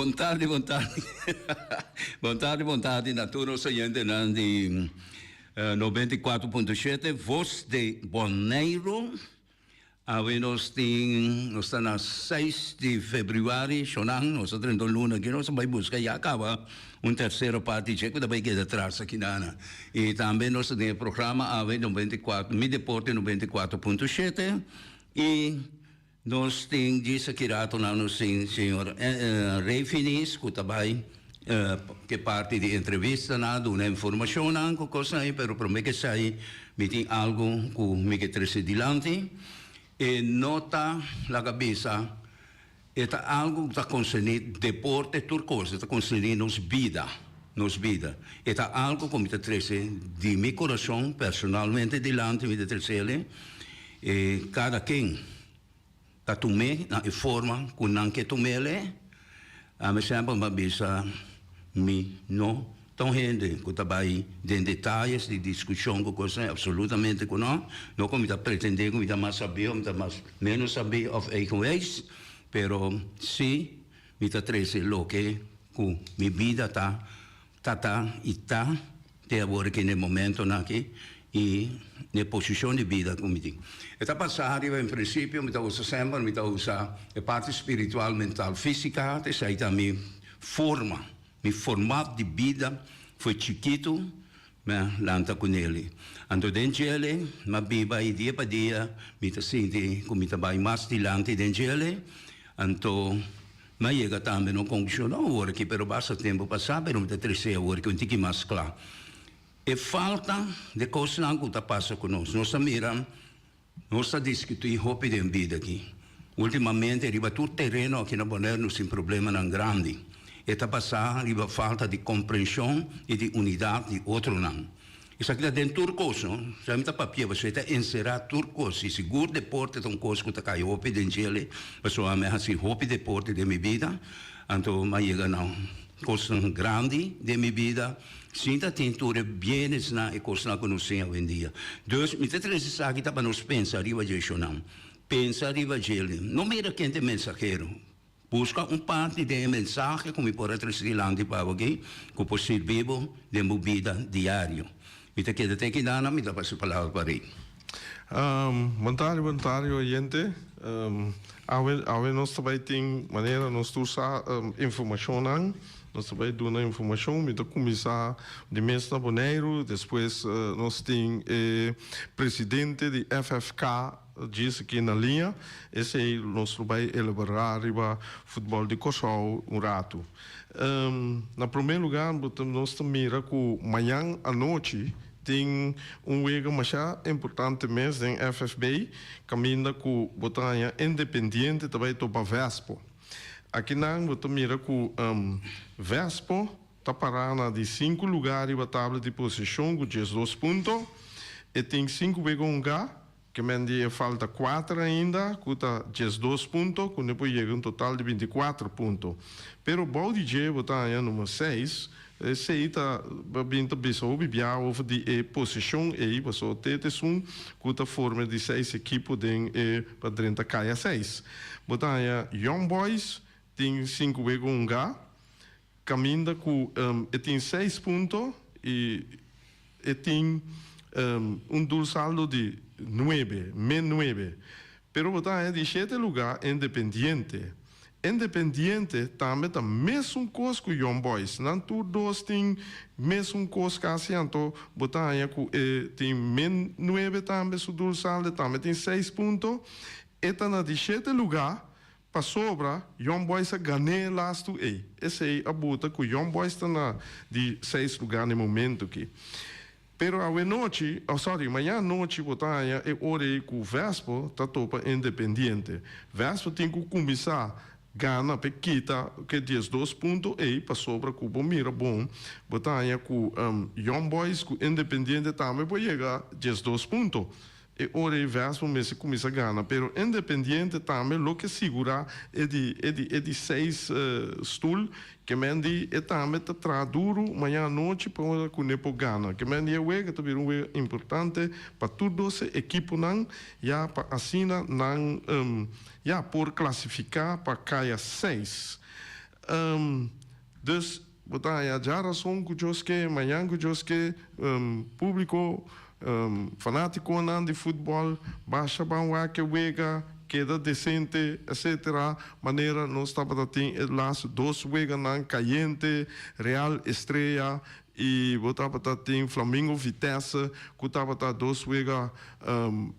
Bon tardi, bon tardi. Bon tardi, bon tardi na tur nos oyentenan di 94.7 Voz de Boneiru. Awe nos tin, nos ta na seis di februari, shonan, nos a drenta un luna aki, nos a bai buska ya kaba un tersero parti dje ku ta bai keda tras aki nana. I tambe nos ta den e programa awe 94, Mi Deporte 94.7 i nos tin djis aki ratonan nos tin señor Ray Finis ku ta bai ke parti di entrevistanan, duna informashonnan ku kosnan ei, pero promé ke esei mi tin algu ku mi ke trese dilanti. E no ta laga bisa, e ta algu ku ta konserní deporte tur kos, e ta konserní nos bida, nos bida. E ta algu ku mi ta trese di mi kurason personalmente dilanti, mi ta tresele, e kada ken. Ta tum'é na e forma ku nan ke tum'el e. Ami semper m'a bisa, mi no ta un hende ku ta bai den detayes di diskushon ku kosnan, absolutamente ku no. No ku mi ta pretendé ku mi ta mas sabí òf mi ta mas ménos sabí òf eigenwijs, pero sí mi ta trese loke ku mi bida ta Ta ta i ta te awor aki n'e momentonan aki i n'e posishon di bida ku mi tin. E ta pasá riba en prinsipio mi ta usa semper mi ta usa e parti spiritual, mental, físika, ta esei ta mi forma, mi format di bida for chikitu mi a lanta ku neli. Anto den djele mi a biba i dia pa dia mi ta sinti ku mi ta bai mas dilanti den djele, anto Mi a yega tambe na un konklushon, no awor aki, pero basta tempu pasá, pero mi ta tresé awor aki un tiki mas kla. E falta di kosnan ku ta pasa ku nos. Nos ta mira, nos ta diskutí hopi den bida aki. Últimamente riba tur tereno aki na Bonaire nos tin problemanan grandi. E ta basá riba falta di komprenshon i di unidat di otronan. Esaki ta den tur kos, no? Sa mi ta papia pasobra e ta enserá tur kos. I sigur deporte ta un kos ku ta kai hopi den djele, pasobra mi a hasi hopi deporte den mi bida. Anto mi a yega na kosnan grandi den mi bida sin ta tin tur e bienesnan, e kosnan ku nos tin awendia. Dus mi ta trese esaki ta pa nos pensa riba dje shonnan. Pensa riba djele. No mira ken ta e mensahero. Buska un parti den e mensahe ku mi por a trese dilanti pa bo aki ku por sirbi bo den bo bida diario. Mi ta keda te kidana, mi ta pasa e palabra pa Rey. Bon tardi, bon tardi oyente. Awe, awe nos ta bai tin manera nos tur sa informashonnan. Nos ta bai duna informashon. Mi ta kuminsá di mes na Boneiru, despues nos tin e presidente di FFK. Djis aki na liña, esei nos lo bai elaborá riba futbòl di Kòrsou un ratu. Na promé lugá nos ta mira ku mañan anochi tin un wega masha importante mes den FFB kaminda ku bo ta haña Independiente ta bai topa Vespo. Akinan bo ta mira ku Vespo ta pará na di sinku lugá riba tabla di posishon ku 12 punto. E tin sinku wega hungá. Ke men di e falta kuater ainda, ku ta 12 punto, ku ne por yega un total di 24 punto. Pero bou di dje bo ta haña number seis, esei ta bin ta bisa hopi bia over di e posishon ei, pasobra te ta esun ku ta forma di seis ekipo den e pa drenta kaya seis. Bo ta haña Young Boys tin sinku wega hungá, Caminda cu e tin seis punto y e tin un doelsaldo di nuebe, min nuebe. Pero bo ta haña di shete lugar Independiente. Independiente tambe ta mesun cos cu Young Boys. Nan tur dos tin mesun cos casi anto bo ta haña cu e tin min nuebe tambe su doelsaldo, e tambe tin seis punto. E ta na di shete lugar Pasobra Young Boys a gan'é lastu ei. Esei a buta ku Young Boys ta na di seis lugá na e momentu ki. Pero awenochi, oh sorry, maña anochi bo ta haña e ora ei ku Vespo ta topa Independiente. Vespo tin ku kuminsá gana p'e kita ku e 12 punto ei pasobra ku bo mira bon bo ta haña ku Young Boys ku Independiente tambe por yega 12 punto. E ora ei Vespo mester cuminsa gana, pero Independiente tambe lo ke sigura e di e di e di seis stoel, ke men di e tambe ta traha duru maña anochi pa ora cu ne por gana. Ke men di e wega ta bira un wega importante pa tur dos e ekiponan ya pa asina nan ya por clasifica pa kaya seis. Dus bo ta haña djarason ku Dios ke, mañan ku Dios ke, públiko, fanátikonan di futbòl basha ban wak e wega, keda desente etcetera manera nos tabata tin e laatste dos weganan kayente, Real Estrella I bo tabata tin Flamingo Vitesse ku tabata dos wega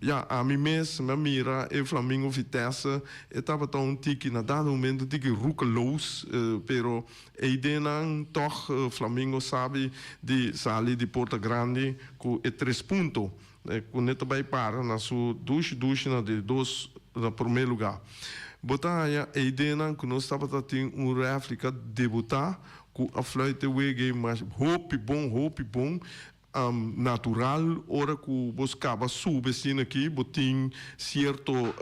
ya ami mes mi a mira e Flamingo Vitesse e tabata un tiki na dado momento un tiki roekeloos pero eidennan tog Flamingo sabi di sali di porta grandi ku e tres punto ku ne ta bai para na su dushi dushi na di dos na prome luga. Bo ta haña eidennan ku nos tabata tin un refri ka debuta Ku a fluit e wega mas hopi bon, hopi bon, natural ora ku bo kaba subi asina aki bo tin sierto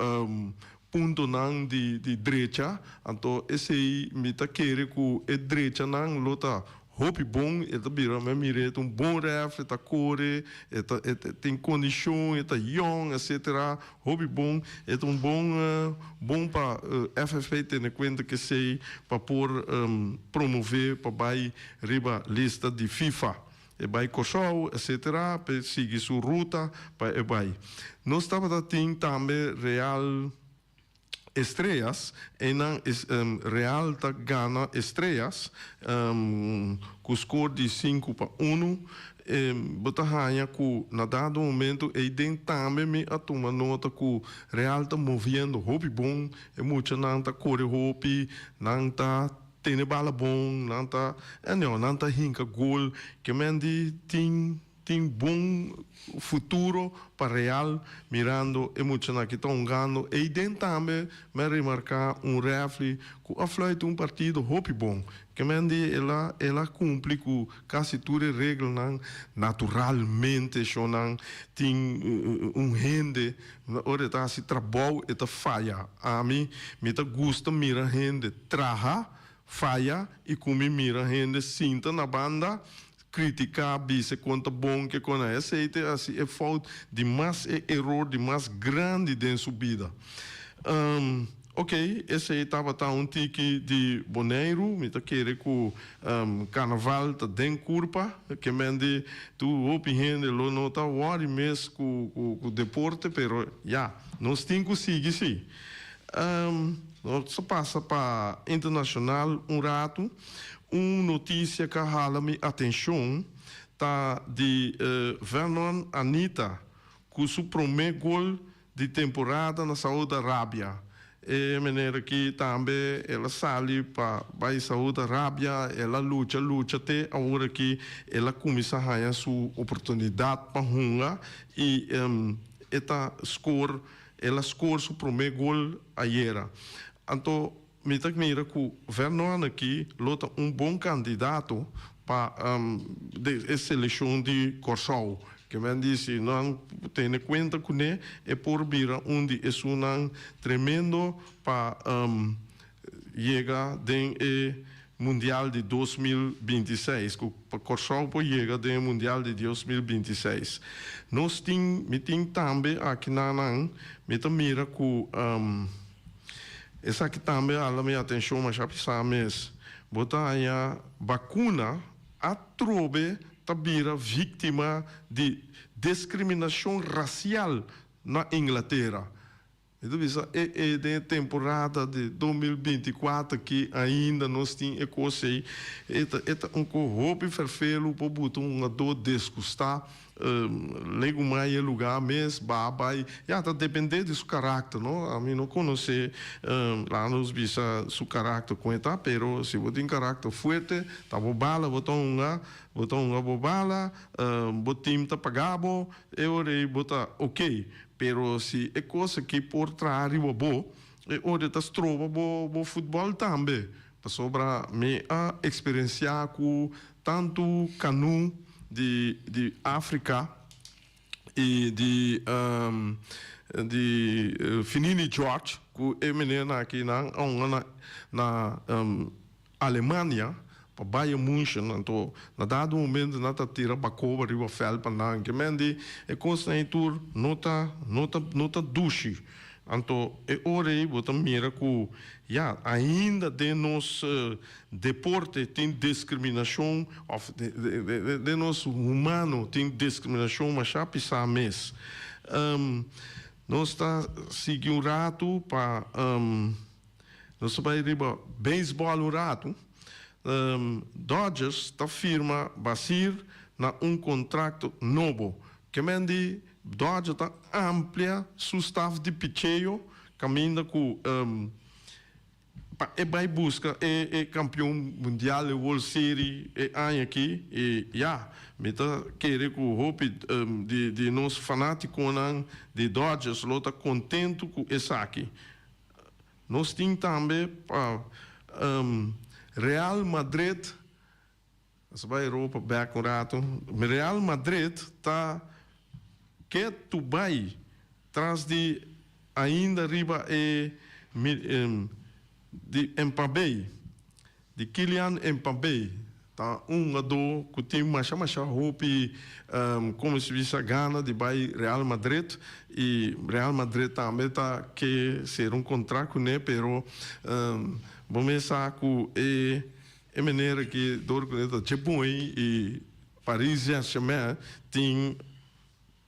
puntonan di di drecha, anto esei mi ta kere ku e drechanan lo ta hopi bon, e ta bira mi a mira e ta un bon ref, e ta kore, e ta e tin kondishon, e ta yòn etcetera. Hopi bon, e ta un bon bon pa FFP tene kuenta ku esei pa por promové pa bai riba lista di FIFA. E bai Kòrsou etcetera pa e sigui su ruta pa e bai. Nos tabata tin tambe Real Estrellas, einan Real ta gana Estrellas ku skor di 5-1. Bo ta haña ku na dado momento eiden tambe mi a tuma nota ku Real ta moviendo hopi bon, e muchanan ta kore hopi, nan ta tene bala bon, nan ta, anyhow, nan ta hinka gol. Ke men di tin. Tin bon futuro pa Real mirando e muchanan ki ta hungando. Eiden tambe mi a remarca un refri cu a fluit un partido hopi bon. Ke men di el a el a cumpli cu casi tur e regelnan. Naturalmente shownan tin un hende ora e ta haci trabou e ta faya. Ami mi ta gusta mira hende traha, faya y cu mi mira hende sinta na banda Critica, bisa con ta bon ke con a esey te haci e fout di mas e eror di mas grandi den su bida. Ok, esey tabata un tiki di Boneiru, mi ta kere cu carnaval ta den curpa, ke men di tur hopi hende lo no ta worry mes cu cu deporte, pero ya, nos tin cu sigui si. Nos a pasa pa internacional un ratu. Un notisia ka hala mi atenshon ta di Vernon Anita ku su promé gol di temporada na Saudi Arabia. E meneer aki tambe el a sali pa bai Saudi Arabia, el a lucha lucha te awor aki el a kuminsá haña su oportunidat pa hunga i e ta skor, el a skor su promé gol ayera. Anto Mi ta mira ku Vernon aki lo ta un bon kandidato pa e selekshon di Kòrsou. Ke men di si nan tene kuenta kuné e por bira un di esunnan tremendo pa yega den e Mundial di 2026, ku pa Kòrsou por yega den e Mundial di 2026. Nos tin, mi tin tambe aki na nan, mi ta mira ku. Esaki tambe a hala mi atencion masha pisa mes. Bo ta haña bacuna atrobe ta bira victima di discriminacion racial na Inglatera. Mi ta bisa e e den e temporada di 2024 aki ainda nos tin e cos ey. E ta e ta un cos hopi ferfelu por buta un hungador disgusta. Legumai e lugá mes, ba bai, ya ta dependé di su karakter, no? Ami no konosé laga nos bisa su karakter kon e ta, pero si bo tin karakter fuerte, ta bo bala bo ta hunga, bo ta hunga bo bala, bo tim ta paga bo, e ora ei bo ta oké. Pero si e kos aki por traha riba bo, e ora ta stroba bo bo futbòl tambe. Pasobra mi a eksperensiá ku tantu kanu di di Afrika i di di Finini George ku e menernan aki nan a hunga na na Alemania pa Bayern Munchen anto na dado momento nan ta tira bakoba riba vèlt pa nan ke men di e kosnan ei tur no ta no ta no ta dushi. Anto e ora ei bo ta mira ku ya ainda den nos deporte tin diskriminashon òf den nos humano tin diskriminashon masha pisá mes. Nos ta sigui un ratu pa nos ta bai riba beisbòl un ratu. Dodgers ta firma Basir na un kontrakto nobo. Kemen di Dodger ta amplia su staf di picheo kaminda ku pa e bai buska e e kampion mundial e World Series e aña aki i ya mi ta kere ku hopi di di nos fanatikonan di Dodgers lo ta kontentu ku esaki. Nos tin tambe pa Real Madrid. Nos a bai Europa bek un ratu. Real Madrid ta ke tu bai tras di ainda riba e di Mbappé, di Kylian Mbappé. Ta un hungadó ku tin masha masha hopi komo si bisa gana di bai Real Madrid i Real Madrid tambe ta ke sera un kontrakt kuné pero bo mes sa ku e E manera ki dor ku e ta dje bon i Paris Saint-Germain tin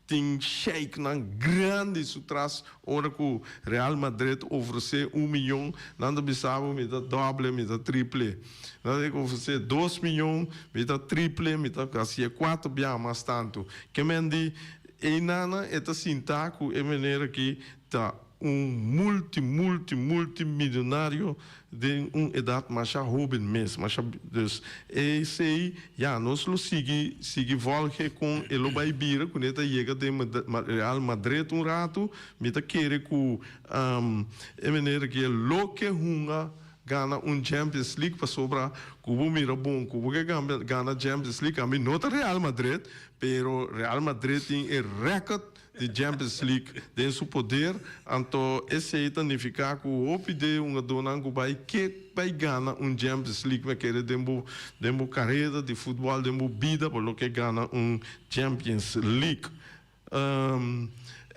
tin sheiknan grandi su tras ora ku Real Madrid ofresé un miyon nan ta bisa bo mi ta doble mi ta triple nan ta ofresé dos miyon mi ta triple mi ta hasié kuater biaha mas tantu ke men di einan e ta sinta ku e manera ki ta Un multi multi multi milionario den un edad masha hoben mes, masha dus esey ya nos lo sigui sigui volge con e lo bay bira cu ne ta yega den Real Madrid un rato, mi ta kere cu e manera cu e lo ke hunga gana un Champions League pasobra cu bo mira bon cu bo ke gana Champions League ami no ta Real Madrid pero Real Madrid tin e record di Champions League den su poder, anto esey ta nifica cu hopi de hungadornan cu bay ke bay gana un Champions League me kere den bo den bo carera di futbol den bo bida bo lo ke gana un Champions League.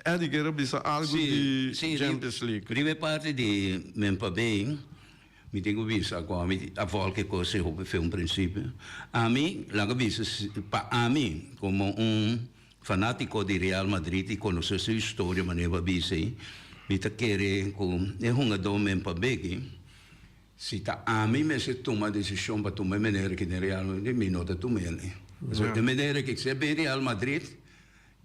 Eddy kier a bisa algo di Champions League. Riba e parti di Mbappé Mi tin ku bisa ku ami a vòlg e kos ei hopi fe un prinsipio. Ami, laga bisa pa ami komo un fanátiko di Real Madrid i konosé su historia manera bo a bisa ei, mi ta kere ku e hungadó Mbappé si ta ami mester tuma desishon pa tuma e manera aki den Real Madrid, mi no ta tuma el. Pasobra e manera aki si e bin Real Madrid,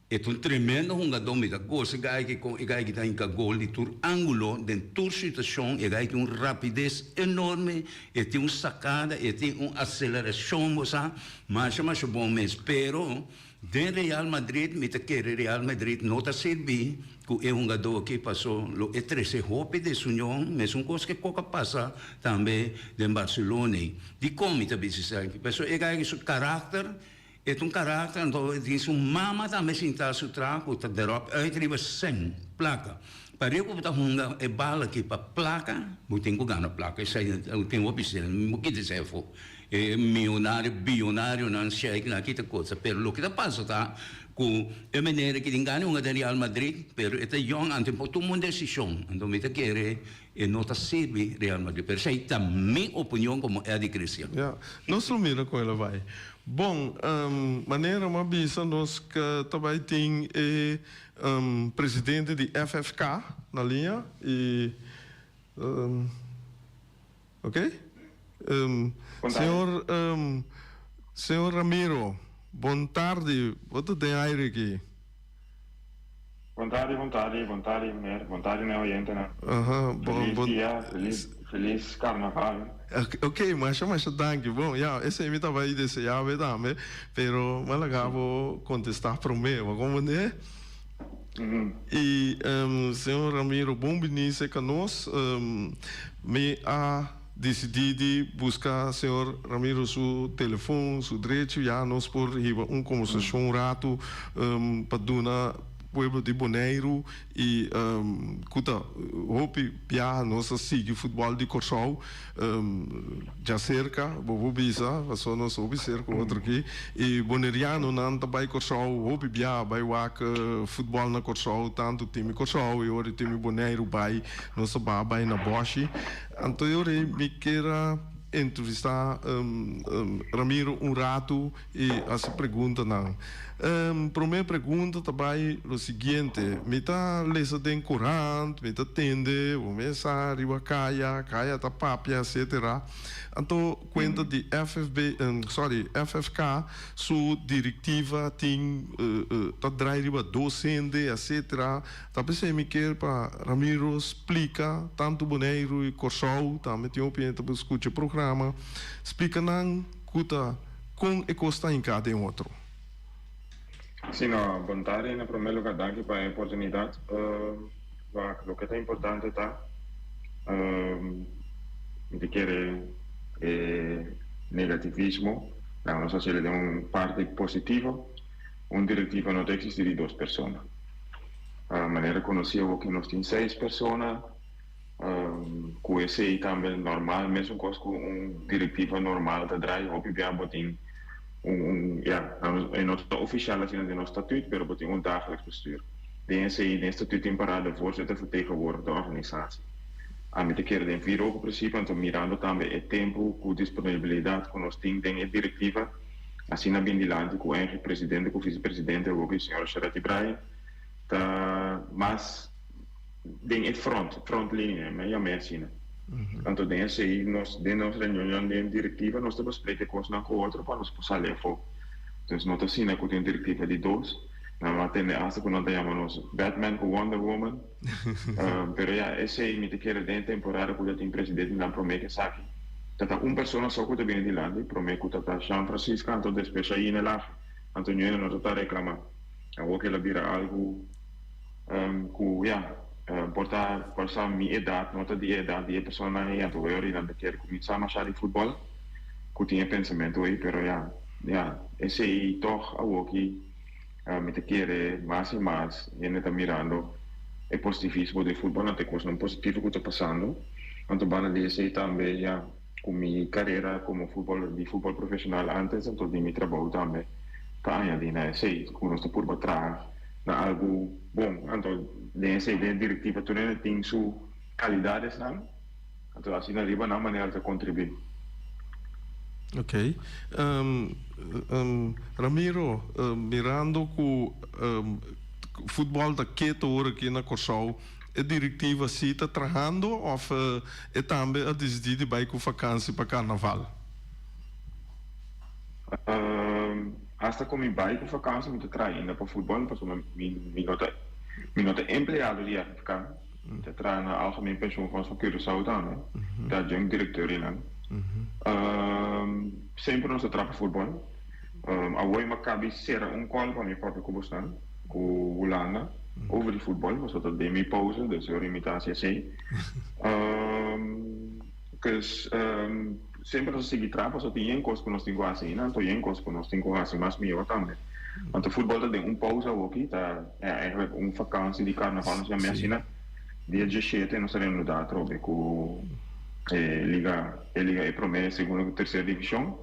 E ta un tremendo hungadó, mi ta gosa e gai ki kon e gai ki ta hinka gol di tur ángulo, den tur situashon, e gai tin un rapides enorme, e tin un sakada, e tin un aselerashon, bo sa, masha masha bon mes. Pero den Real Madrid mi ta kere Real Madrid no ta sirbi ku e hungadó aki paso lo e trese hopi desunion, mesun kos ke kok a pasa tambe den Barcelona. Dikon mi ta bisa esaki? Pasobra e gai ki su karakter. E ta un karakter, anto e tin su mama tambe sinta su tra ku ta derop uit riba sèn, plaka. Pa riba ku bo ta hunga e bal aki pa plaka, bo tin ku gana plaka. Esei tin hopi sèn, bo kita esei afó. E mionario, bionarionan, sheiknan aki ta kosa. Pero loke ta pasa ta ku e manera ki tin gana hunga den Real Madrid, pero e ta yòn, anto e por tuma un desishon. Anto mi ta kere E no ta sirbi Real Madrid, pero esei ta mi opinion como Eddy Christian. Ya, nos lo mira con el a bai. Bon, manera mi a bisa nos ta bai tin e presidente di FFK na liña y ok señor señor Ramiro bon tardi bo ta den aire aki. Bon tardi, bon tardi, bon tardi meneer, bon tardi na e oyentenan. Aha, bon, Feliz bon. dia, feliz, feliz carnaval. Ok, masha, masha danki. Bon, ya, esei mi tabata i desea be tambe, pero mi a laga bo contesta prome, bo comprende? I, señor Ramiro, bon bini cerca nos. Mi a disidí di buska señor Ramiro su telefon, su drechi, ya nos por hiba un kombersashon un ratu pa duna. pueblo di Boneiru i ku ta hopi biaha nos a sigui futbòl di Kòrsou djaserka, bo por bisa, pasobra nos hopi serka otro aki, i bonerianonan ta bai Kòrsou hopi biaha bai wak futbòl na Kòrsou, tantu tim di Kòrsou i ora tim di Boneiru bai nos ta baha bai na bòshi. Anto e ora ei mi kier a entrevistá Ramiro un ratu i hasi preguntanan. Promé pregunta ta bai lo siguiente, mi ta lesa den korant, mi ta tende bo mesa riba kaya, kaya ta papia etcetera. Anto kuenta di FFB, sorry, FFK su direktiva tin ta drai riba dos hende etcetera. Ta p'esei mi kier pa Ramiro splika tantu Boneiru i Kòrsou, tambe tin hopi hende ta skucha e programa, splika nan ku ta kon e kos ta hinká den otro. Sí, no, bon tardi. Na promé lugá danki pa e oportunidat. Wak, loke ta importante ta, mi ta kere e negativismo, laga nos hasiel den un parti positivo. Un direktiva no ta eksistí di dos persona. Manera konosí awoki nos tin seis persona. Ku esei tambe normal, mesun kos ku un direktiva normal ta drai, hopi bia bo tin un un ya, e no ta ofishal asina den nos statut, pero bo tin un dagelijks bestuur. Den esei, den statut tin pará de voorzitter vertegenwoordigt de organisatie. Ami ta kere den vier ogen principio, anto mirando tambe e tempu ku disponibilidat ku nos tin den e direktiva, asina bin dilanti ku engi presidente ku visepresidente awoki señora Sharette Ibrahim ta mas den e front, front linie, mi a yam'é asina. Anto den esei nos, den nos reunionnan den directiva nos ta besprek e kosnan ku otro pa nos por sali afó. Dus no ta asina ku tin directiva di dos, nan a tende asta ku nan ta yama nos Batman ku Wonder Woman. Pero ya, esei mi ta kere den e temporada ku ta tin presidentenan promé ku esaki ta ta un persona so ku ta bini dilanti, promé ku ta ta Jean Francisca anto despues Shaina Laje. Anto ñuena no ta ta reklamá. Awor ku el a bira algu. Ku ya, por ta por sa mi edat no ta di e edat di e personanan ei, anto wei ora nan ta kier kuminsá mashá di futbòl ku tin e pensamentu ei, pero ya, ya, esei tòg awoki mi ta kere mas i mas hende ta mirando e positivismo di futbòl, anto e kosnan positivo ku ta pasando, anto banda di esei tambe ya ku mi karera komo futbòl di futbòl profeshonal antes anto di mi trabou tambe ta añadí na esei ku nos ta purba traha. Na algu bon. Anto den esei den e direktiva tur hende tin su kalidadesnan, anto asina riba nan manera ta kontribuí. Ok. Ramiro, mirando ku futbòl ta keto ora aki na Kòrsou, e direktiva si ta trahando òf e tambe a disidí di bai ku fakansi pa karnaval? Hasta ku mi bai ku vakansi mi ta traha ainda pa futbòl pasobra mi mi no ta mi no ta empleado di FFK. Mi ta traha na Algemeen Pensioenfonds van Curaçao tambe. Mi ta adjunct directeur einan. Semper nos ta traha pa futbòl. Awor mi a kabi sera un kòl pa mi papia ku bosnan ku Hulanda over di futbòl pasobra ta den mi pauze dus e ora mi ta hasi esei. Pues semper nos a sigui traha pasobra tin yen kos ku nos tin ku hasi ainda, anto yen kos ku nos tin ku hasi mas mihó tambe. Anto futbòl ta den un pousa awoki, ta eigenlijk un fakansi di karnaval nos yam'é asina. Dia diesshete nos ta renudá atrobe ku e liga, e liga e promé, segundo ku terser divishon.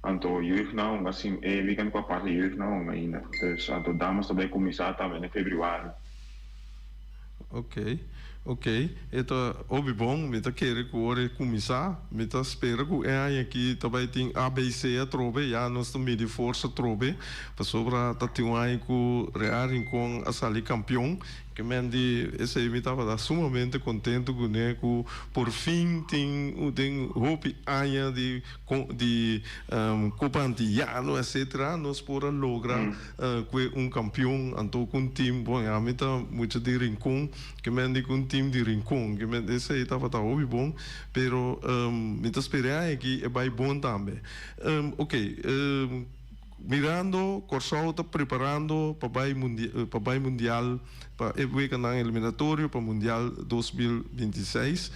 Anto jeugdnan hunga sin e weekend ku a pasa jeugdnan hunga ainda. Dus anto damas ta bai kuminsá tambe na febrüari. Ok, ok. E ta hopi bon. Mi ta kere ku ora e kuminsá, mi ta spera ku e aña aki ta bai tin ABC atrobe. Ya nos ta midi forsa atrobe, pasobra ta tin un aña ku Real Rincon a sali kampion. Ke men di esei mi tabata sumamente kontentu kuné ku por fin tin den hopi aña di di Copa Antillano etcetera nos por a logra kue un kampion anto ku un team bon ami ta mucha di Rincon ke men di ku un team di Rincon ke men esei tabata hopi bon pero mi ta spera e aña aki e bai bon tambe ok mirando Kòrsou ta preparando pa bai pa bai mundial pa e weganan eliminatorio pa mundial 2026.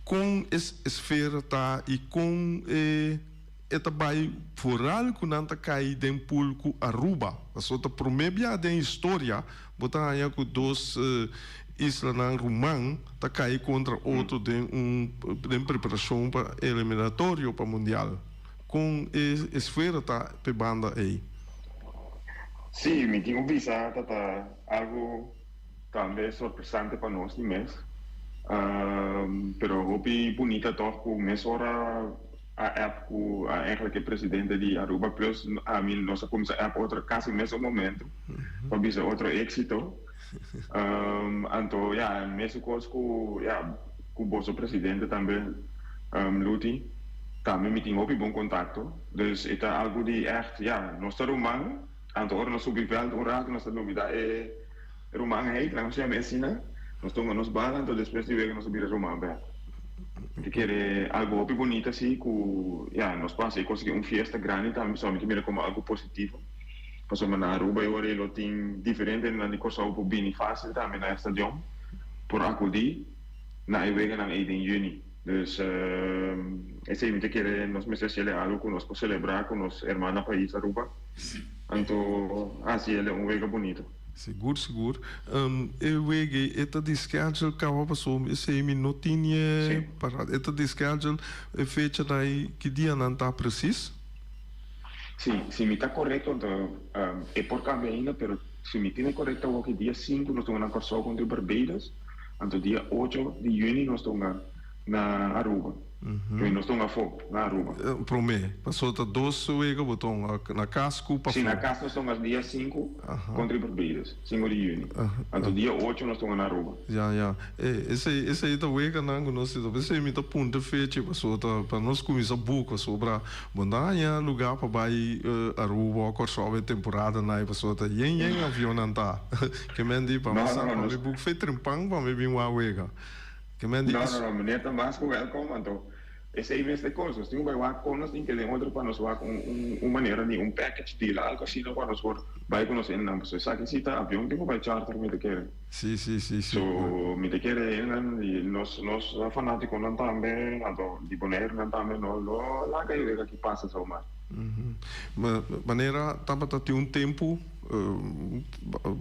Kon e esfera ta i kon e e ta bai vooral ku nan ta kai den pool ku Aruba. Pasobra ta promé bia den historia bo ta haña ku dos islanan ruman ta kai kontra otro den un den preparashon pa eliminatorio pa mundial. Kon e esfera ta p'e banda ei? Sí, mi tin un bisa ta ta algu tambe sorpresante pa nos di mes. Pero hopi bunita tòg ku mesora a app ku eigenlijk e presidente di Aruba plus ami nos a kuminsá app otro kasi mesun momento pa bisa otro éksito. Anto ya mesun kos ku ya ku boso presidente tambe Luti tambe mi tin hopi bon kontakto. Dus e ta algu di ègt ya nos ta ruman anto ora nos subi vèlt un rato nos ta lubidá e rumanheid laga nos yama asina nos tuma nos bala anto despues di wega nos ta bira ruman bèk. Mi ta kere algu hopi bunita si ku ya nos pasa e kos aki un fiesta grandi tambe so mi ta mira komo algu positivo. Pasobra na Aruba e ora ei lo tin diferente hendenan di Kòrsou por bini fásil tambe na e stadion por akudí na e weganan ei den yüni. Dus esei mi ta kere nos mester hasiel e algu ku nos por selebrá ku nos hermana pais Aruba. Anto hasiel e un wega bunito. Sigur sigur. E wega ei e ta di schedule kaba pasobra esei mi no tin e parada. E ta di schedule e fechanan ei ki dianan ta presis? Si, si mi ta korekto anto e por kambia ainda, pero si mi tene korekto awor ki dia sinku nos ta hunga na Kòrsou kontra Barbados, anto dia ocho di yüni nos ta hunga na Aruba. P'e nos ta hunga afó, na Aruba. Promé, pasobra ta dos wega bo ta hunga, na kas ku pafó. Si, na kas nos ta hunga dia sinku kontra Barbados, sinku di yüni. Anto dia ocho nos ta hunga na Aruba. Ya, ya. E, esei, esei ta weganan ku nos tin. P'esei mi ta punta fecha pasobra ta pa nos kuminsá buka sobra Bo no haña lugá pa bai Aruba o Kòrsou e temporadanan ei pasobra ta yen yen avionnan ta. Ke men di pa mi sa pa mi buk fe trimpan pa mi bin wak wega. Ke men di No, no, no, meneer ta mas ku wèlkom anto esei mes ta e kos. Nos tin ku bai wak kon nos tin kende otro pa nos wak un un manera di un package deal algu asina pa nos por bai ku nos hendenan pasobra esaki si ta avion tin ku bai charter mi ta kere. Sí, sí, sí, sí. So mi ta kere hendenan di nos nos fanaticonan tambe anto di Boneirunan tambe no lo laga e wega aki pasa zomaar. Ma manera tabata tin un tempu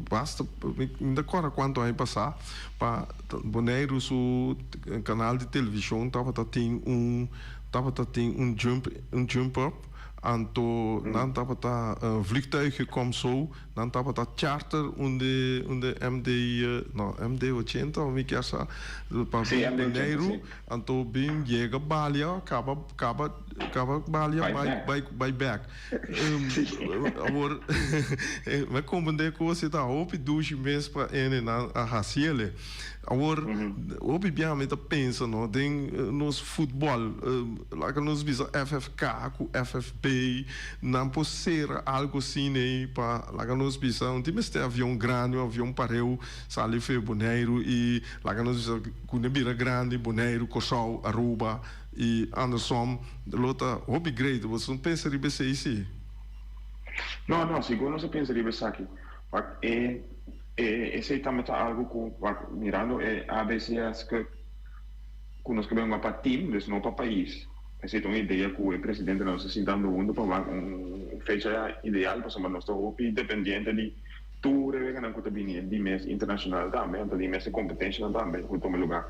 basta mi ta kòrda kuantu aña pasá pa Boneiru su kanal di televishon tabata tin un tabata tin un jump un jump up anto nan tabata vliegtuigje kom zo Nan tabata charter un de un de MD no MD ochenta mi kier sa pa bin Boneiru anto bin yega balia kaba kaba kaba balia bai bai bai bek awor mi a comprende ku si ta hopi dushi mes pa ene nan a hasiele awor hopi bia mi ta pensa no den nos futbol Laga nos bisa FFK ku FFB nan por sera algo asina ei pa laga nos bisa un tin mester avion grandi un avion pareu sali fe Boneiru i laga nos bisa ku ne bira grandi Boneiru, Kòrsou, Aruba i andersom lo ta hopi great boso no pensa riba esei si? No no sigur nos a pensa riba esaki wak e esei tambe ta algo ku wak mirando e ABCS Cup. Ku nos ke benga pa team, dus no pa pais. Esei ta un idea ku e presidentenan nos ta sintando huntu pa wak un fecha ideal pasobra nos ta hopi dependiente di tur e weganan ku ta bini di mes internashonal tambe, anto di mes e kompetenshanan tambe ku tuma luga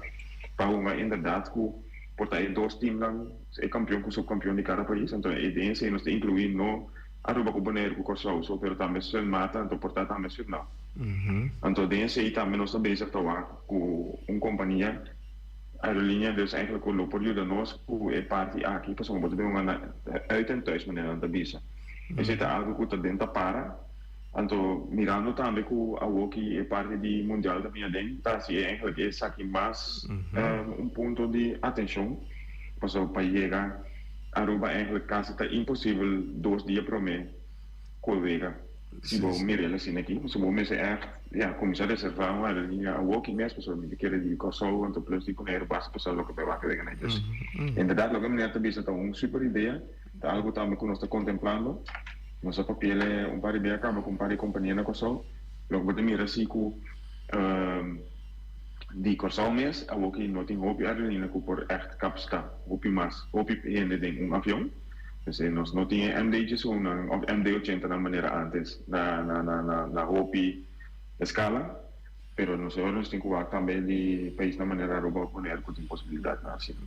pa hunga inderdat ku por ta e dos teamnan e kampion ku supkampion di kada pais. Anto e idea esei nos ta inkluí no Aruba ku Boneiru ku Kòrsou so pero tambe Sint Maarten anto por ta tambe Surinam. Anto den esei tambe nos ta bezig ta wak ku un kompania. Aerolínea dus eigenlijk ku lo por yuda nos ku e parti aki pasobra bo ta bin un uit en thuis manera nan ta bisa. Esei ta algu ku ta den ta para. Anto mirando tambe ku awoki e parti di mundial ta bin aden ta hasi e eigenlijk esaki mas un punto di atenshon pasobra pa yega Aruba eigenlijk kasi ta imposibel dos dia prome ku e wega. Si bo mira el asina aki, pasobra bo mester ègt, ya, kuminsá reservá un aerolínea awoki mes, pasobra mi ta kere di Kòrsou anto plus di Boneiru basta pa sa loke bai wak wega nan. Dus, en bèrdat loke meneer ta bisa ta un super idea, ta algu tambe ku nos ta kontemplando. Nos a papi'el un par di bia kaba ku un par di kompania na Kòrsou. Loke bo ta mira si ku di Kòrsou mes awoki no tin hopi aerolínea ku por ègt kapsitá hopi mas, hopi hende den un avion. P'esei nos no tin e MD diesunnan òf MD ochentanan manera ántes na na na na na hopi eskala, pero nos ora nos tin ku wak tambe di paisnan manera Aruba òf Bonaire ku tin posibilidatnan asina.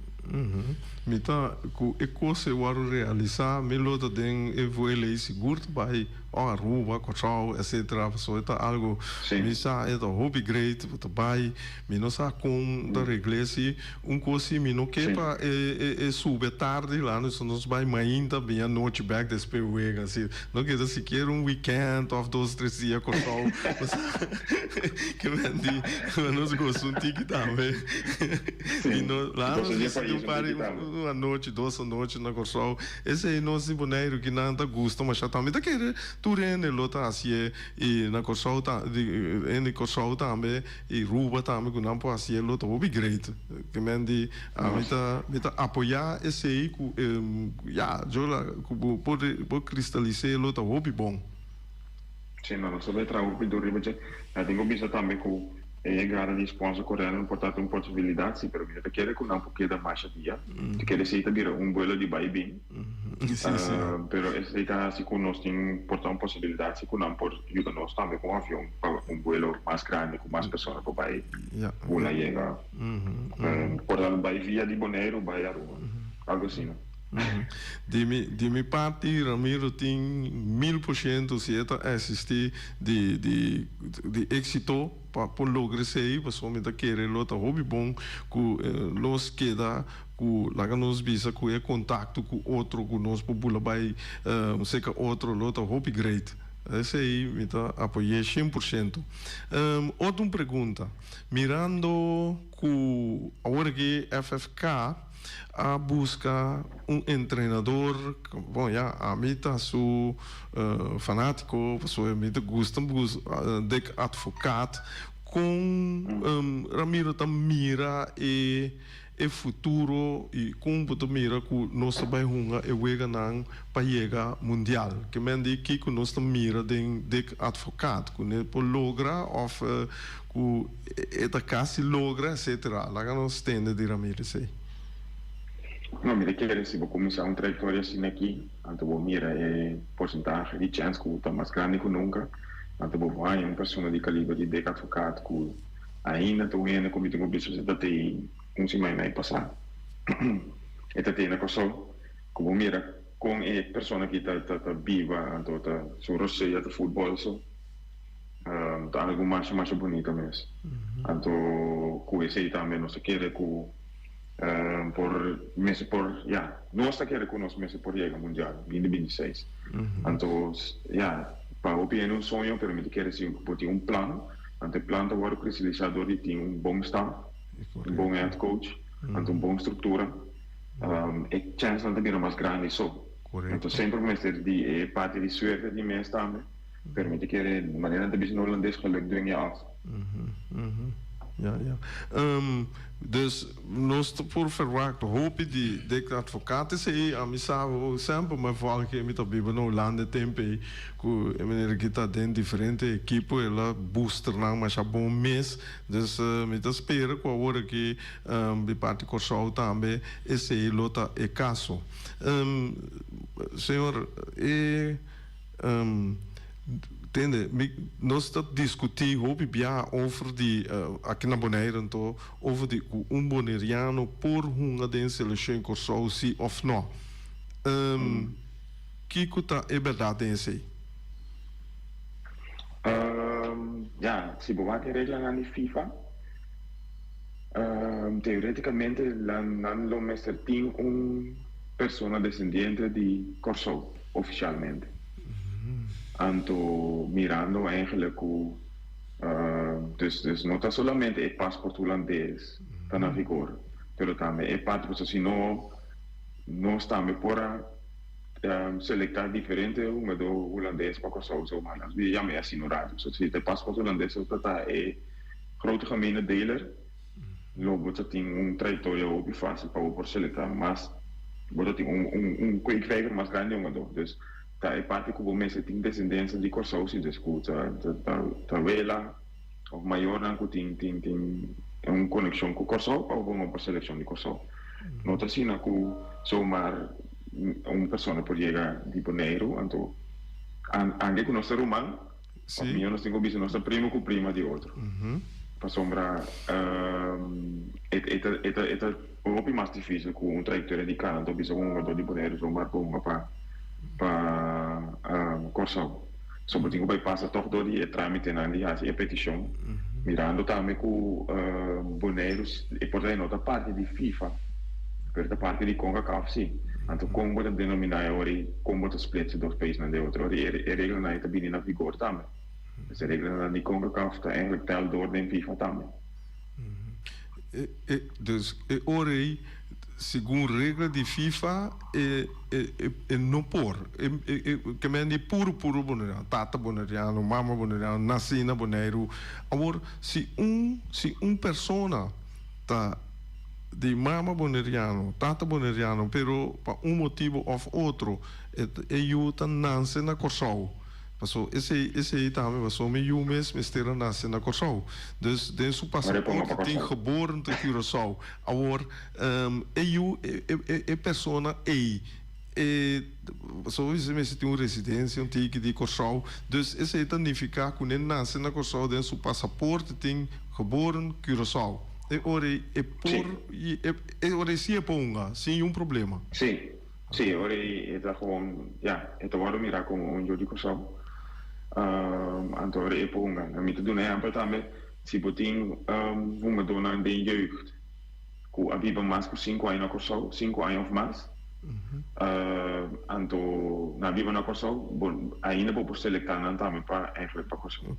Mi ta ku e kos ei wòrdu realisá, mi lo ta den e vuelo ei sigur ta bai òf Aruba, Kòrsou, etcetera, pasobra e ta algu mi sa e ta hopi great bo ta bai. Mi no sa kon ta regl'é si un kos si mi no ke pa e e sube tardi la nos nos bai mainta bin anochi bek despues wega si no keda sikiera un weekend of dos tres dia Kòrsou ke men di nos gosa un tiki tambe i no la nos bisita un par di un anochi dos anochi na Kòrsou esei nos di Boneiru kinan ta gusta masha tambe mi ta kere tur hende lo ta hasié i na Kòrsou ta hende di Kòrsou tambe. I Ruba tambe ku nan por hasié lo ta hopi great. Ke men di ami ta mi ta apoyá esei ku ya yo la ku bo por por kristalis'é lo ta hopi bon. Sí, no, nos ta bay traha hopi duro riba dje. Na tin ku bisa tambe ku e yegada di sponsor koreano por ta un posibilidat, sí, pero mi no ta kere ku nan por keda masha dia. Ta kere esei ta bira un buelo di bay i bin. Pero esei ta hasi ku nos tin por ta un posibilidat si ku nan por yuda nos tambe ku un avion pa un buelo mas grandi ku mas persona por bai bula yega por ta bai via di Boneiru bai Aruba algo asina. Di mi di mi parti Ramiro tin 1000% si e ta existi di di di exito pa por logra esei pasobra mi ta kere lo ta hopi bon ku nos keda Ku laga nos bisa ku e kontakto ku otro ku nos por bula bai seka otro lo ta hopi great. Esei mi ta apoy'é 100%. Otro un pregunta, mirando ku awor aki FFK a buska un entrenador, bon ya ami ta su fanatiko pasobra mi ta gusta Dick Advocaat, kon Ramiro ta mira e e futuro y con bo ta mira cu nos ta bay hunga e weganan pa yega mundial. Ke men di kico nos ta mira den Dick Advocaat cu ne por logra of cu e ta casi logra etcetera. Laga nos tende di Ramiro esey. No, mi ta kere si bo cuminsa un trayectoria asina aki, anto bo mira e porcentahe di chens cu ta mas grandi cu nunca, anto bo por haña un persona di caliber di Dick Advocaat cu Ainda ta un hende ku mi tin ku bisa si ta tei un siman ei pasá. E ta tei na Kòrsou. Ku bo mira kon e persona aki ta ta biba anto ta su rosea ta futbòl so ta algu masha masha bunita mes. Anto ku esei tambe nos ta kere ku por mester por ya nos ta kere ku nos mester por yega mundial binti 26. Anto ya pa hopi hende un soño pero mi ta kere si bo tin un plan. Anto e plan ta wòrdu kristalisá dor di tin un bon staf, un bon head coach, anto un bon struktura. E chènsnan ta bira mas grandi so. Anto semper mester di e parti di suerte di mes tambe, pero mi ta kere manera nan ta bisa na hulandes geluk dwing je af. Ja, ja. Dus nos ta por verwagt hopi di Dick Advocaat. Esei ami sa semper mi a volg e mi ta biba na Hulanda e tempo ei cu e manera ki ta den diferente ekipo el a booster nan masha bon mes. Dus mi ta spera cu awor aki di parti Corsou tambe esei lo ta e caso. Señor e. Tende, mi, nos ta diskutí hopi biaha over di, aki na Bonaire anto, over di ku un boneriano por hunga den selekshon Kòrsou si òf nò. Kiko ta e bèrdat den esei? Ya, si bo wak e reglanan di FIFA, teoretikamente nan lo mester tin un persona desendiente di Kòrsou. Oficialmente. Anto mirando eigenlijk cu dus dus no ta solamente e paspoort Hulandes ta na vigor, pero tambe e parti pasobra si no nos tambe por a selecta diferente hungador Hulandes pa Corsou so maar nos bia yama e asina un rato. So si ta e paspoort Hulandes so ta ta e grote gemene deler lo bo ta tin un trayectoria hopi facil pa bo por selecta mas bo ta tin un un un kweekvijver mas grandi hungador. Dus ta e parti ku bo mester tin desendensia di Kòrsou si dus ku ta ta ta wela òf mayornan ku tin tin tin un konekshon ku Kòrsou pa bo por selekshon di Kòrsou. No ta asina ku zomaar. un persona por yega di Boneiru, anto anke ku nos ta ruman, òf mihó nos tin ku bisa nos ta primo ku prima di otro. Pasobra e ta e ta e ta hopi mas difísil ku un trayektoria di kanto bisa un hungadó di Boneiru zomaar por hunga pa pa Kòrsou. So bo tin ku bai pasa tòg dor di e trámitenan di hasi e petishon, mirando tambe ku Boneiru e por ta e no ta parti di FIFA, pero ta parti di Concacaf si. Anto kon bo ta denominá e ora ei, kon bo ta splits e dos paisnan den otro ora ei e reglanan ei ta bini na vigor tambe. Pues e reglanan di Concacaf ta eigenlijk tel dor den FIFA tambe. Dus e ora ei segun regla di FIFA e e no por. E ke men di puru puru boneriano, tata boneriano, mama boneriano, nasi na Boneiru. Awor si un si un persona ta di mama boneriano, tata boneriano, pero pa un motibu of otro e yu ta nase na Kòrsou. Paso esei esei tambe paso mi yu mes mester a nase na Kòrsou. Dus den su pasaporte tin geboren te Curaçao. Awor e yu e e e persona ei e paso esei mester tin un residencia un tiki di Kòrsou. Dus esei ta nifiká ku ne nase na Kòrsou den su pasaporte tin geboren Curaçao. E ora ei e por e ora ei si e por hunga sin niun problema. Sí. Sí, ora e ta gewoon, ya, e ta wòrdu mirá komo un yu di Kòrsou. Anto ora e por hunga. Mi ta duna ehèmpel tambe, si bo tin hungadónan den jeugd ku a biba mas ku sinku aña na Kòrsou, sinku aña òf mas, anto nan a biba na Kòrsou, bo ainda bo por selektá nan tambe pa èigelik pa Kòrsou.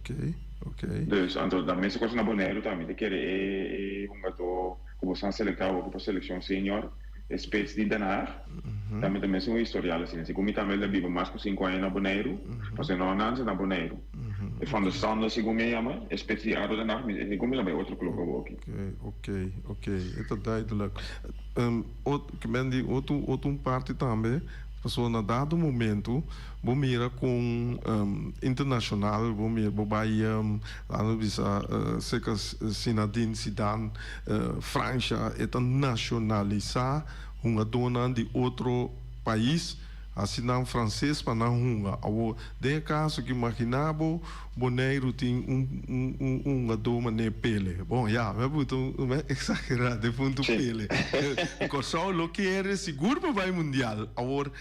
Dus anto ta mesun kos na Boneiru tambe, mi ta kere e hungadó ku bo san selektá awor pa selekshon senior, E spits di Den Haag tambe ta mesun un historial asina. Segun mi tambe el a biba mas ku sinku aña na Boneiru, pasobra e no a nanse na Boneiru. E Van der Sande segun mi a yama, e spits di ado Den Haag, mi segun mi la bai otro club awor aki. Oké, oké, oké, e ta duidelijk. Ot, men di otro, otro un parti tambe, pasobra na dado momento bo mira kon internashonal bo mira, bo bai laat nos bisa serka Zinedine Zidane, Francia e ta nacionalisa hungadónan di otro pais, hasi nan frances pa nan hunga. Awor, den e caso ki imagina bo Boneiru tin un un hungadó manera Pele. Bon, ya, mi a buta un, mi a exagera den punto Pele. Kòrsou lo kere sigur pa bai mundial. Awor,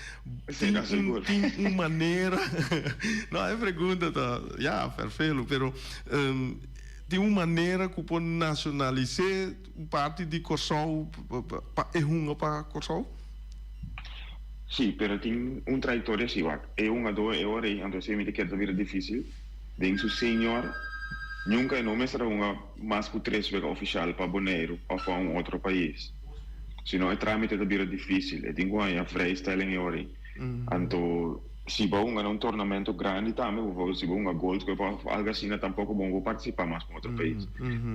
tin un, tin un manera, no, e pregunta ta, ya, ferfelu, pero. Tin un manera ku por nacionalis'é un parti di Kòrsou pa e hunga pa Kòrsou? Sí, pero tin un trayectoria sí, wak. E hungadó e ora ei, anto esei mi ta kere ta bira difícil. Den su senior, nunca e no mester a hunga mas ku tres wega oficial pa Boneiru òf pa un otro pais. Sino e trámite ta bira difícil. E tin ku haña vrijstelling e ora ei. Anto. Si bo hunga na un tornamento grandi tambe, bijvoorbeeld si bo hunga Gold Cup of algo asina, tampoco bo no por participa mas con otro pais.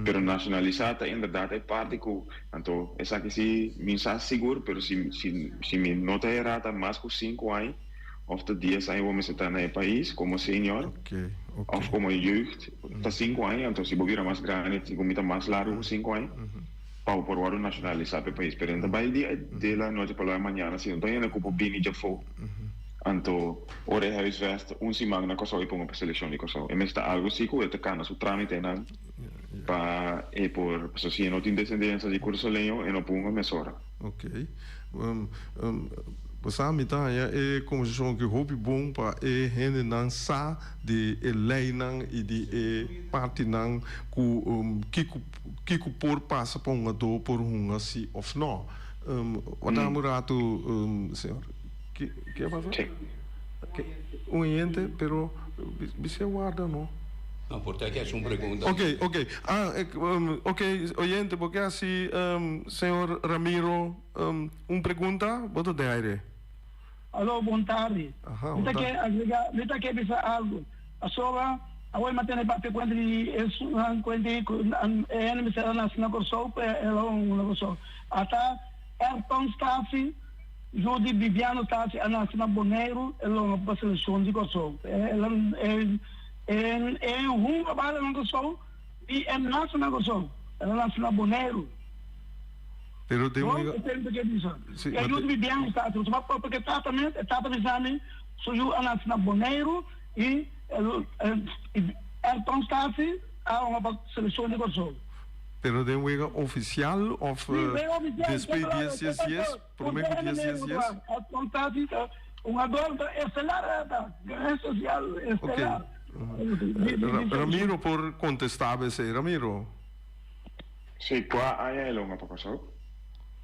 Pero nacionalisa ta inderdaad e parti cu, anto esaki si mi sa sigur, pero si si si mi no ta hera ta mas cu cinco aña of ta dies aña bo mester ta na e pais como senior of como jeugd, ta cinco aña, anto si bo bira mas grandi, si mi ta mas largo cu cinco aña, pa bo por wordo nacionalisa pa e pais. Pero no ta bay di de la noche pa la mañana, si no ta hende cu por bini djafo. Anto ora e huisvest un siman na Kòrsou e ponga pa selekshon di Kòrsou. E mester ta algu si ku e ta kana su trámitenan pa e por, pasobra si e no tin desendensia di kurasoleño e no por hunga mesora. Ok. Bo sa mi ta haña e kombersashon aki hopi bon pa e hendenan sa di e leinan i di e partinan ku kiko kiko por pasa pa hungadó por hunga si òf nò. Wak un ratu señor. Ke ke a pasa? Ke un oyente pero bisé warda no. No, por ta ke haci un pregunta. Ok, ok. Ah, ok, oyente, bo ke haci señor Ramiro un pregunta? Bo ta den aire. Alo, bon tardi. Aha, Mi bon ta ke tardi. agrega, mi ta ke bisa algo. Pasobra awor mi a tene papia kuenta di esunnan kuenta di ku e hende mester a nase na Kòrsou pa el a hunga na Kòrsou. Ata Ayrton Statie. Yu di Bibiano Tati a nase na Boneiru, e longa pa selekshon di Kòrsou. E hunga bala na Kòrsou i e nase na Kòrsou. El a nase na Boneiru. Pero den wega. Esei mi ta ke bisa. E yu di Bibian Statie, ma porque e tata mes, e tata bisa mi su yu a naci na Boneiru y Ayrton Statie a hunga pa seleccion di Kòrsou. Pero den wega oficial of despues dies dies dies, prome cu dies dies dies? Ayrton Statie ta hungador estelar ta, gran social estelar. Ramiro por contesta esei, Ramiro. Sí, kua aña el hunga pa Kòrsou?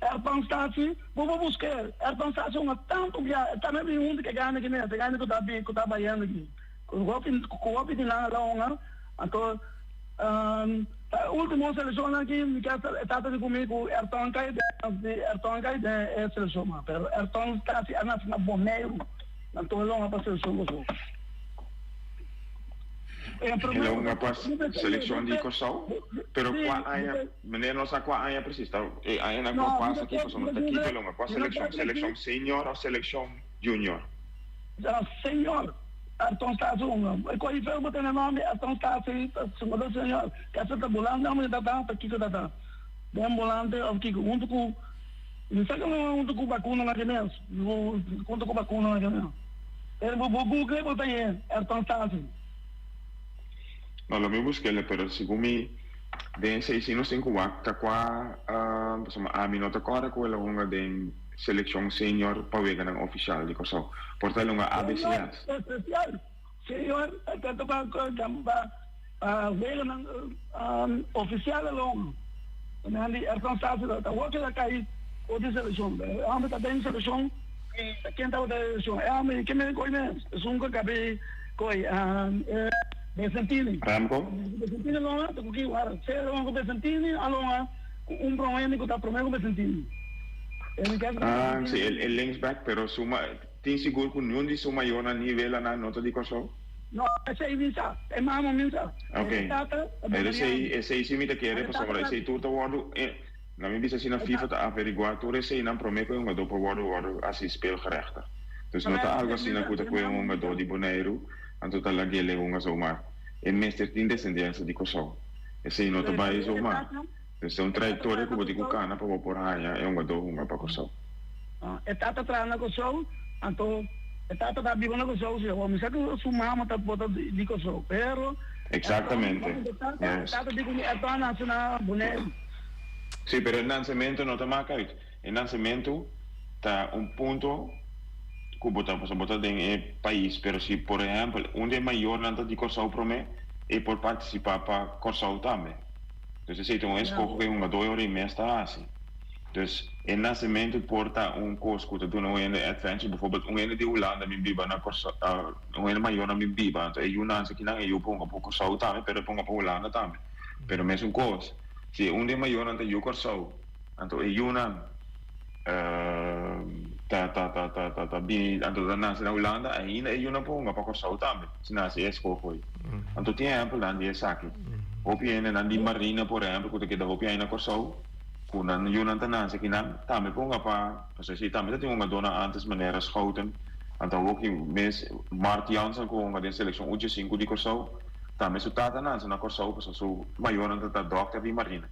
Erton Statie, bo por busk'é. Erton Statie hunga tantu bia, e tambe bin huntu ku e gana aki mes, e gana ku ta bin, ku ta bayendo aki. Ku hopi, ku hopi di nan el a hunga. Anto, ta e ultimo selekshonnan aki mi ke e tata di ku mi ku Erton kai den, si Erton kai den e selekshonnan. Pero Erton Statie a nase na Boneiru, anto el a hunga pa selekshon Kòrsou. El a hunga pa seleccion di Kòrsou, pero kua aña, meneer no sa kua aña precies, ta e añanan ku a pasa aki pasobra no ta kiko el a hunga, kua seleccion, seleccion senior of seleccion junior? Senior, Ayrton Statie hunga, e koi feo bo tene nomber Ayrton Statie ta hungador senior, kese ta bolante homber ta ta, ta kiko ta ta, den bolante of kiko, hunto ku, mi sa ke lo hunga hunto ku Bakuno na kimes, hunto ku Bakuno na kimes. Pero bo bo google bo ta ye Ayrton Statie. No lo mi buskele pero segun mi den seis sinku wak ta kua pasobra ami no ta kòrda ku el a hunga den selekshon senior pa weganan ofishal di Kòrsou. Por ta el hunga ABCS. Senior espesial senior ta toka pa weganan ofisial el a hunga. Nan di Ayrton Statie ta wak el a kai for di selekshon. E hòmber ta den selekshon. Ken tabata e esun? E hòmber ke men koi mes, esun ku kabe koi e Besentini. Remco? Besentini longa ta ku ki wara? Sea longa ku Besentini a longa ku un promé hende ku ta promé ku Besentini. Ah, si, e linksback, pero su ma tin sigur ku niun di su mayornan ni welanan no ta di Kòrsou? No, esei mi sa, e mama mi sa. Ok. E tata ta Pero esei, boneriano. esei si mi ta kere pasobra esei tur ta wòrdu. Na mi bisa asina FIFA ta averiguá tur eseinan promé ku e hungadó por wòrdu wòrdu hasi speelgerechtig. Dus no ta algu asina ku ta kue un hungadó di Boneiru anto ta lag'é hunga zomaar. E mester tin desendensia di Kòrsou. Esei no ta bai zomaar. Dus ta un trayektoria ku bo tin ku kana pa bo por haña e hungadó hunga pa Kòrsou. E tata traha na Kòrsou, anto e tata ta biba na Kòrsou si. Awor mi sa ku su mama ta por ta di Kòrsou, pero Exactamente. E tata di ku mi e ta nase na Boneiru. Sí, pero e nansementu no ta maka uit. E nansementu ta un punto ku bo ta, pasobra bo ta den e pais, pero si por ehèmpel un di e mayornan ta di Kòrsou promé, e por partisipá pa Kòrsou tambe. Dus esei ta un eskoho ku e hungadó e ora ei mes ta hasi. Dus e nasementu por ta un kos ku ta duna un hende advantage, bijvoorbeeld un hende di Hulanda bin biba na Kòrsou, un hende mayornan bin biba, anto e yu nase kinan, e yu por hunga pa Kòrsou tambe, pero e por hunga pa Hulanda tambe. Pero mesun kos. Si e un di e mayornan ta yu Kòrsou, anto e yunan ta ta ta ta ta ta bini, anto ta nase na Hulanda, ainda e yunan por hunga pa Kòrsou tambe, si nase e eskoho ei. Anto tin ehèmpelnan di esaki. Hopi hendenan di Marina, por ehèmpel, ku ta keda hopi aña na Kòrsou, ku nan yunan ta nase akinan, tambe por hunga pa, pasobra esei tambe ta tin hungadónan ántes manera Schouten, anto awoki mes Mart Jansen ku hunga den selekshon U-diesinku di Kòrsou. Tambe su tata nanse na Kòrsou pasobra su mayornan ta ta dòkter di marina.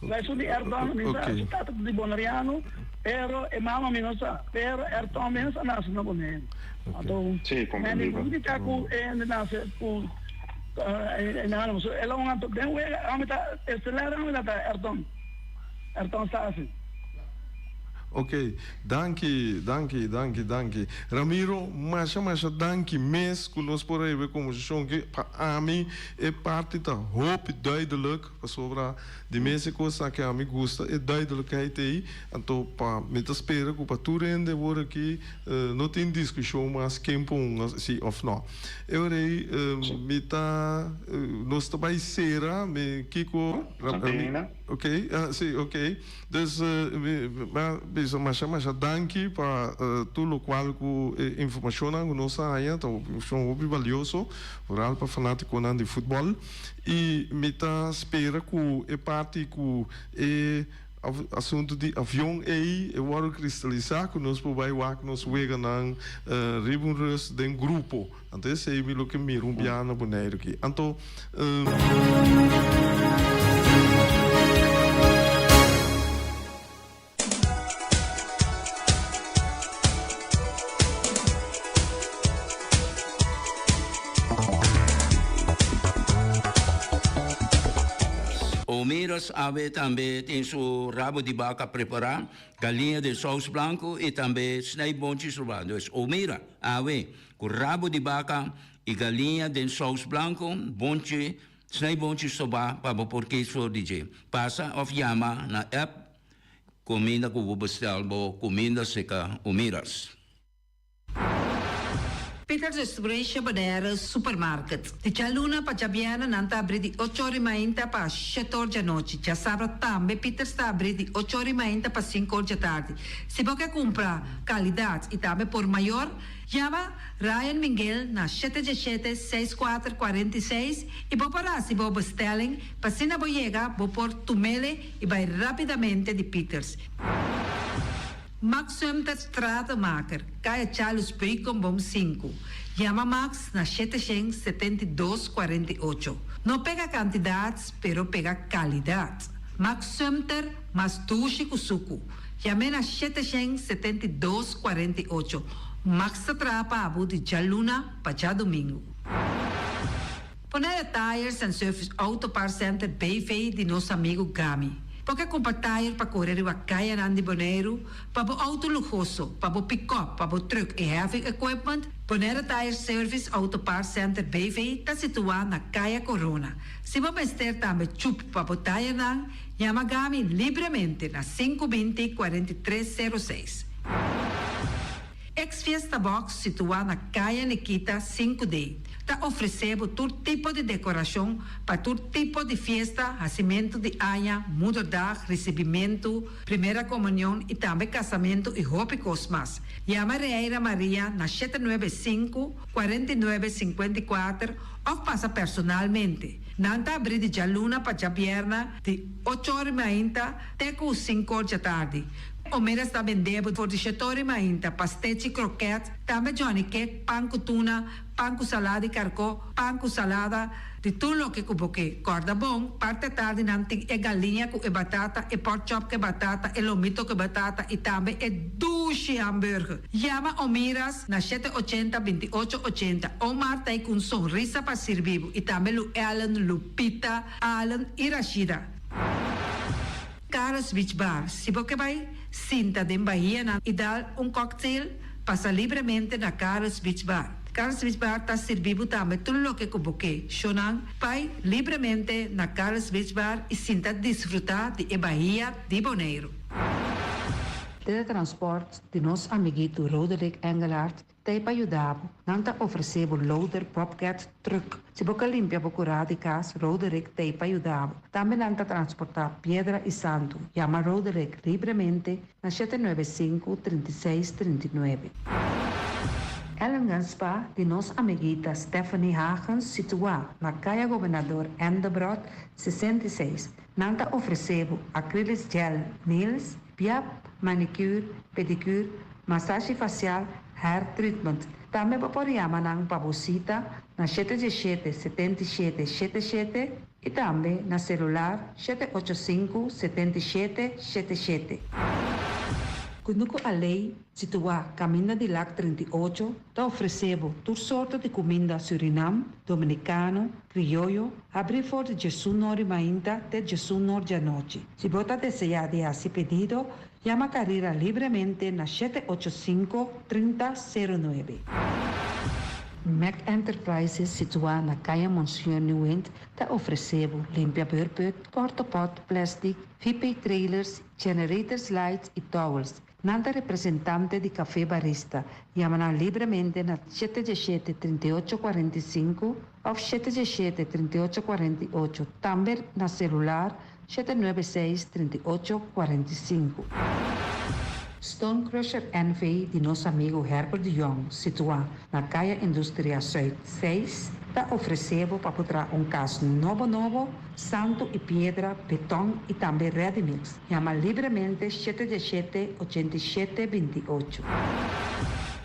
Wij su di Erton mi sa su tata ta di Boneriano pero e mama mi no sa pero Erton mes a nase na Boneiru anto Sí, comprendibel. mi ta ku e hende nase ku e nana pasobra el a un anto den wega ami ta estelar ami ta ta Erton Erton Stasi. Ok, danki, danki, danki, danki. Ramiro, masha, masha danki mes ku nos por a hebe kombersashon aki. Pa ami e parti ta hopi duidelijk, pasobra di mes e kos aki ami gusta e duidelijkheid ei. Anto pa mi ta spera ku pa tur hende awor aki no tin diskushon mas ken por hunga si òf nò. E ora ei mi ta, nos ta bai sera, mi kiko. Ok, si, ok. Dus mi a bisa masha masha danki pa tur lokual ku e informashonnan ku nos a haña ta informashon hopi balioso vooral pa fanatikonan di futbòl i mi ta spera ku e parti ku e asuntu di avion ei e wòrdu kristalisá ku nos por bai wak nos weganan riba un rus den grupo. Anto esei mi lo ke mira un biaha na Boneiru aki. Anto. Omiras awe tambe tin su rabo di baka prepará, galiña den sous blanku i tambe snijboontjes robá. Dus Omira awe ku rabo di baka i galiña den sous blanku, bonchi, snijboontjes stobá pa bo por kies for di dje. Pasa òf yama na app kuminda ku bo bestel bo kuminda seka Omiras. Peters Restauration Bonaire Supermarket. Di djaluna pa djabièrnè nan ta abrí di ocho ora i mainta pa shete or djanochi. Djasabra tambe Peters ta abrí di ocho ora i mainta pa sinku or djatardi. Si bo ke kumpra kalidat i tambe por mayor, yama Ryan Minguel na shete djeshete seis kuater 46 i bo por hasi bo bestelling pa asina bo yega bo por tumele i bai rápidamente di Peters. Max Sumter Stratenmaker, Kaya Charles Beukenboom sinku. Yama Max na 772 48. No pega kantidat, pero pega kalidat. Max Sumter, mas dushi ku suku. Yam'é na 772 48. Max ta traha pa bo di djaluna pa djadumingu. Bonaire Tires and Service Auto Parts Center BV di nos amigu Gami. Bo ke kumpra tire pa kore riba kayanan di Boneiru, pa bo outo luhoso, pa bo pikòp, pa bo trùk i heavy equipment? Bonaire Tire Service Auto Parts Center BV ta situá na Kaya Corona. Si bo mester tambe chup pa bo tirenan, yama Gami libremente na 520 43 06. Ex Fiesta Box situá na Kaya Nikita 5D ta ofresé bo tur tipo di dekorashon pa tur tipo di fiesta, hasimentu di aña, moederdag, risibimentu, primera komunion i tambe kasamentu i hopi kos mas. Yama Reira Maria na 795, 49, 54 òf pasa personalmente. Nan ta abrí di djaluna pa djabièrnè di ocho or i mainta te ku sinku or djatardi. Omeras ta bende bo for di shetor i mainta, pastechi, kroket, tambe johnny cake, pan ku tuna, pan ku salada di karkó, pan ku salada, di tur loke ku bo ke. Kòrda bon, parti atardi nan tin e galiña ku e batata, e pork chop ku e batata, e lomito ku e batata i tambe e dushi hamburger. Yama Omiras na 780 28 80. Omar ta ei ku un sonrisa pa sirbi bo i tambe Lu Ellen, Lupita, Allen i Rashida. Carlos Beach Bar, Si bo ke bai sinta den bahianan i dal un cocktail, pasa libremente na Carlos Beach Bar. Carlos Beach Bar ta sirbi bo tambe tur loke ku bo ke. Shownan, bai libremente na Carlos Beach Bar i sinta disfrutá di e bahia di Boneiru. Teletransport di nos amiguito Roderick Engelhardt Ta ei pa yuda bo. Nan ta ofresé bo loader, bobcat, truck. Si bo ka limpia bo kurá di kas, Roderick ta ei pa yuda bo. Tambe nan ta transportá piedra i santu. Yama Roderick libremente na 795, 36, 39. Ellingham Spa di nos amiguita Stephanie Hagens situá na Kaya Gobernador Endebrot 66. Nan ta ofresé bo acrylic gel nails, piap, manicure, pedicure, masashi fasial, hair treatment. Tambe bo por yama nan pa bo sita na 717 77 77 i tambe na selular 785 77 77. Kunuku Alei, situá Kaminda di Lak 38, ta ofresé bo tur sorto di kuminda Surinam, Dominikano, Krioyo, habrí for di 11 or di mainta te 11 or di anochi. Si bo ta deseá di hasi pedido, yama Carira libremente na 785 3009. Mac Enterprises, situá na Kaya Monsieur Nieuwind, ta ofresé bo limpia beurput, portapot, plastic, VP trailers, generators lights i towels. Nan ta representante di Café Barista. Yama nan libremente na 717 38 45 òf 717 38 48. Tambe na selular 796 38 45. Stone Crusher NV di nos amigu Herbert de Jong, situá na Kaya Industria Zuid 6, ta ofresé bo pa traha un kas nobo nobo, santu i piedra, beton i tambe ready mix. Yama libremente 717 87 28.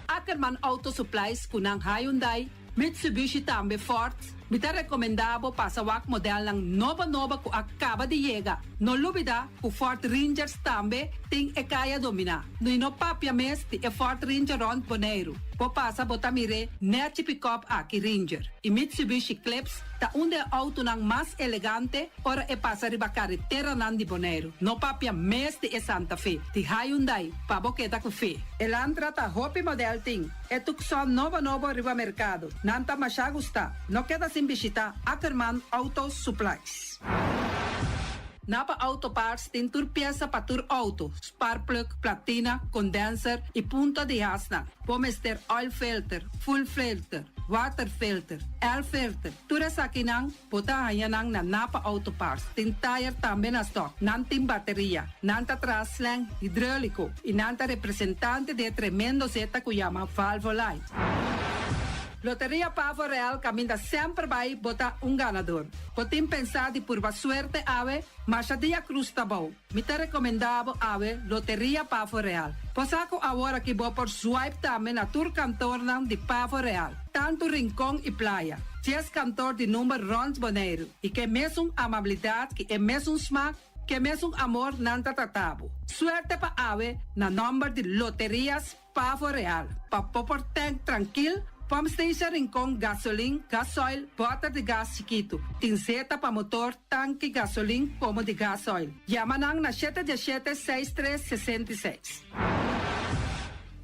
Ackerman Auto Supplies ku nan Hyundai, Mitsubishi tambe Ford. Mi ta rekomendá bo pasa wak modelnan nobo nobo ku a kaba di yega. No lubidá ku Ford Rangers tambe tin e kaya dominá. No i no papia mes di e Ford Ranger rònt Boneiru. Bo pasa bo ta mir'é nèchi pikòp aki Ranger i Mitsubishi Eclipse ta un di e outonan mas elegante ora e pasa riba kareteranan di Boneiru. No papia mes di e Santa Fe, di Hyundai, pa bo keda ku fe. Elantra ta hopi modèl tin e Tucson nobo nobo riba merkado. Nan ta mashá gustá. No keda sin bishitá Ackerman Auto Supplies. Napa Auto Parts tin tur piesa pa tur auto, sparkplug, platina, condenser y punta di hasnan. Bo mester oil filter, fuel filter, water filter, air filter, tur esakinan bo ta haña nan na Napa Auto Parts. Tin tire tambe na stock. Nan tin bateria. Nan ta traha slang hidrolico y nan ta representante di e tremendo zeta cu yama Valvoline. Loteria Pavo Real caminda semper bay bo ta un ganador. Bo tin pensá di purba suerte awe? Masha dia cruz ta bou. Mi ta recomendá bo awe Loteria Pavo Real. Bo sa cu awor aki bo por swipe tambe na tur kantornan di Pavo Real, tantu Rincon y Playa. Dies kantor di number rond Boneiru y ke mesun amabilidad ki e mesun smaak, ke mesun amor nan ta trata bo. Suerte pa awe na nomber di Loterias Pavo Real, pa bo por tank trankil, pump station Rincon, gasolin, gasoil, bòter di gas chikitu. Tin zeta pa motor, tanki gasolin komo di gasoil. Yama nan na shete diesshete seis tres 66.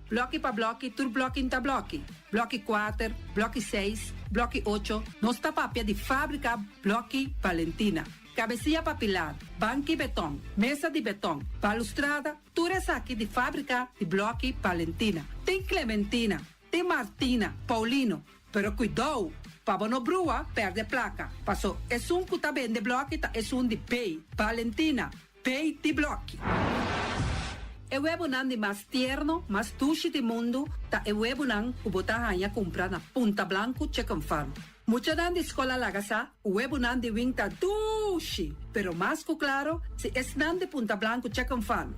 Blòki pa blòki, tur blòki n'ta blòki. Blòki kuater, blòki seis, blòki ocho, nos ta papia di fábrika Blòki Valentina. Kabesia pa pilar, banki beton, mesa di beton, balustrada, Tur esaki di fábrika di blòki Valentina. Tin Clementina, tin Martina, Paulino, pero kuidou pa bo no brua pèrdè plaka, paso esun ku ta bende blòki ta esun di B, Valentina, B di blòki. E webunan di mas tierno, mas dushi di mundu ta e webunan ku bo ta haña kumpra na Punta Blanku Chicken Farm. Muchanan di skol a laga sa ku webunan di wing ta dushi, pero mas ku klaro si esnan di Punta Blanku Chicken Farm.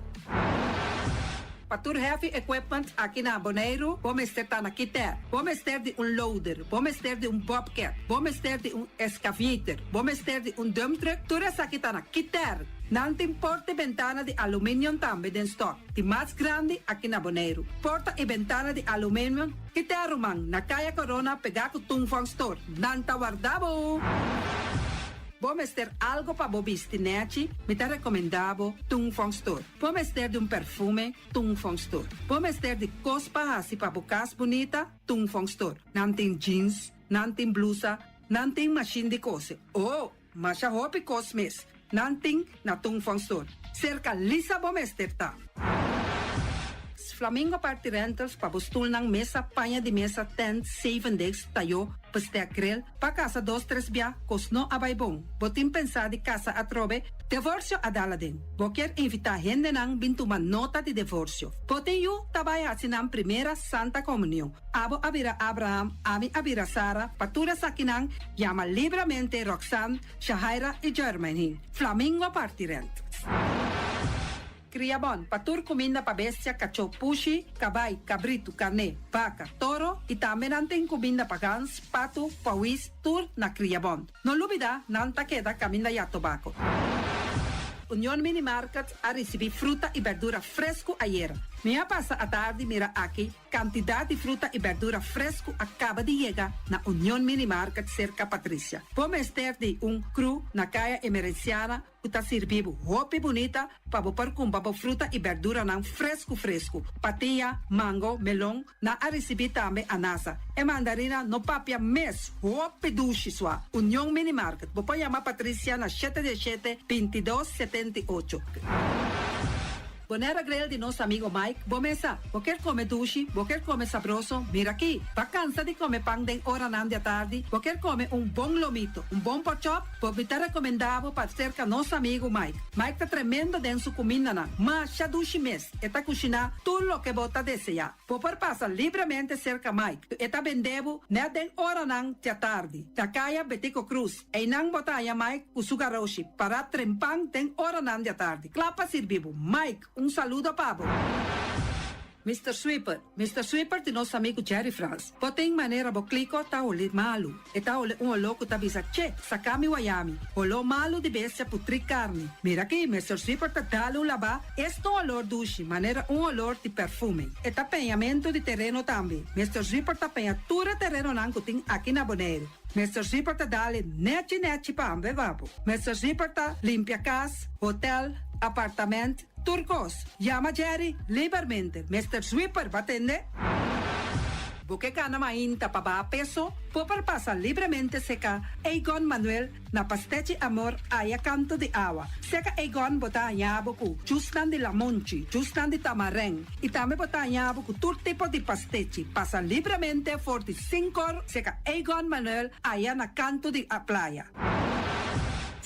Pa tur heavy equipment aki na Boneiru bo mester ta na Kiter. Bo mester di un loader, bo mester di un bobcat, bo mester di un excavator, bo mester di un dump truck, tur esaki ta na Kiter. Nan tin porta i bentana di aluminium tambe den stock. Di mas grandi aki na Boneiru. Porta i bentana di aluminium Kita ruman, na Kaya Corona pegá ku Tung Fong Store. Nan ta warda bo! Bo mester algo pa bo bisti nèchi? Mi ta rekomendá bo Tung Fong Store. Bo mester di un perfume? Tung Fong Store. Bo mester di kos pa hasi pa bo kas bunita? Tung Fong Store. Nan tin jeans, nan tin blusa, nan tin mashin di kose. Oh! Masha hopi kos mes nan tin na Tung Fong Store. Serka Lisa bo mester ta. Flamingo Party Rentals pa bo stulnan, mesa, paña di mesa, tent, zeven desk, tayó, bestek, grill, pa kasa dos tres bia, kos no a bai bon. Bo tin pensá di kasa atrobe? Devorsio a dal aden. Bo kier invitá hendenan bin tuma nota di devorsio. Bo tin yu ta bai hasi nan primera Santa Komunion. Abo a bira Abraham, ami a bira Sara, pa tur esakinan Yama libramente Roxanne, Shahaira i Jermaine. Flamingo parti rent. Kria bon pa tur kuminda pa bestia, kachó, pushi, kabai, kabritu, karné, baka, toro i tambe nan tin kuminda pa gans, patu, pawis, tur na Kria Bon. No lubida nan ta keda kaminda ya tobako. Union Mini Market a risibí fruta i berdura fresku ayera. Mi a pasa atardi mira aki Kantidat di fruta i bèrdura fresku a kaba di yega na Union Mini Market serka Patricia. Bo mester di un kru na Kaya Emerenciana ku ta sirbi bo hopi bunita pa bo por kumpra bo fruta i bèrduranan fresku fresku. Patia, mango, melon, nan a risibí tambe anasa. E mandarina no papia mes, hopi dushi sua. Union Mini Market, bo por yama Patricia na shete diesshete, 22, 78. Bonera Grill di nos amigo Mike, bo mesa. Bo kier come dushi, bo kier come sabroso, mira aki. Ba cansa di come pan den oranan di atardi, bo kier come un bon lomito, un bon porkchop, bo mi ta recomenda bo pa cerca nos amigo Mike. Mike ta tremendo den su cumindanan, masha dushi mes, e ta cushina tur loke bo ta desea. Bo por pasa libremente cerca Mike, e ta bende bo net den oranan di atardi. Na caya Betico Cruz. Einan bo ta haña Mike ku su garoshi pará trempan den oranan di atardi, kla pa sirbi bo. Mike, un saludo pa bo! Mister Sweeper, Mister Sweeper di nos amigu Jerry Frans. Bo tin manera bo kliko ta holi malu. E ta holi un holó ku ta bisa che, saka mi wayami. Holó malu di bestia putrí karni. Mira aki, Mister Sweeper ta dal un labá, es ta un holor dushi, manera un holor di perfume. E ta peñamentu di tereno tambe. Mister Sweeper ta peña tur e terenonan ku tin aki na Boneiru. Mister Sweeper ta dal e nechi nechi pa ambe babo. Mister Sweeper ta limpia kas, hotel, apartament, Tur kos. Yama Jerry libermente. Mister Sweeper ba tende? Bo ke gana mainta pa baha peso? Bo por pasa libremente seka Egon Manuel na Pastechi Amor aya kanto di awa. Seka Egon bo ta haña bo ku jusnan di lamonchi, jusnan di tamarèn i tambe bo ta haña bo ku tur tipo di pastechi. Pasa libremente for di sinkor seka Egon Manuel aya na kanto di playa.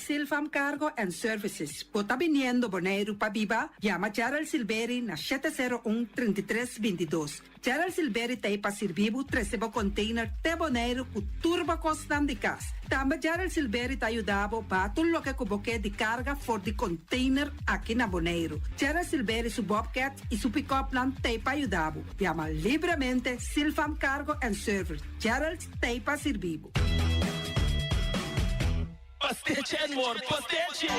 Silfam Cargo and Services, Bo ta biniendo Boneiru pa biba? Yama Gerald Silberi na 701 33 22. Gerald Silberi ta ei pa sirbi bo trese bo container te Boneiru ku tur bo kosnan di kas. Tambe Gerald Silberi ta yuda bo baha tur loke ku bo ke di karga for di container aki na Boneiru. Gerald Silberi su bobcat i su pick-upnan ta ei pa yuda bo. Yama libremente Silfam Cargo and Service. Gerald ta ei pa sirbi bo. Pastechi and more pastechi!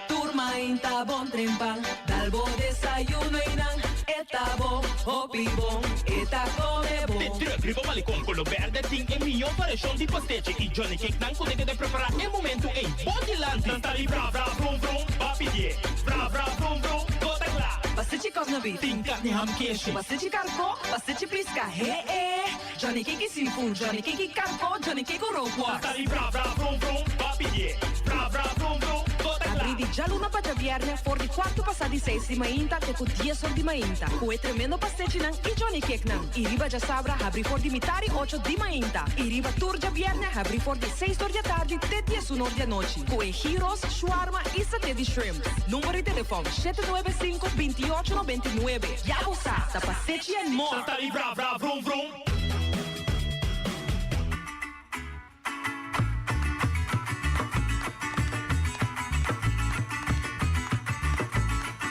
Tur mainta bon trempan, dal bo desayuno y nan e ta bon, hopi bon, e ta come bon. De truck riba Malecon Colo Berde tin e mihó variashon di pastechi y Johnny Cake nan cu ta keda prepara e momento ey bo dilanti. Nan ta di bra bra brum brum, ba pidié bra bra brum brum, bo ta cla. Pastechi cosna beef. Tin carni ham keshi. Pastechi carco, pastechi pisca, he e. Johnny Cake seafood, Johnny Cake karko, Johnny Cake rookworst. Ta di bra bra vrum vrum, ba pidié. Bra bra vrum vrum, bo ta kla. Abrí di djaluna pa djabièrnè for di kuartu pasá di seis di mainta te ku dies or di mainta ku e tremendo pastechinan i Johnny Cakenan. I riba djasabra habrí for di mitar i ocho di mainta. I riba tur djabièrnè habrí for di seis or di atardi te diesun or di anochi ku e gyros, shawarma i saté di shrimp. Number di telefòn, 795 28 99. Ya bo sa, ta pastechi and more! Ta di bra bra vrum vrum.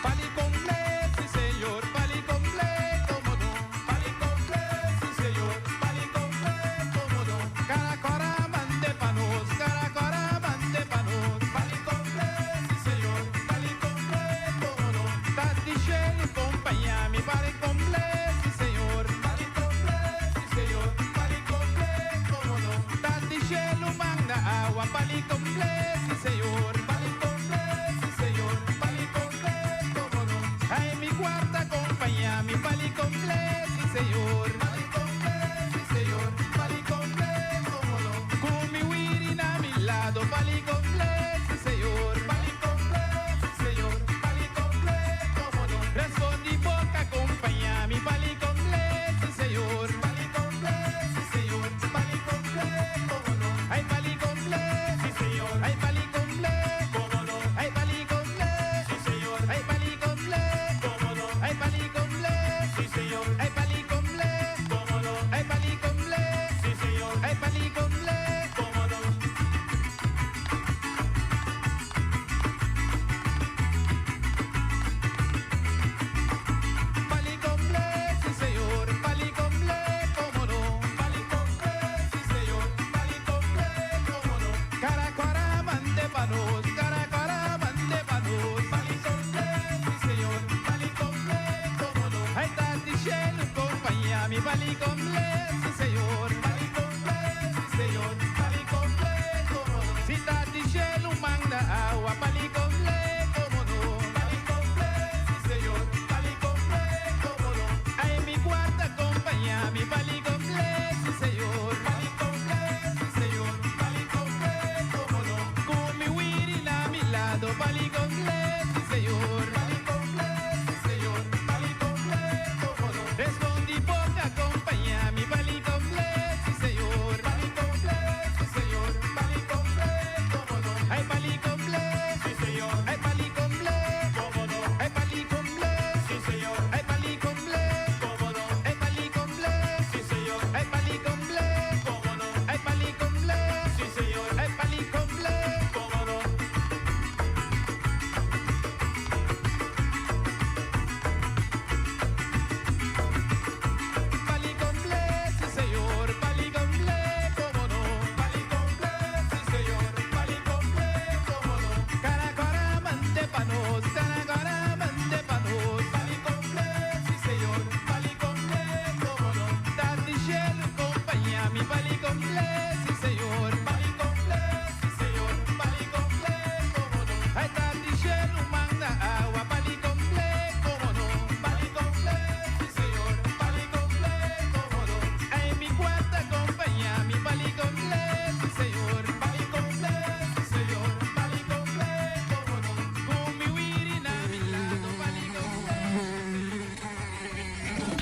Pali komple, si señor, pali komple, como no. Pali komple, si señor, pali komple, como no. Caracora mande pa nos, caracora mande pa nos. Pali komple, si señor, pali komple, como no. Tati Shelu compaña mi, pali komple, si señor. Pali komple, si señor, pali komple, como no. Tati Shelu manda agua, pali komple, si señor. Pali komple, si señor, pali komple, como no. Ay, mi cuarta compaña mi, pali komple, si señor. Pali komple, si señor, pali komple, como no. Ku mi wiri na mi lado, pali komple, si señor. Pali komple, si señor, pali komple, como no. Respondi boca.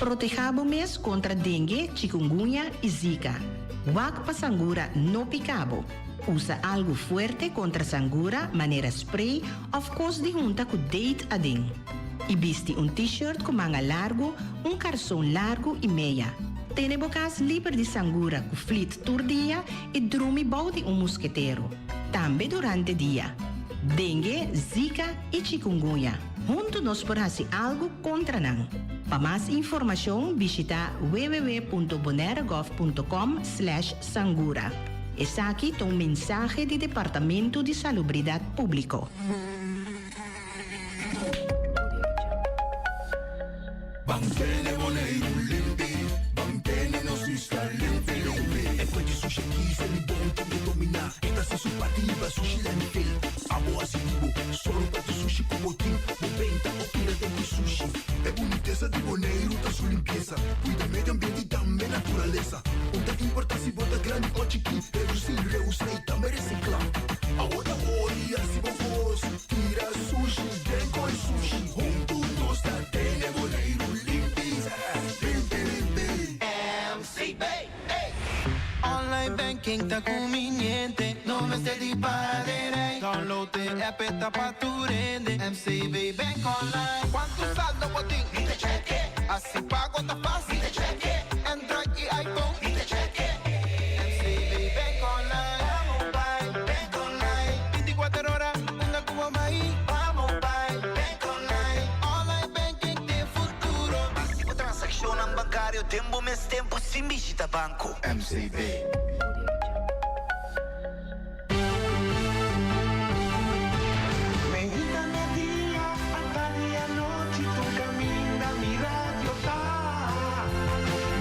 Protehá bo mes kontra dengue, chikungunya i zika. Wak pa sangura no pika bo. Usa algu fuerte kontra sangura manera spray òf kos di hunta ku date aden. I bisti un t-shirt ku manga largu, un karson largu i meya. Tene bo kas liber di sangura ku flit tur dia i drumi bou di un musketero. Tambe durante dia. Dengue, zika i chikungunya. Huntu nos por hasi algu kontra nan. Pa mas informashon bishita www.bonairegov.com slash sangura. Esaki ta un mensahe di Departamento di Salubridat Públiko. Ban tene Boneiru limpi, ban tene nos isla limpi limpi. E fuente sushi aki se mi bon ta mi dominá. E ta hasi su parti riba sushi landfill. Abo hasi di bo, solo pa tu sushi ku bo tin. Bo benta o tira den ku sushi. E bunitesa di Boneiru ta su limpiesa. Kuida medio ambiente i tambe naturalesa. Un ta importá si bo ta grandi o chikí. Redusí, reusá i tambe resiklá. Abo ta ori hasi bo kos. Tira sushi den koi sushi. Huntu nos ta tene Boneiru limpi, limpi, limpi. MCB, ey! Online banking ta conveniente, no mester di para den rij. Download e app e ta pa tur hende, MCB Bank Online. Cuanto saldo bo tin? Mi ta check e. Haci pago ta facil. Mi ta check e. Android y iPhone. Mi ta check e. MCB Bank Online. Vamos bai, Bank Online. Binticuater ora, unda cu bo bai. Vamos bai, Bank Online. Online banking t'e futuro. Haci bo transaccionnan bancario den bo mes tempo sin bishita banco. MCB. Meinta media, atardi anochi tur caminda mi radio ta.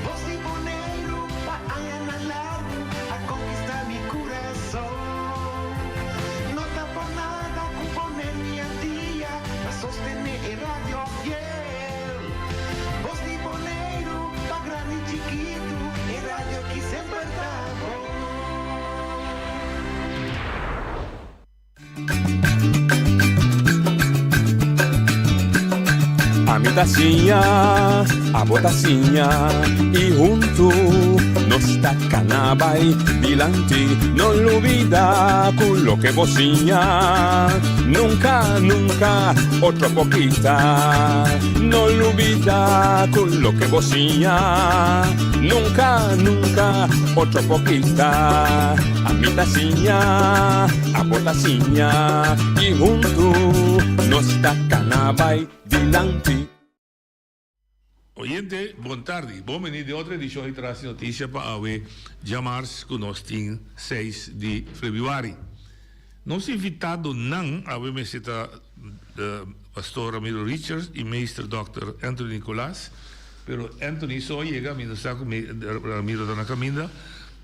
Voz di Boneiru pa añanan largu a conquista mi curason. No ta por nada cu Boneiru y Antia ta sostene e radio fiel. Voz di Boneiru pa grandi y chikitu e radio ki semper ta bon. Ami ta siña, abo ta siña y huntu nos ta cana bay dilanti. No lubida cu loke bo siña nunca, nunca otro por kita. No lubida cu loke bo siña nunca, nunca otro por kita. Ami ta siña, abo ta siña y huntu nos ta cana bay dilanti. Oyente, bon tardi. Bon bini den otro edicion di Tras di Noticia pa awe djamars cu nos tin seis di februari. Nos invitadonan awe mester ta Pastor Ramiro Richards y Meester Dòkter Anthony Nicolaas, pero Anthony so a yega, mi no sa cu Ramiro ta na caminda.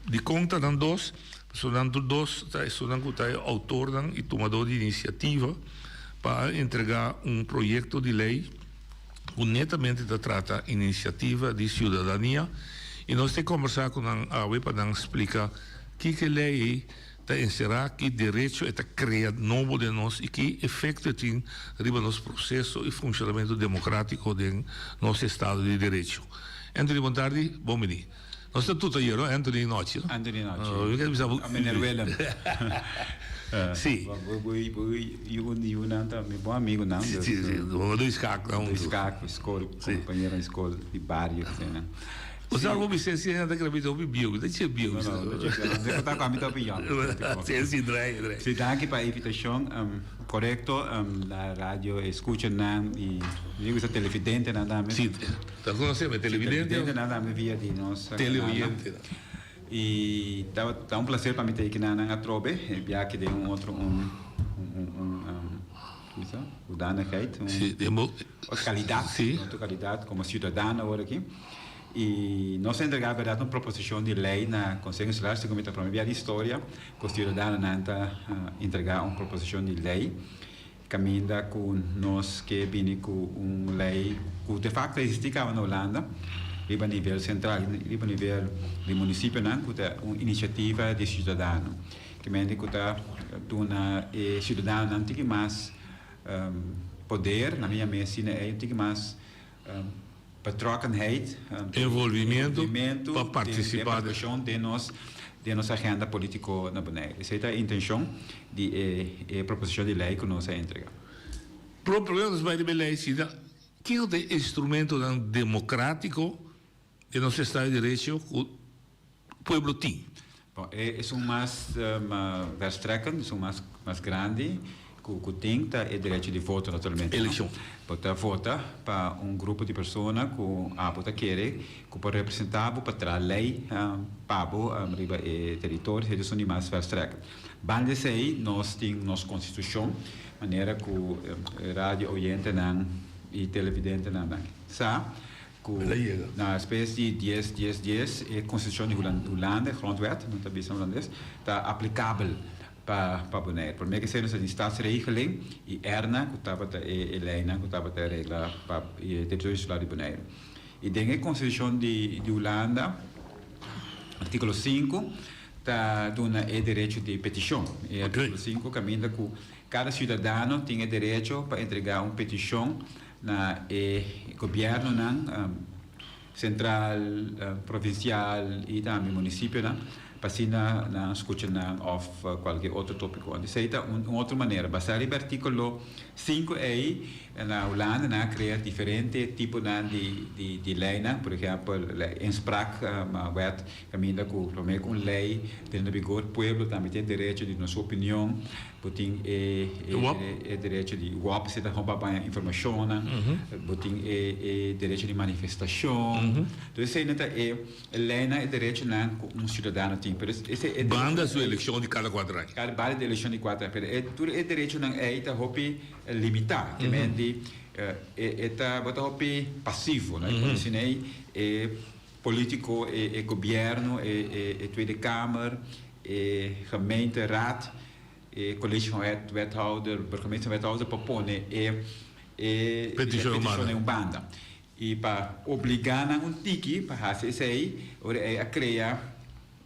Dikon ta nan dos? Pasobra nan tur dos ta esunnan ku ta e outornan i tumadó di inisiativa pa a entregá un proyekto di lei ku netamente ta trata inisiativa di siudadania i nos ta e kombersá ku nan awe pa nan splika kiko e lei ei ta enserá, ki derecho e ta krea nobo den nos i ki efekto e tin riba nos proseso i funshonamentu demokratiko den nos estado di derecho. Anthony bon tardi, bon bini. Nos ta tuta ayer, no? Anthony Nochi, no? Anthony Nochi. Oh, mi bisa bu. Meneer Willem. Si. Bu bu bu yu un yu nan ta mi bon amigo nan. Si, si, si. Bo doy skak nan. Doy skak, skol, compañero di skol, di bario, asina. Bo sa bo bisa si nan ta kere bisa hopi bieu, ta che bieu. No, no, ta che bieu. Nan ta ku ami ta hopi yòn. Si, si, drai, drai. Si, danki pa e invitashon. Korekto, na radio escuchanan i mi gusta televidentenan tambe. Si. Ta conoce mi televidente. Televidente nan tambe via di nos canal. Teleoyente nan. Y ta un placer pa mi ta aki nan nan atrobe e biaha den un otro un un un como se hoedanigheid un Si den bo otro calidad Si. otro calidad como ciudadano awor aki y nos a entrega berdad un proposicion di ley na Conseho Insular segun mi ta prome bia di historia cu ciudadanonan ta entrega un proposicion di ley. Kaminda ku nos ke bini ku un lei ku de fakto existi kaba na Hulanda riba nivel sentral, riba nivel di munisipionan ku ta un inisiativa di siudadano. Ke mente ku ta duna e siudadanonan tiki mas poder, na mi yam'é asina ei, tiki mas. Betrokkenheid, Envolvimiento pa participa den partisipashon den nos den nos agenda politico na Bonaire. Esei ta e intencion di e e proposicion di ley cu nos a entrega. Pro prome nos bai riba e ley si ta kiko ta e instrumentonan democratico den nos estado di derecho cu pueblo tin? Bon, e esun mas verstrekkend, esun mas mas grandi ku ku tin ta e derecho di voto naturalmente. Elekshon. Bo ta vota pa un grupo di persona ku abo ta kere ku por representá bo pa traha lei pa bo riba e teritorio, esei ta esun di mas verstrekkend. Banda esei nos tin nos konstitushon manera ku radio oyentenan i televidentenan sa. Ku na spes di dies dies dies e konstitushon di Hulanda, e grondwet, nan ta bisa na hulandes, ta aplikabel pa pa Bonaire. Promé ke esei nos ta tin Statsregeling i Erna ku tabata e e leinan ku tabata regla pa e teritorio insular di Bonaire. I den e konstitushon di di Hulanda, artíkulo sinku ta duna e derecho di petishon. E artíkulo sinku kaminda ku kada siudadano tin e derecho pa entregá un petishon Na e gobièrnunan sentral, provinsial i tambe munisipionan pa asina nan skucha nan òf kualke otro tópiko. Anto esei ta un otro manera. Basá riba artíkulo sinku ei na Hulanda nan a krea diferente tiponan di di leinan, por ehèmpel lei inspraakwet kaminda ku promé ku un lei drenta vigor pueblo tambe tin derecho di duna su opinion. Bo tin e e derecho di wòp si ta kon pa baña informashonnan, bo tin e e derecho di manifestashon. Tur eseinan ta e leinan, e derechonan ku un siudadano tin. Pero ese e Banda su elekshon di kada kuater aña. Kada banda di elekshon di kuater aña. Pero e tur e derechonan ei ta hopi limitá. Ke men di e e ta bo ta hopi pasivo, no? E kondishon ei e polítiko, e e gobièrnu, e e e Tweede Kamer, e gemeenteraad. E College van Wethouder, Burgemeester en Wethouder pa pone e e petishon den un banda. I pa obligá nan un tiki pa hasi esei, ora ei a krea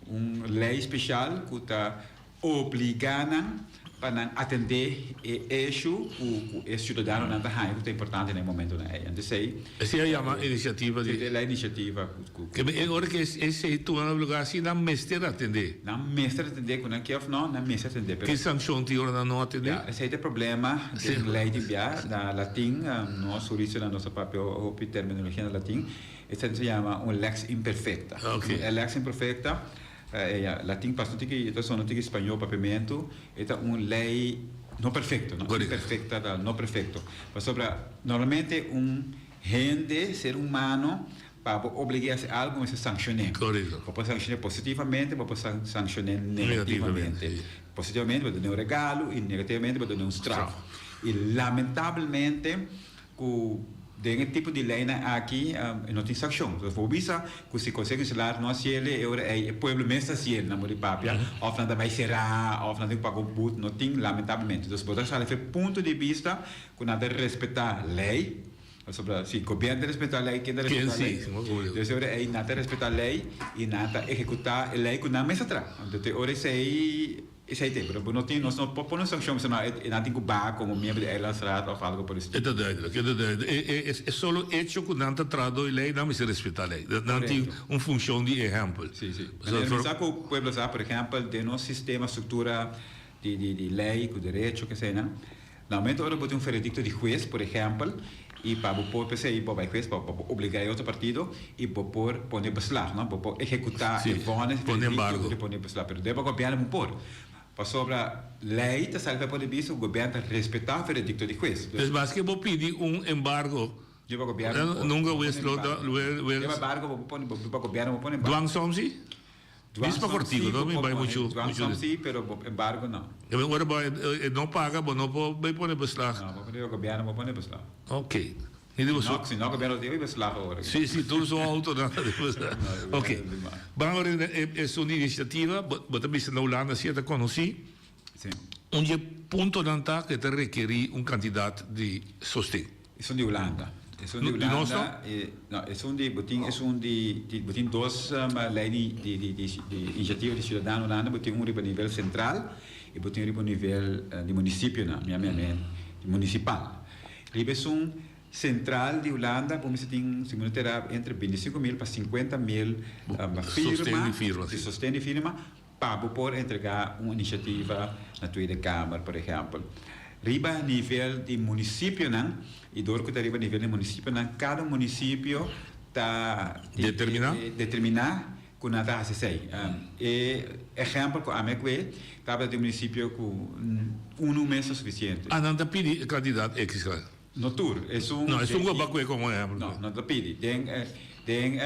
un lei speshal ku ta obligá nan pa nan atendé e eshu ku e siudadanonan ta haña ku ta importante na e momentonan ei. Anto esei. Esei a yama inisiativa di. Esei ta e inisiativa ku. E ora ku esei tuma na lugar si nan mester atendé. Nan mester atendé ku nan ke òf no, nan mester atendé. Ki sankshon tin ora nan no atendé? Ya, esei ta e problema den lei di bia. Na latin, nos huristanan nos ta papia hopi terminologia na latin, esei ta yama un lex imperfecta. E lex imperfecta, ya, latin pas no tin ki, ta sona tin ki spañó papiamentu, e ta un lei no perfecto, no? Imperfecta ta no perfecto. Pasobra normalmente un hende, ser humano, Pa bo oblig'é hasi algu bo mester sankshon'é. Bo por sankshon'é positivamente, bo por sankshon'é negativamente. Positivamente bo dun'é un regalo i negativamente bo dun'é un straf. I lamentablemente ku den e tipo di leinan aki no tin sankshon. Entonces bo bisa ku si Konseho Insular no hasiel e ora ei e pueblo mes ta hasiel nan bo di papia òf nan ta bai será òf nan tin ku paga un but, no tin lamentablemente. Entonces bo ta sali for e punto di bista ku nan ta respetá lei. Pasobra si gobierno ta respeta ley, ken ta respeta ley? Entonces e ora ey nan ta respeta ley y nan ta ehecuta e ley cu nan mes a traha. Entonces te ora esey, esey te. Pero bo no tin, nos no por pone un sancion bisa no, e nan tin cu baha como miembro di Eilandsraad of algo por el estilo. E ta duidelijk, e ta duidelijk. E, e, e solo hecho cu nan ta traha door e ley, nan mester respeta ley. Nan tin un funcion di ehempel. Si, si. Manera mi sa cu pueblo sa, por ehempel, den nos sistema, structura di, di, di ley cu derecho, keseynan, Na momento ora bo tin un veredicto di hues, por ehempel, y pa bo por p'esey bo bay hues pa bo obliga e otro partido y bo por pone beslag, no? Bo por ehecuta e vonnis, e veredicto di pone beslag. Pero den bo gobierno bo por. Pasobra ley ta sali pa e punto di bista cu gobierno ta respeta veredicto di hues. Dus maske bo pidi un embargo, Di bo gobierno bo por. nunca hues lo ta, Di bo embargo bo por pone, di bo gobierno bo por pone embargo. Dwangsom si? Dwangsom Misma cortico, no mi bai mucho. Dwangsom si, pero bo embargo no. Ora bo e no paga, bo no por bay pone beslag. No, bo pone gobierno bo pone beslag. Ok. Ni di boso. Si no gobierno tin beslag awor. Si, si, tur su auto nan ta beslag. Ok. Ban awor esun di iniciativa, bo ta bisa na Hulanda si e ta conoci. Si. Un di e puntonan ta cu e ta rekeri un cantidad di sosten. Esun di Hulanda. Esun di Di nos no? Hulanda, no, esun di, bo tin esun di, di, bo tin dos lei di, di, di, di, di iniciativa di ciudadano Hulanda, bo tin un riba nivel central y bo tin riba nivel di municipionan, mi a mi a mi municipal. Riba esun. sentral di Hulanda bo mester tin si bo no tera entre 25.000 pa 50.000 firma, firma, si sosten di firma pa bo por entrega un iniciativa na Tweede Kamer por ehempel. Riba nivel di municipionan y door cu ta riba nivel di municipionan cada municipio ta Determina? determina cu nan ta haci esey. E ehempel cu ami a cue tabata di un municipio cu uno mes ta suficiente. Ah, nan ta pidi e cantidad X claro. No tur, esun. No, esun cu a cue como ehempel. No, nan ta pidi. Den den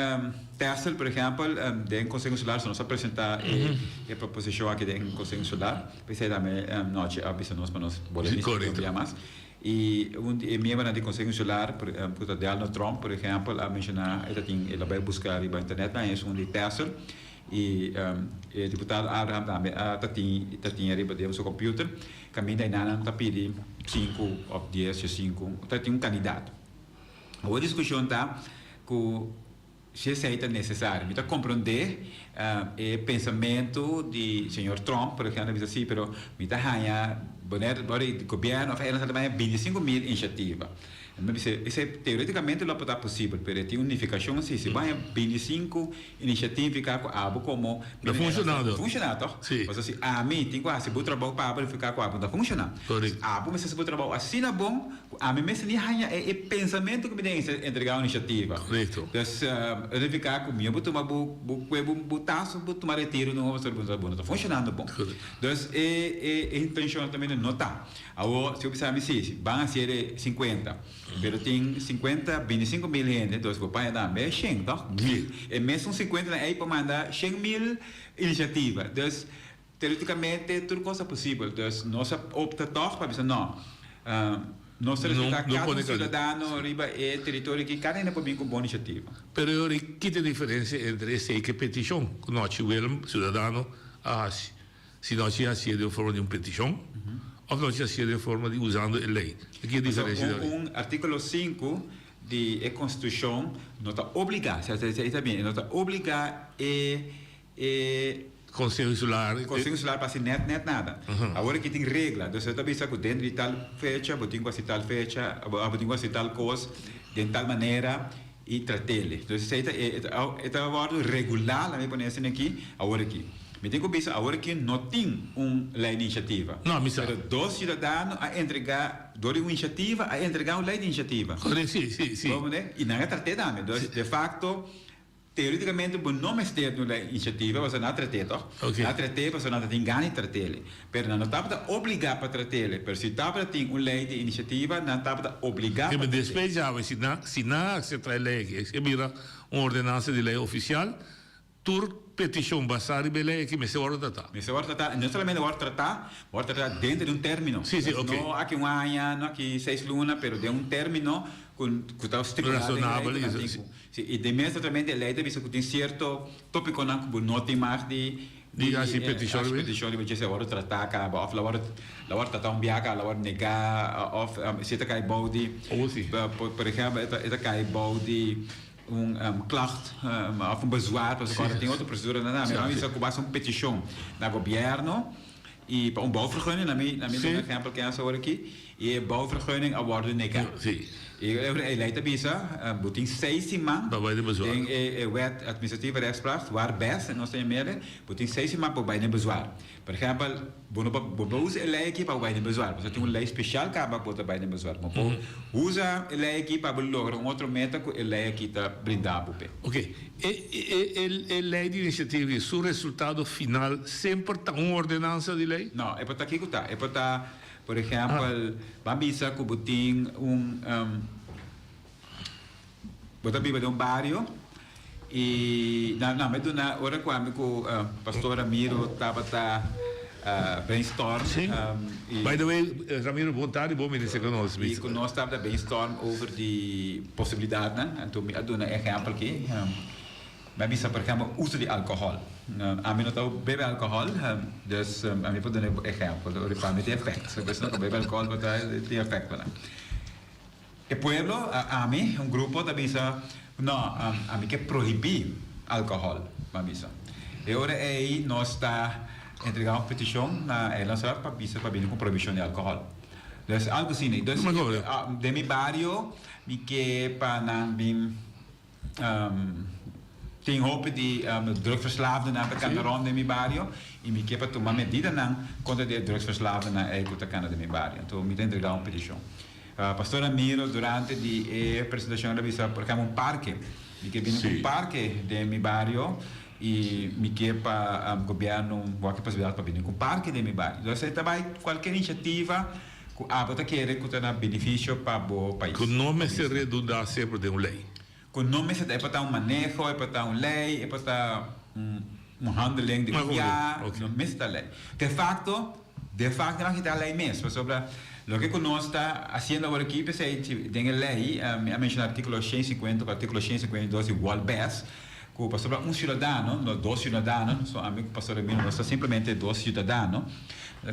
Texel por ehempel, den Conseho Insular si nos a presenta e proposicion aki den Conseho Insular, p'esey tambe nochi a bisa nos pa nos bolbe bisa un bia mas. Y un di e miembronan di Conseho Insular, cu ta Delno Tromp, por ehempel, a menciona e ta tin, el a bay busca riba internet nan esun di Texel. Y e diputado Abraham tambe a ta tin, ta tin ariba den su computer, caminda enanan ta pidi sinku of dies o sinku, ta tin un candidato. Awor discusion ta cu si esey ta necesario. Mi ta comprende e pensamento di señor Tromp, por ejemplo, bisa si, pero mi ta haya boner, ora di gobierno of eiland ta haya 25.000 iniciativa. Mi bisa, esey teoreticamente lo por ta posibel, pero e tin un nificacion si, si bo haya 25 Iniciativa cu abo como Ta funciona toch? Funciona toch? Si. Pasobra si ami tin cu haci bo trabou pa abo verifica cu abo ta funciona. Correcto. Abo mester haci bo trabou asina bon cu ami mester ni haya e pensamento cu mi den entrega un iniciativa. Correcto. Dus verifica cu mi bo tuma bo bo cue bo bo tas bo tuma retiro no pasobra bo trabou no ta funcionando bon. Correcto. Dus e e intencion tambe no ta. Awor si bo bisa mi si ban haci e 50. Pero tin 50, 25 mil hende, dus bo paña tambe shen, toch? Mil. E mesun 50 nan ey por manda shen mil iniciativa. Dus, teoreticamente tur cos ta posibel. Dus nos a opta toch pa bisa no, nos ta respeta cada un ciudadano riba e teritorio aki, cada hende por bin cu bon iniciativa. Pero e ora ki ta e diferencia entre esey cu e peticion cu Nochi Willem, ciudadano, a haci? Si nos a hacié den forma di un peticion of nos a hacié den forma di usando e ley. Aki e diferencia ta Un, un articulo 5 di e Constitucion no ta obliga, si esey ta bien, e no ta obliga e e Conseho Insular. Conseho Insular pa haci net net nada. Awor aki tin regla, dus e ta bisa cu dentro di tal fecha bo tin cu haci tal fecha, bo tin cu haci tal cos den tal manera y tratele. Dus esey ta e e ta wordo regula, laat mi pone asina aki, awor aki. Mi tin cu bisa awor aki no tin un ley di iniciativa. No, mi sa. Pero dos ciudadano a entrega, door di un iniciativa, a entrega un ley di iniciativa. Correcto, si, si, si. Bo mende? Y nan a trate tambe. Dus de facto, teoreticamente bo no mester di un ley di iniciativa, pasobra nan a trate toch? Ok. Nan a trate pasobra nan ta tin gana di tratele. Pero nan no tabata obliga pa tratele. Pero si tabata tin un ley di iniciativa, nan tabata obliga pa Pero tratele. despues ya, si nan, si nan a acepta e ley aki, e bira un ordenansa di ley oficial, Tur peticion basá riba e ley aki mester wòrdu tratá. Mester wòrdu tratá, i no solamente wòrdu tratá, wòrdu tratá denter di un término. Sí, sí, Pues ok. no aki un aña, no aki seis luna, pero den un término ku ku ta stipulá den e ley Rasonabel ku i nan tin sí. ku. Sí, i den mes tratamente e ley ta bisa ku tin sierto tópikonan ku bo no tin mag di Di hasi peticion hasi riba. peticion riba dje, si a wòrdu tratá kaba òf la wòrdu la wòrdu tratá un biaha kaba la wòrdu negá òf si e ta kai bou di Oh, sí. por por ehèmpel e ta e ta kai bou di un klacht of un bezwaar pasobra ora tin otro procedura nan tambe nan bisa cu bo haci un peticion na gobierno y pa un bouwvergunning na mi na mi duna ehempel ken haci awor aki y e bouwvergunning a wordo nega y e ley ta bisa bo tin seis siman den e wet administratieve rechtspraak waar best nos ta yam'e bo tin seis siman pa bo bay den bezwaar. Por ehèmpel, bo no por bo por usa e lei aki pa bo bai den bezwaar, pasobra tin un lei spesial kaba bo ta bai den bezwaar. Bo por usa e lei aki pa bo logra un otro meta ku e lei aki ta brinda bo p'e. Ok. E e e lei di inisiativa i su resultado final semper ta un ordenansa di lei? No, e por ta kiko ta. E por ta, por ehèmpel, ban bisa ku bo tin un. Bo ta biba den un bario y nan nan me duna ora cu ami cu Pastor Ramiro tabata brainstorm Sí. y By the way, Ramiro, bon tardi, bon bini cerca nos. Y cu nos tabata brainstorm over di posibilidadnan, anto mi a duna e ehempel aki. Mi a bisa por ehempel uso di alcohol. Ami no ta bebe alcohol, dus ami por duna e ehempel. Ora pa mi tin efecto. Pues no ta bebe alcohol bo ta tin efectonan. E pueblo, ami, un grupo ta bisa, No, ami ke prohibí alkohòl, mi a bisa. E ora ei nos ta entregá un petishon na Eilandsraad pa bisa pa bini ku prohibishon di alkohòl. Dus algu asina. Dus den mi bario mi ke pa nan bin tin hopi di drugverslaafdennan ta kanta rond den mi bario y mi ke pa tuma medidanan kontra di e drugsverslaafdennan ey ku ta kanta den mi bario. Anto mi ta entrega un petishon. Pastor Ramiro durante di e presentashon el a bisa por ehempel un parke. Mi ke bini ku un parke den mi bario y mi ke pa gobierno wak e posibilidad pa bini ku un parke den mi bario. Entonces e ta bay cualkier iniciativa ku abo ta kere ku ta na beneficio pa bo pais. Ku no mester redunda semper den un ley. Ku no mester ta, e por ta un maneho, e por ta un ley, e por ta un handeling di un bia, no mester ta ley. De facto, de facto nan kita ley mes, pasobra loke ku nos ta haciendo awor aki, p'esei si den e ley mi a menciona articulo 150 ku articulo 152 di Wolbes, ku pasobra un ciudadano, no dos ciudadano, so ami ku Pastor Emilio nos ta simplemente dos ciudadano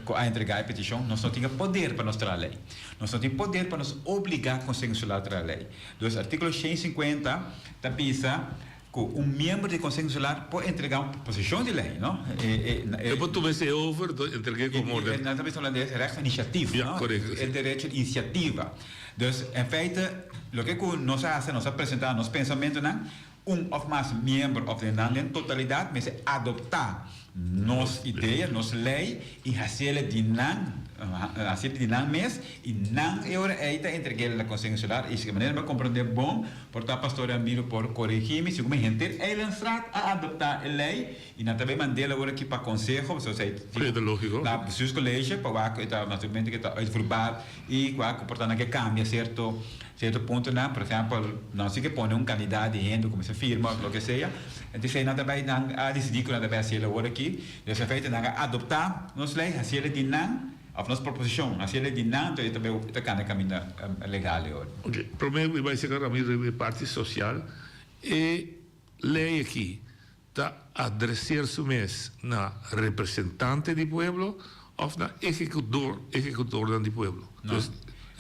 ku a entrega e peticion, nos no tin e poder pa nos traha ley. Nos no tin poder pa nos obliga Conseho Insular traha ley. Dus artíkulo 150 ta bisa ku un miembro di Konseho Insular por entregá un proposishon di lei, no? E por tuma esei over, enton entreg'é komo orden. Nan ta bisa holandes recht van initiatief, no? Ja, korekto, si. E derecho di inisiativa. Dus, en feite, loke ku nos a hasi, nos a presentá nos pensamentunan, un òf mas miembro òf den nan den totalidat mester adoptá nos idea, nos lei i hasiel di nan, hasiel di nan mes i nan e ora ei ta entreg'el na Konseho Insular i si manera mi a komprondé bon por ta Pastor Ramiro por korigí mi segun mi henter Eilandstraat a adoptá e lei i nan ta bai mand'el awor aki pa konseho pasobra esei na bestuurscollege pa wak ku e ta naturalmente ku e ta uitvoerbaar i ku por ta nan ke kambia sierto Cierto puntonan, por ehempel, nan si ke pone un cantidad di hende cu mester firma of loke sea, entonces nan ta bay, nan a dicidi cu nan ta bay haciel awor aki, dus en feite nan a adopta nos ley, haciel di nan, of nos proposicion, haciel di nan, entonces e ta bay, e ta cana caminda legal e ora. Ok, prome mi bay seca Ramiro riba e parti social, e ley aki ta adreseer su mes na representante di pueblo of na ehecudor, ehecutornan di pueblo? No. Dus,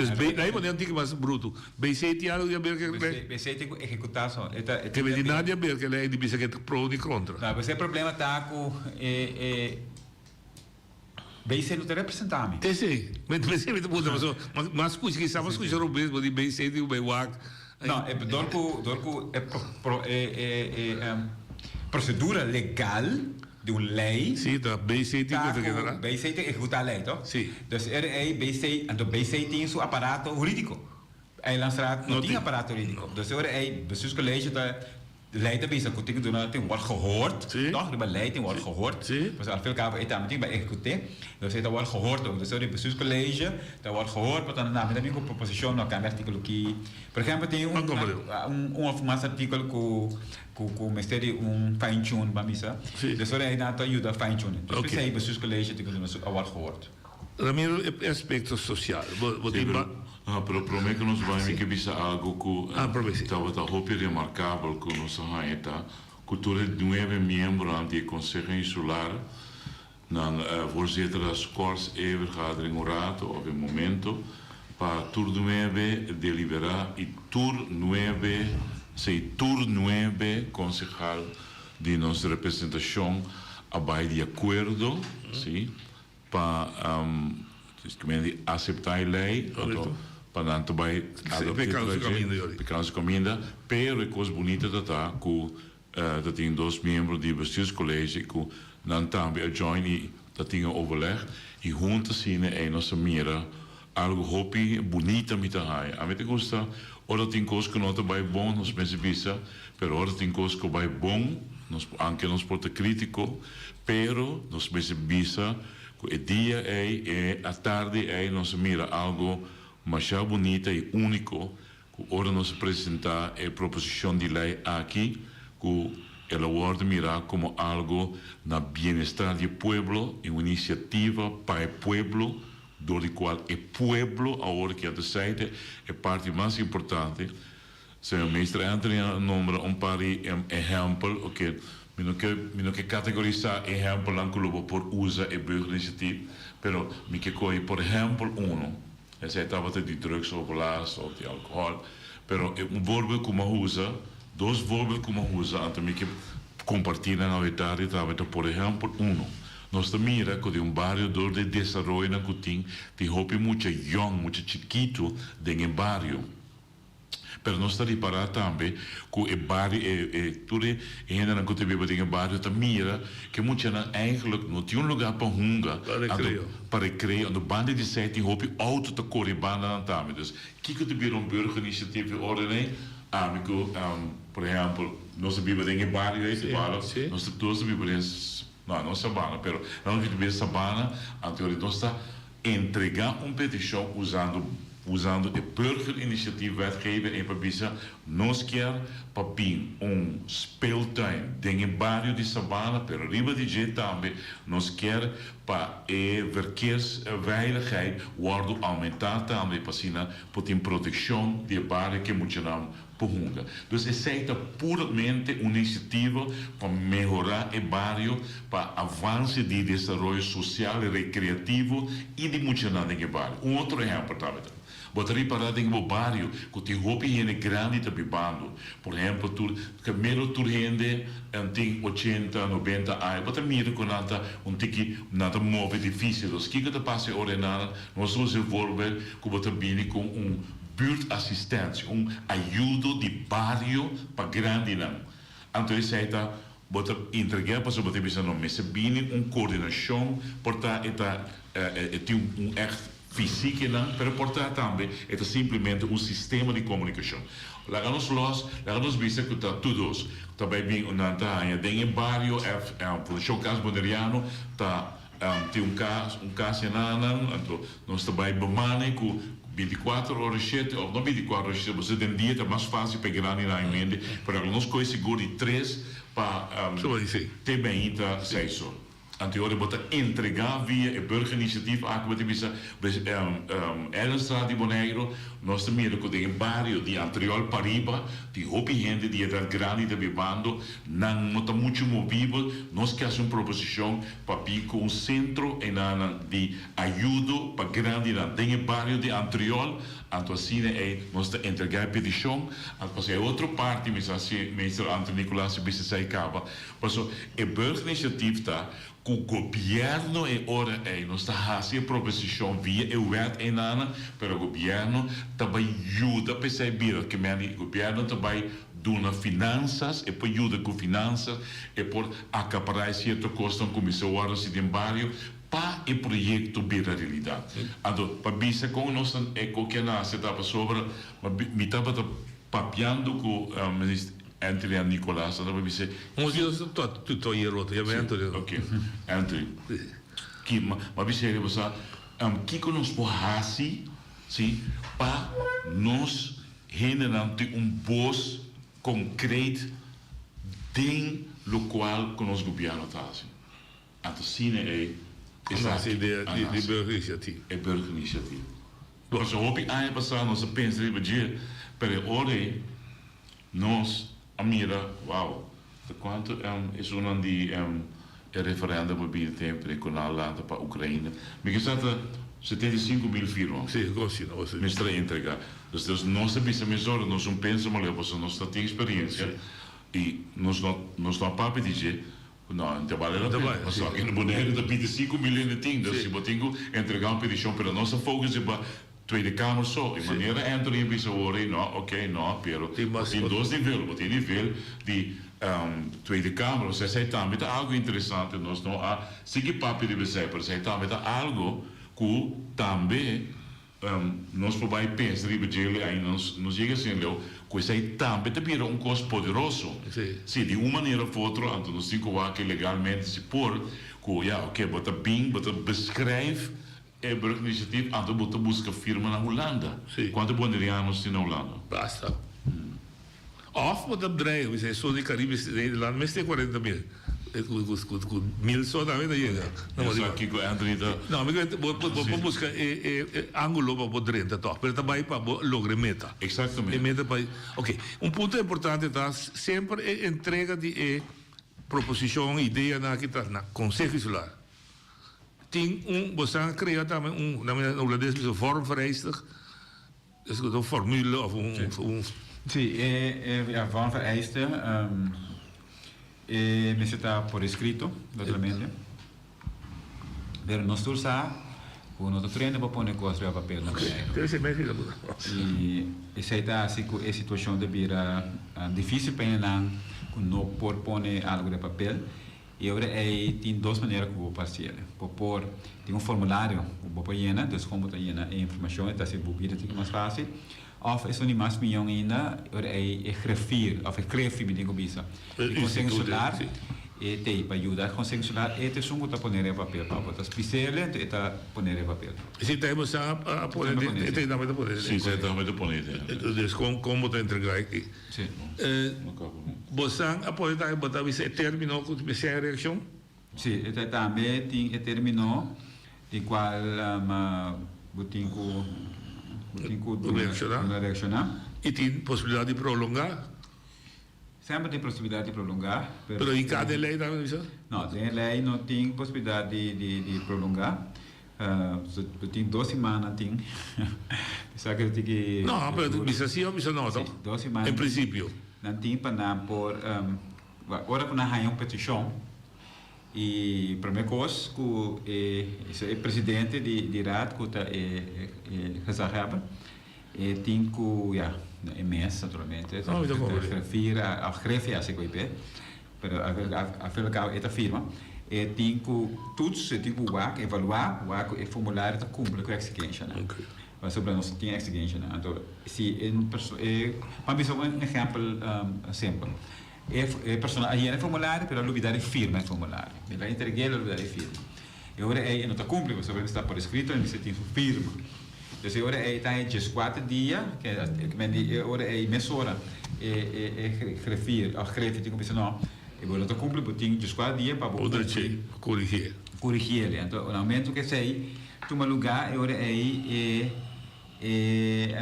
dus B, na e manera un tiki mas bruto. BC tin algo di haber ke ley? BC tin ku ehecuta so. E ta, e tin di nada di haber ke ley di bisa ke ta pro ni contra. No, pues e problema ta ku e, e BC no ta representa mi. Esey, BC mi ta puntra pasobra mi a scucha, kisa mi a scucha robes bo di BC tin ku bay wak. No, e dor ku dor ku e pro e e e procedura legal di un ley. Si, ta BC tin ku ta ku BC tin ehecuta ley to? Si. Dus e ey BC, anto BC tin su aparato huridico. Eilandsraad no tin aparato huridico. Dus e ora ey bestuurscollege ta Lei ta bisa ku tin ku duna tin wòrd gehoord, tòg? Riba lei tin wòrd gehoord. Pasobra al fin al kabo e tambe tin bai ehekut'é. Dus e ta wòrd gehoord ook. Dus ora di bestuurscollege ta wòrd gehoord pa ta nan mi ta bin ku proposishon no kambia artíkulo ki. Por ehèmpel tin un un òf mas artíkulo ku ku ku mester di un fine tune ban bisa. Dus ora ei nan ta yuda fine tune. Dus p'esei bestuurscollege tin ku duna su a wòrd gehoord. Ramiro e aspecto social bo bo tin ba. Ah, pero prome ku nos bai mi ke bisa algu ku tabata hopi remarkabel ku nos a haña ta ku tur e nuebe miembronan di e Konseho Insular nan voorzitter a skors e vergadering un rato of e momento pa tur nuebe deliberá i tur nuebe si tur nuebe konsehal di nos representashon a bai di akuerdo si Pa di aseptá e lei, anto pa nan ta bai adopt'é tur pekando su kaminda. Pero e kos bunita ta ta ku ta tin dos miembro di bestuurscollege ku nan tambe a join i ta tin e overleg i huntu asina ei nos a mira algu hopi bunita mi ta haña. Ami ta gusta ora tin kos ku no ta bai bon nos mester bisa, pero ora tin kos ku bai bon nos anke nos por ta kritiko Pero nos mester bisa cu e dia ey, e atardi ey nos a mira algo masha bunita y unico cu ora nos a presenta e proposicion di ley aki cu el a wordo mira como algo na bienestar di e pueblo y un iniciativa pa e pueblo door di cual e pueblo awor ki a decide e parti mas importante. Señor Meester Anthony a nombra un par di ehempel, oke, mi no ke mi no ke kategorisá ehempelnan ku lo bo por usa e burgerinitiatief, pero mi ke kohe por ehempel uno, esei tabata di drugsoverlast of di alkohòl, pero e un voorbeeld ku mi a usa, dos voorbeeld ku mi a usa, anto mi ke kompartí nan awe tardi tabata por ehempel uno. Nos ta mira ku den un bario dor di e desaroyonan ku tin, tin hopi mucha yòn, mucha chikitu den e bario. Pero nos ta ripará tambe ku e bario, e e tur e hendenan ku ta biba den e bario ta mira ku e muchanan eigenlijk no tin un lugá pa hunga, Pa rekreo. anto pa rekreo. Anto banda di esei tin hopi outo ta kore bandanan tambe. Dus kiko ta bira un burgerinitiatief e ora ei? Ami ku, por ehèmpel, nos ta biba den e bario ei, toevallig, nos ta nos ta biba den, no, no Sabana, pero nos ta biba den Sabana, anto nos ta Entregá un petishon usando usando e burgerinitiatiefwetgeving e pa bisa nos kier pa bin un speeltuin den e bario di Sabana pero riba di dje tambe nos kier pa e verkeersveiligheid wordo aumentá tambe pa asina por tin protekshon di e bario ke muchanan por hunga. Dus esei ta puramente un inisiativa pa mehorá e bario, pa avanse di desaroyo sosial, rekreativo i di muchanan den e bario. Un otro ehèmpel tabata, bo ta ripará den bo bario ku tin hopi hende grandi ta bibando. Por ehèmpel, tur kamero tur hende tin ochenta, nobenta aña, bo ta mira ku nan ta un tiki, nan ta move difísil. Dus kiko ta pasa e ora einan? Nos ta usa e voorbeeld ku bo ta bini ku un buurtassistentie, un ayudo di bario pa grandinan. Anto esei ta bo ta entreg'é pasobra bo ta bisa no mester bini un coordinacion, por ta e ta e tin un echt fysiek einan, pero por ta tambe e ta simplemente un sistema di comunicacion. Laga nos los, laga nos bisa cu ta tur dos ta bay bin nan ta haña den e bario Fundacion Cas Boneriano ta Tin un cas, un cas enanan, anto nos ta bay bemane cu binticuater ora shete of no binticuater ora shete, pasobra den dia ta mas facil pa e grandinan e mende, pero nos coge sigur di tres pa te beinta seis or. Anto e ora bo ta entrega via e burgerinitiatief aki bo ta bisa Eilandstraat di Boneiru, nos ta mira cu den e bario di Antriol pariba tin hopi hende di edad grandi ta bibando, nan no ta mucho movibel, nos ke haci un proposicion pa bin ku un sentro enanan di ayudo pa grandinan den e bario di Antriol, anto asina ei nos ta entregá e petishon. Anto pasobra e otro parti mi sa si Meester Anthony Nicolaas a bisa esei kaba, pasobra e burgerinitiatief ta ku gobièrnu e ora ei nos ta hasi e proposishon via e wet enanan, pero gobièrnu ta bai yuda pa esei bira, ke men di gobièrnu ta bai duna finansas, e por yuda ku finansas, e por akapará e sierto kosnan ku mester wòrdu hasi den bario pa e proyekto bira realidat. Anto, pa bisa kon nos ta e koki a nase ta pasobra mi tabata papiando ku Minister Anthony Nicolaas, a tabata bisa. Nos Dios ta tuto i e roto, yama Anthony. Ok, Anthony. Ki, mi a bisa e riba kiko nos por hasi, si, pa nos Hendenan tin un bos konkret den lokual ku nos gobièrnu ta hasi. Anto asina ei esaki a nase, e burgerinitiatief. Pasobra hopi aña pasá nos a pensa riba dje, pero e ora ei nos a mira, wow, ta kuantu esunnan di e referendum a bini tempu ku nan a lanta pa Ukraina. Mi ke sa ta 75.000 firma mester a entrega. Dus nos a bisa mesora, nos un pensa maleu pasobra nos ta tin experiencia y nos no nos no a papia di dje, no, no ta bale la pena pasobra aki na Boneiru ta pidi 5000 hende tin, dus si bo tin ku entrega un peticion pero nos a focus riba Tweede Kamer so, e manera Anthony a bisa awor ei, no, ok, no, pero bo tin dos nivel, bo tin nivel di Tweede Kamer, osea esei tambe ta algo interesante, nos no a sigui papia riba esei, pero esei tambe ta algo ku tambe nos por bai pensa riba djele ainda nos nos yega asina leu, ku esei tambe ta bira un kos poderoso. Si, di un manera of otro, anto nos tin ku wak legalmente si por, ku ya, ok, bo ta bin, bo ta beschrijf E burgerinitiatief anto bo ta buska firma na Hulanda. Kuantu Bonerianos tin na Hulanda? Basta. Of bo ta dreia, bisa esun di Caribisch Nederland mester 40.000. Ku mil so tambe ta yega. Bo sa kiko Anthony ta. No, mi ke bo por buska e angulo pa bo drenta tòg, pero ta bai pa bo logra e meta. Exactamente. E meta pa, ok. Un punto importante ta semper e entrega di e proposishon, ideanan aki ta na Konseho Insular. Tin un, bo sa crea tambe un, na hulandes bisa vormvereiste, es un formule of un, un. Si, e, e, ja, vormvereiste, e mester ta por escrito, naturalmente. Pero nos tur sa ku no ta tur hende por pone kos riba papel na Boneiru. I esei ta hasi ku e situashon ta bira difísil pa hendenan ku no por pone algu riba papel. I ora ei tin dos manera ku bo por hasi el. Bo por tin un formulario ku bo por yena, dus kon bo ta yena e informashon e ta hasi bo bida tiki mas fásil. Òf esun di mas mion ainda, ora ei e grefir òf e grefi mi tin ku bisa di Konseho Insular e t'ei pa yuda e Konseho Insular e ta esun ku ta pone riba papel pa bo ta spis'el anto e ta pone riba papel. Si ta bo sa a pone den e tambe ta pone den. Si ta tambe ta pone den. Dus kon kon bo ta entrega e. Si. Bo sa a pone tambe bo ta bisa e termino ku mester e reakshon? Si, e ta tambe tin e termino di cual bo tin cu bo tin cu duna reacciona. Y tin posibilidad di prolonga? Semper tin posibilidad di prolonga, pero. Pero y cada ley tambe bisa? No, den e ley no tin posibilidad di di prolonga. Bo tin dos siman tin. Bisa que tin ki. No, pero bisa si of bisa no, toch? Si, dos siman. En principio. Nan tin pa nan por ora cu nan haya un peticion. Y prome cos cu e e presidente di di raad cu ta e e gezaghebber e tin cu ya e mes naturalmente No, mi ta comprende. griffier of griffie así cu e pero al fin y al cabo e ta firma e tin cu toets e tin cu wak evalua wak cu e formulario ta cumpli cu e exigencianan pasobra nos tin exigencianan anto si e e ban bisa un ehempel simpel. E persona a yena e formulario pero a lubida di firma e formulario. El a entreg'é el a lubida di firma. E ora ei e no ta kumpli pasobra e mester ta por eskrito e mester tin su firma. Entonces e ora ei ta e dieskuater dia ke men di e ora ei mesora e e grefir òf grefi tin ku bisa no e bo no ta kumpli bo tin dieskuater dia pa bo kumpli. Korigié. Korigié. Anto na momento ku esei tuma lugá e ora ei e e.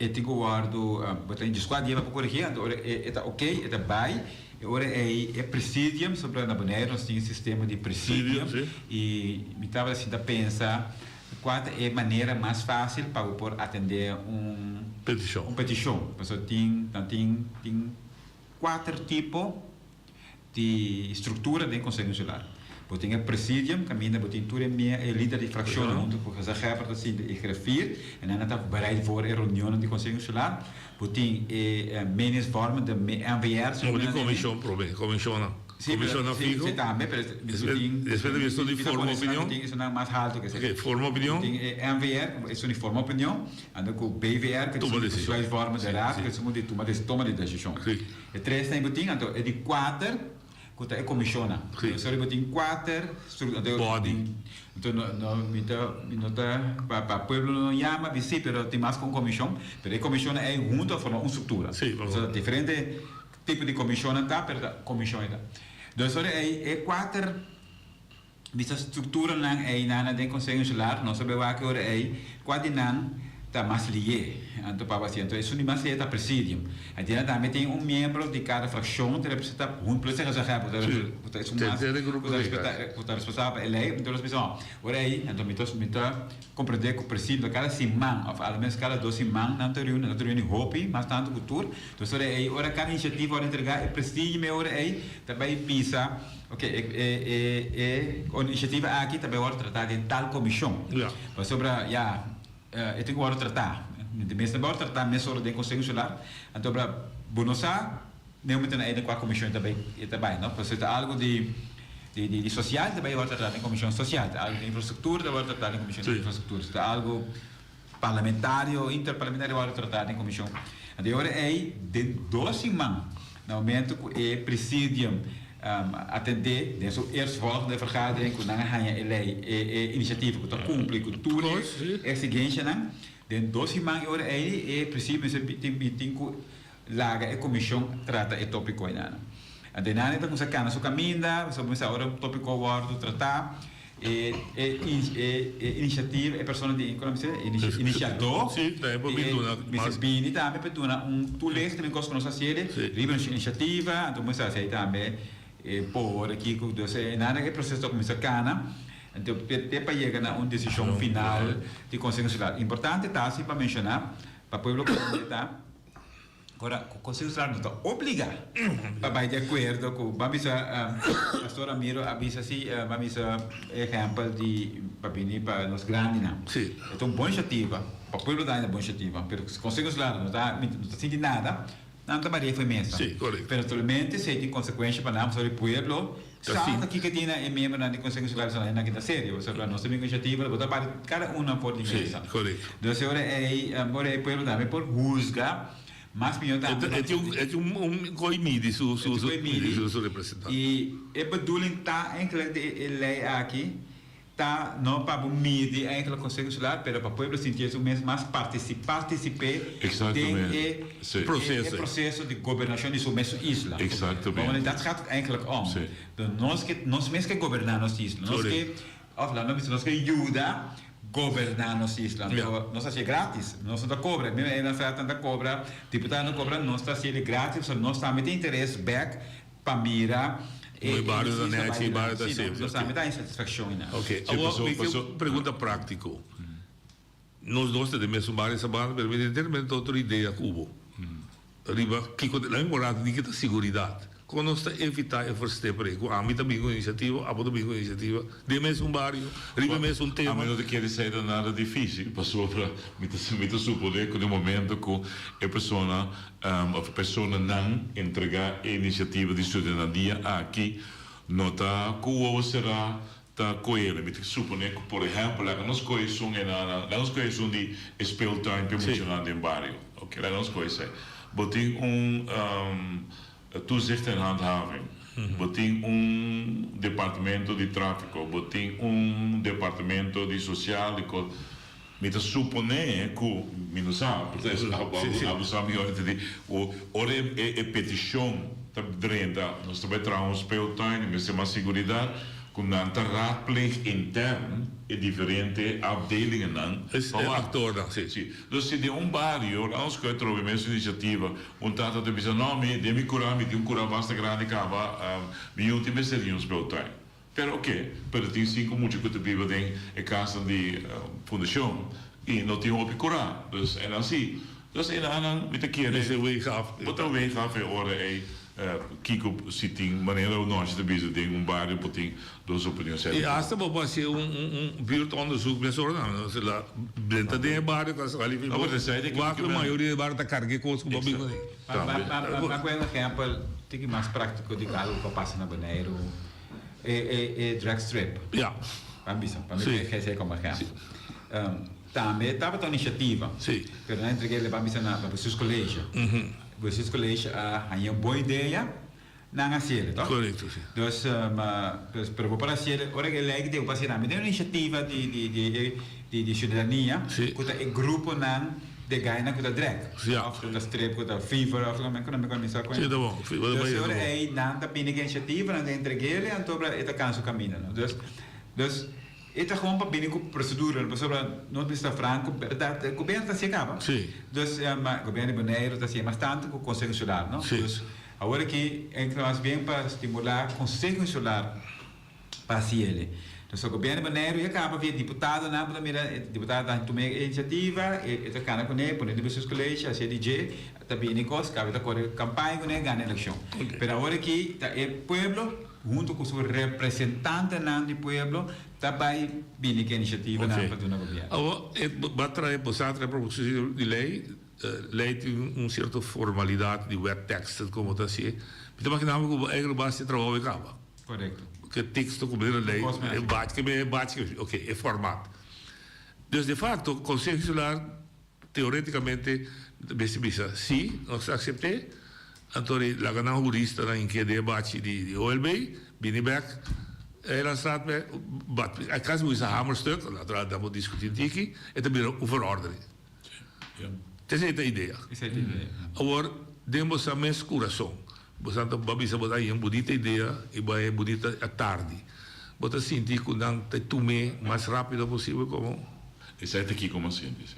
E tin ku wòrdu, bo ta djiskuá dia pa por koregí, anto ora e ta oké, e ta bai, e ora ei e presidium, sobra na Boneiru nos tin e sistema di presidium, i mi tabata sinta pensa kua ta e manera mas fásil pa bo por atendé un petishon. Un petishon, pasobra tin, nan tin, tin kuater tipo. Di struktura den Konseho Insular. Bo tin e presidium kaminda bo tin tur e e lider di frakshonnan huntu ku gezaghebber ta sinta i greffier en nan ta bereid voor e reunionnan di Konseho Insular. Bo tin e meningsvormende MVR No, bo tin komishon prome, komishonnan. Komishonnan fiho. Si tambe, pero bo tin. Despues ta esun di forma opinion. Bo tin esunnan mas haltu ke esei. Oke, forma opinion. Bo tin e MVR, esun di forma opinion, anto ku BVR ku esun di besluitvormende raad, ku esun di toma di desishon. E tresnan bo tin, anto e di kuater ku ta e komishonnan. Sí. Sorry, bo tin kuater stru-, anto Body. Anto no, no, mi ta, mi no ta, pa, pa pueblo no yama di si, pero tin mas ku un komishon. Pero e komishonnan ei huntu a forma un struktura. Sí, por So, diferente tipo di komishonnan ta, pero ta komishon ei ta. Dus ora ei e kuater Bisa structuranan ey nana den Conseho Insular nos a bay wak e ora ey cua di nan ta mas liye anto pa haci anto esun di mas liye ta presidium adenan tambe tin un miembro di cada fraccion ta representa hunto plus e gezaghebber cu ta esun mas cu ta responsabel pa e ley anto nos bisa oh ora ey anto mi ta mi ta comprende cu presidium ta cada siman of alomenos cada dos siman nan ta reuni nan ta reuni hopi mas tanto cu tur entonces ora ey ora cada iniciativa ora entrega e presidium e ora ey ta bay bisa. Ok, e e e e iniciativa aki ta bay wòrdu tratá den tal komishon. Ja. Pasobra, ya, e tin ku wòrdu tratá. Di mes ta bay wòrdu tratá mesora den Konseho Insular. Anto bra, bo no sa den momento nan ei den kua komishon e ta bay, e ta bay, no? Pasobra ta algu di di di sosial ta bay wòrdu tratá den komishon sosial, ta algu di infrastruktura ta wòrdu tratá den komishon di infrastruktura. Si ta algu parlamentario, interparlamentario wòrdu tratá den komishon. Anto e ora ei, den dos siman, na momento ku e presidium atendé den su eerstvolgende vergadering ku nan a haña e lei, e e inisiativa ku ta kumpli ku tur e eksigenshanan, den dos siman e ora ei e presidium mester tin tin ku laga e komishon trata e topiko einan. Anto einan e ta kuminsá kana su kaminda, pasobra kuminsá ora un topiko wòrdu tratá, e e e inisiativa, e persona di, kon a bisa, e inisiadó, mester bini tambe pa duna un toelichting kos ku nos a hasié riba nos inisiativa, anto mester hasi ei tambe e por kiko, dus einan e proseso ta kuminsá kana, anto te pa yega na un desishon final di Konseho Insular. Importante ta si pa menshoná pa pueblo kononé ta. Ora ku Konseho Insular no ta obligá pa bai di akuerdo ku, ban bisa Pastor Ramiro a bisa si, ban bisa ehèmpel di pa bini pa nos grandinan. E ta un bon inisiativa, pa pueblo ta un bon inisiativa, pero si Konseho Insular no ta no ta sinti nada, nan ta baria for e mesa. Pero naturalmente esei tin konsekuensha pa nan, pasobra e pueblo sa ta kiko tin na e miembronan di Konseho Insular pasobra nan kita serio, pasobra nos ta bin ku inisiativa, bo ta bari kada un nan for di mesa. Dus e ora ei, ora ei pueblo tambe por huzga mas mihó tambe. E tin e tin un koi midi su su su representante. I e bedoeling ta eigenlijk di e lei aki ta no pa bo midi eigenlijk Konseho Insular pero pa pueblo sinti su mes mas partisip'é den e e proseso di gobernashon di su mes isla. Pasobra dat gaat het eigenlijk om. Nos ke nos mes ke goberná nos isla. Nos ke Of laat nos bisa nos ke yuda goberná nos isla. Anto nos ta hasié gratis. Nos no ta kobra. Mira e nan ta kobra, diputado no kobra, nos ta hasié gratis pasobra nos tambe tin interes bèk pa mira e nos isla bai dilanti. Sí, nos tambe ta haña satisfakshon einan. Oke, awor mi ke un pregunta práktiko. Nos dos ta den mesun bario Sabana, pero mi tin enteramente otro idea ku bo riba kiko ta, laga mi rato di ke ta siguridat. Kon nos ta evitá e verstepper ei ku ami ta bin ku inisiativa, abo ta bin ku inisiativa den mesun bario, riba e mesun tema? Ami no ta kere esei ta nada difísil pasobra mi ta mi ta suponé ku den momento ku e persona òf e personanan entregá e inisiativa di siudadania aki no ta ku wowo será Ta koe Mi ta supone ku, por ehèmpel, laga nos kohe esun e nan, laga nos kohe esun di e speeltuin p'e muchanan den bario. Oke, laga nos kohe esei. Bo tin un toezicht en handhaving, bo tin un departamento di tráfiko, bo tin un departamento di sosial, di kos. Mi ta supone ku, mi no sa, abo sa mihor entendí, ku ora e petishon ta drenta, nos ta bai traha un speeltuin i mester mas siguridat, ku nan ta raadpleeg intern e diferente afdelingennan pa wak. Aktornan, si. Si. Dus si den un bario, laat nos koe trobe mes inisiativa, un tata ta bisa, no, mi den mi kura, mi tin un kura basta grandi kaba, mi yu tin mester di un speeltuin. Pero oke, pero tin sinku mucha ku ta biba den e kasnan di fundashon i no tin hopi kurá. Dus enan si. Dus enanan mi ta kere. Mester weeg af. Bo ta weeg af e ora ei kiko si tin manera nochi ta bisa den un bario bo tin dos opinion sèt. I hasta bo por hasi un un buurtonderzoek mesora nan. Nos la drenta den e bario ta sali fi bo wak e mayoria di bario ta karga e kos ku bo a bin kuné. Ma ku un ehèmpel tiki mas práktiko di algu ku a pasa na Boneiru. E e e drag strip. Ja. Ban bisa, pa mi ke esei komo ehèmpel. Tambe tabata un inisiativa. Sí. Pero nan entreg'é ban bisa na Bestuurscollege. Bestuurscollege a haña un bon idea, nan a hasiel, tòg? Korekto, si. Dus, dus pero bo por hasiel ora e lei ku ta den un inisiativa di di di di di siudadania ku ta e gruponan de gainan ku ta drag. Of ku ta strip, ku ta fever of ku nan mi sa ku. Sí, ta bon. Dus e ora ei nan ta bini ku inisiativa, nan ta entreg'el anto e ta kansa su kaminda no. Dus, dus e ta gewoon pa bini ku prosedura pasobra nos mester ta franko bèrdat e gobièrnu ta hasié kaba. Dus gobièrnu di Boneiru ta hasié mas tantu ku Konseho Insular no. Dus awor aki e ta mas bien pa stimulá Konseho Insular. pa hasi ele. Entonces gobierno di Boneiru ya caba via diputadonan bo ta mira e diputado ta tuma e iniciativa e ta cana cune pone riba sus colegio haci e DJ ta bini cos caba e ta core campaña cune gana eleccion. Pero awor aki ta e pueblo hunto cu su representantenan di pueblo ta bay bini cu e iniciativanan pa duna gobierno. Awor e bo a trae bo sa trae proposicion di ley, ley tin un cierto formalidad di wetteksten como ta hacié. Mi ta magina mi cu bo eigenlijk bo a haci e trabao e caba. Correcto. Ke teksto ku mira lei, e bach ke e bach ke ok, e format. Dus de facto Conseho Insular teoreticamente mester bisa si, nos ta acept'é, anto di laga nan huristanan inke den e bachi di OLB, bini bek e nan straat me, bat acaso bo bisa hamerstuk, naturalmente nan por discuti un tiki, e ta bira un verordening. Esei ta idea. Awor, den boso mes kurason, boso ta bo a bisa bo ta haña un bunita idea i bo a haña bunita atardi. Bo ta sinti ku nan ta tum'é mas rápido posibel komo? Esei ta kiko mi a sinti, sí.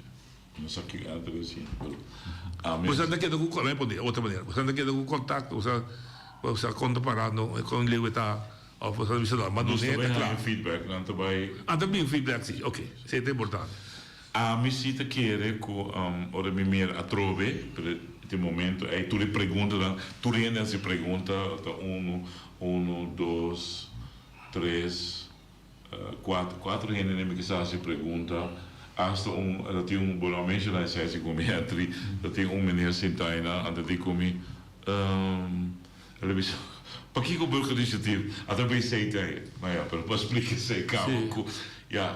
Mi no sa kiko nan ta sinti, pero ami. Boso ta keda ku, laga mi pone di otro manera, boso ta keda ku kontakto, boso bo sa kon ta parando, kon leu e ta, òf boso ta bisa no, Nos ta bai haña feedback, nan ta bai. Ah, ta bin feedback, sí, oke, esei ta importante. Ami si ta kere ku ora mi mira atrobe, pero te momento ei tur e preguntanan, tur hende a hasi pregunta, ta unu, unu, dos, tres, kuater, kuater hende mi kisa hasi pregunta, hasta un, ta tin un, bo no a menshoná esei segun mi Etri, ta tin un meneer sintá einan, anto di ku mi, El a bisa, Pakiko burgerinitiatief? A ta bay esey ta e. No ya, pero pa splika esey caba cu, ya,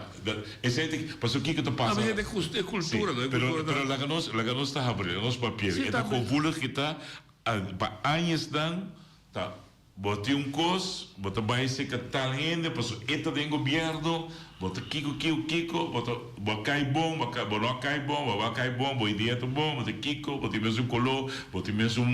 esey ta, pasobra kiko ta pasa. No, e cultura, no, e cultura ta. Pero laga nos, laga nos ta habri, laga nos papia. E ta gevoelig cu ta, pa añasnan ta, bo tin un cos, bo ta bay cerca tal hende, pasobra e ta den gobierno, bo ta kiko, kiko, kiko, bo ta, bo a cay bon, bo a cay, bo no a cay bon, bo a cay bon, bo idea ta bon, bo ta kiko, bo tin mesun color, bo tin mesun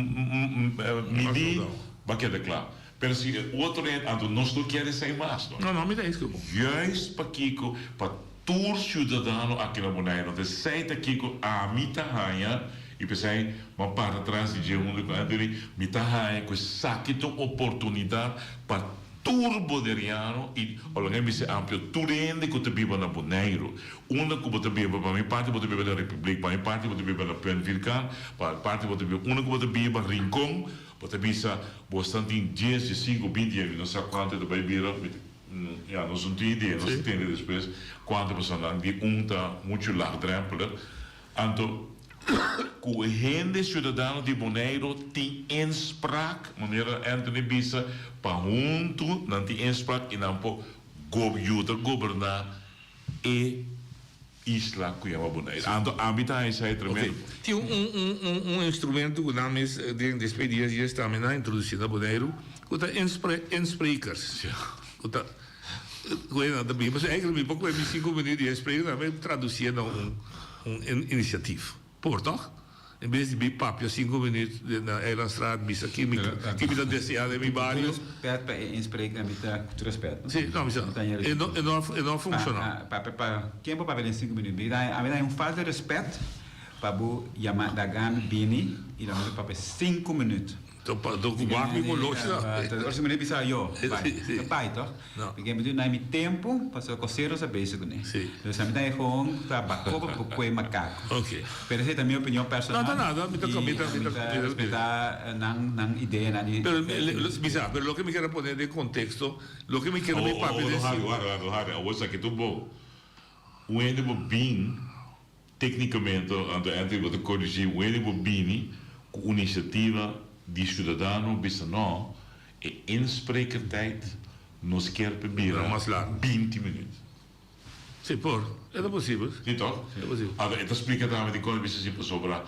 midi, bo a keda cla. Pero si e otro hende, anto nos no kier esey mas, no. No, no, mi ta eens cu bo. Juist pakico pa tur ciudadano aki na Bonaire, no ta esey ta kico ami ta haña, y p'esey mi a para tras di dje hunto cu Anthony, mi ta haña cu esaki ta un oportunidad pa Tur boneriano i ora mi bisa amplio tur hende ku ta biba na Boneiru, unda ku bo ta biba, pa mi parti bo ta biba na Republiek, pa mi parti bo ta biba na Punt Vierkant, pa mi parti bo ta biba unda ku bo ta biba, Rincon, bo ta bisa bo esnan tin dies, diesinku, binti, mi no sa kuantu e ta bai bira, mi ta ya nos no tin idea, nos ta tende despues kuantu personanan di un ta muchu laagdrempelig. Anto, ku hende siudadano di Boneiru tin inspraak, manera Anthony bisa, pa huntu nan tin inspraak i nan por yuda goberná e isla ku yama Boneiru. Anto ami ta haña esei tremendo. Oké. Tin un instrumento ku nan mes den despues di dies dies tambe nan a introdusí na Boneiru ku ta insprekers. Ku ta Ku e nan ta bin. Pasobra eigenlijk mi por kohe mi sinku minuut di e spreker nan mi tradusié na un un inisiatif. Por tòg? En bes di bin papia sinku minuut na Eilandstraat bisa ki mi ki mi ta deseá den mi bario. Ku respèt pa e inspreker mi ta ku respèt no. Si, no mi sa. E no e no e no a funshoná. Pa pa pa ken por papia den sinku minuut? Mi ta a mi ta un falta di respèt pa bo yama laga mi bini i laga mi papia sinku minuut. To pa do ku wak mi koloshi ta. Ora si mi bisa yo, bai. Ta bai toch? Porque mi duna mi tempo, pasobra kosero sa bezig kuné. Dus ami ta gewoon ta bakoba pa kue makako. Pero esei ta mi opinion personal. No ta nada, mi ta mi ta mi ta respetá nan nan ideanan di. Pero bisa, pero loke mi kier a pone den konteksto, loke mi kier mi papia den si. Wara, wara, wara, awor esaki ta un bo. Un hende bo bin. Téknikamente, anto Anthony bo ta korigí wende bo bini ku un inisiativa di siudadano bisa no, e insprekertijd nos kier pa bira 20 minüt. Si por, e ta posibel. Si toch? E ta posibel. Anto e ta splika tambe dikon e bisa si pasobra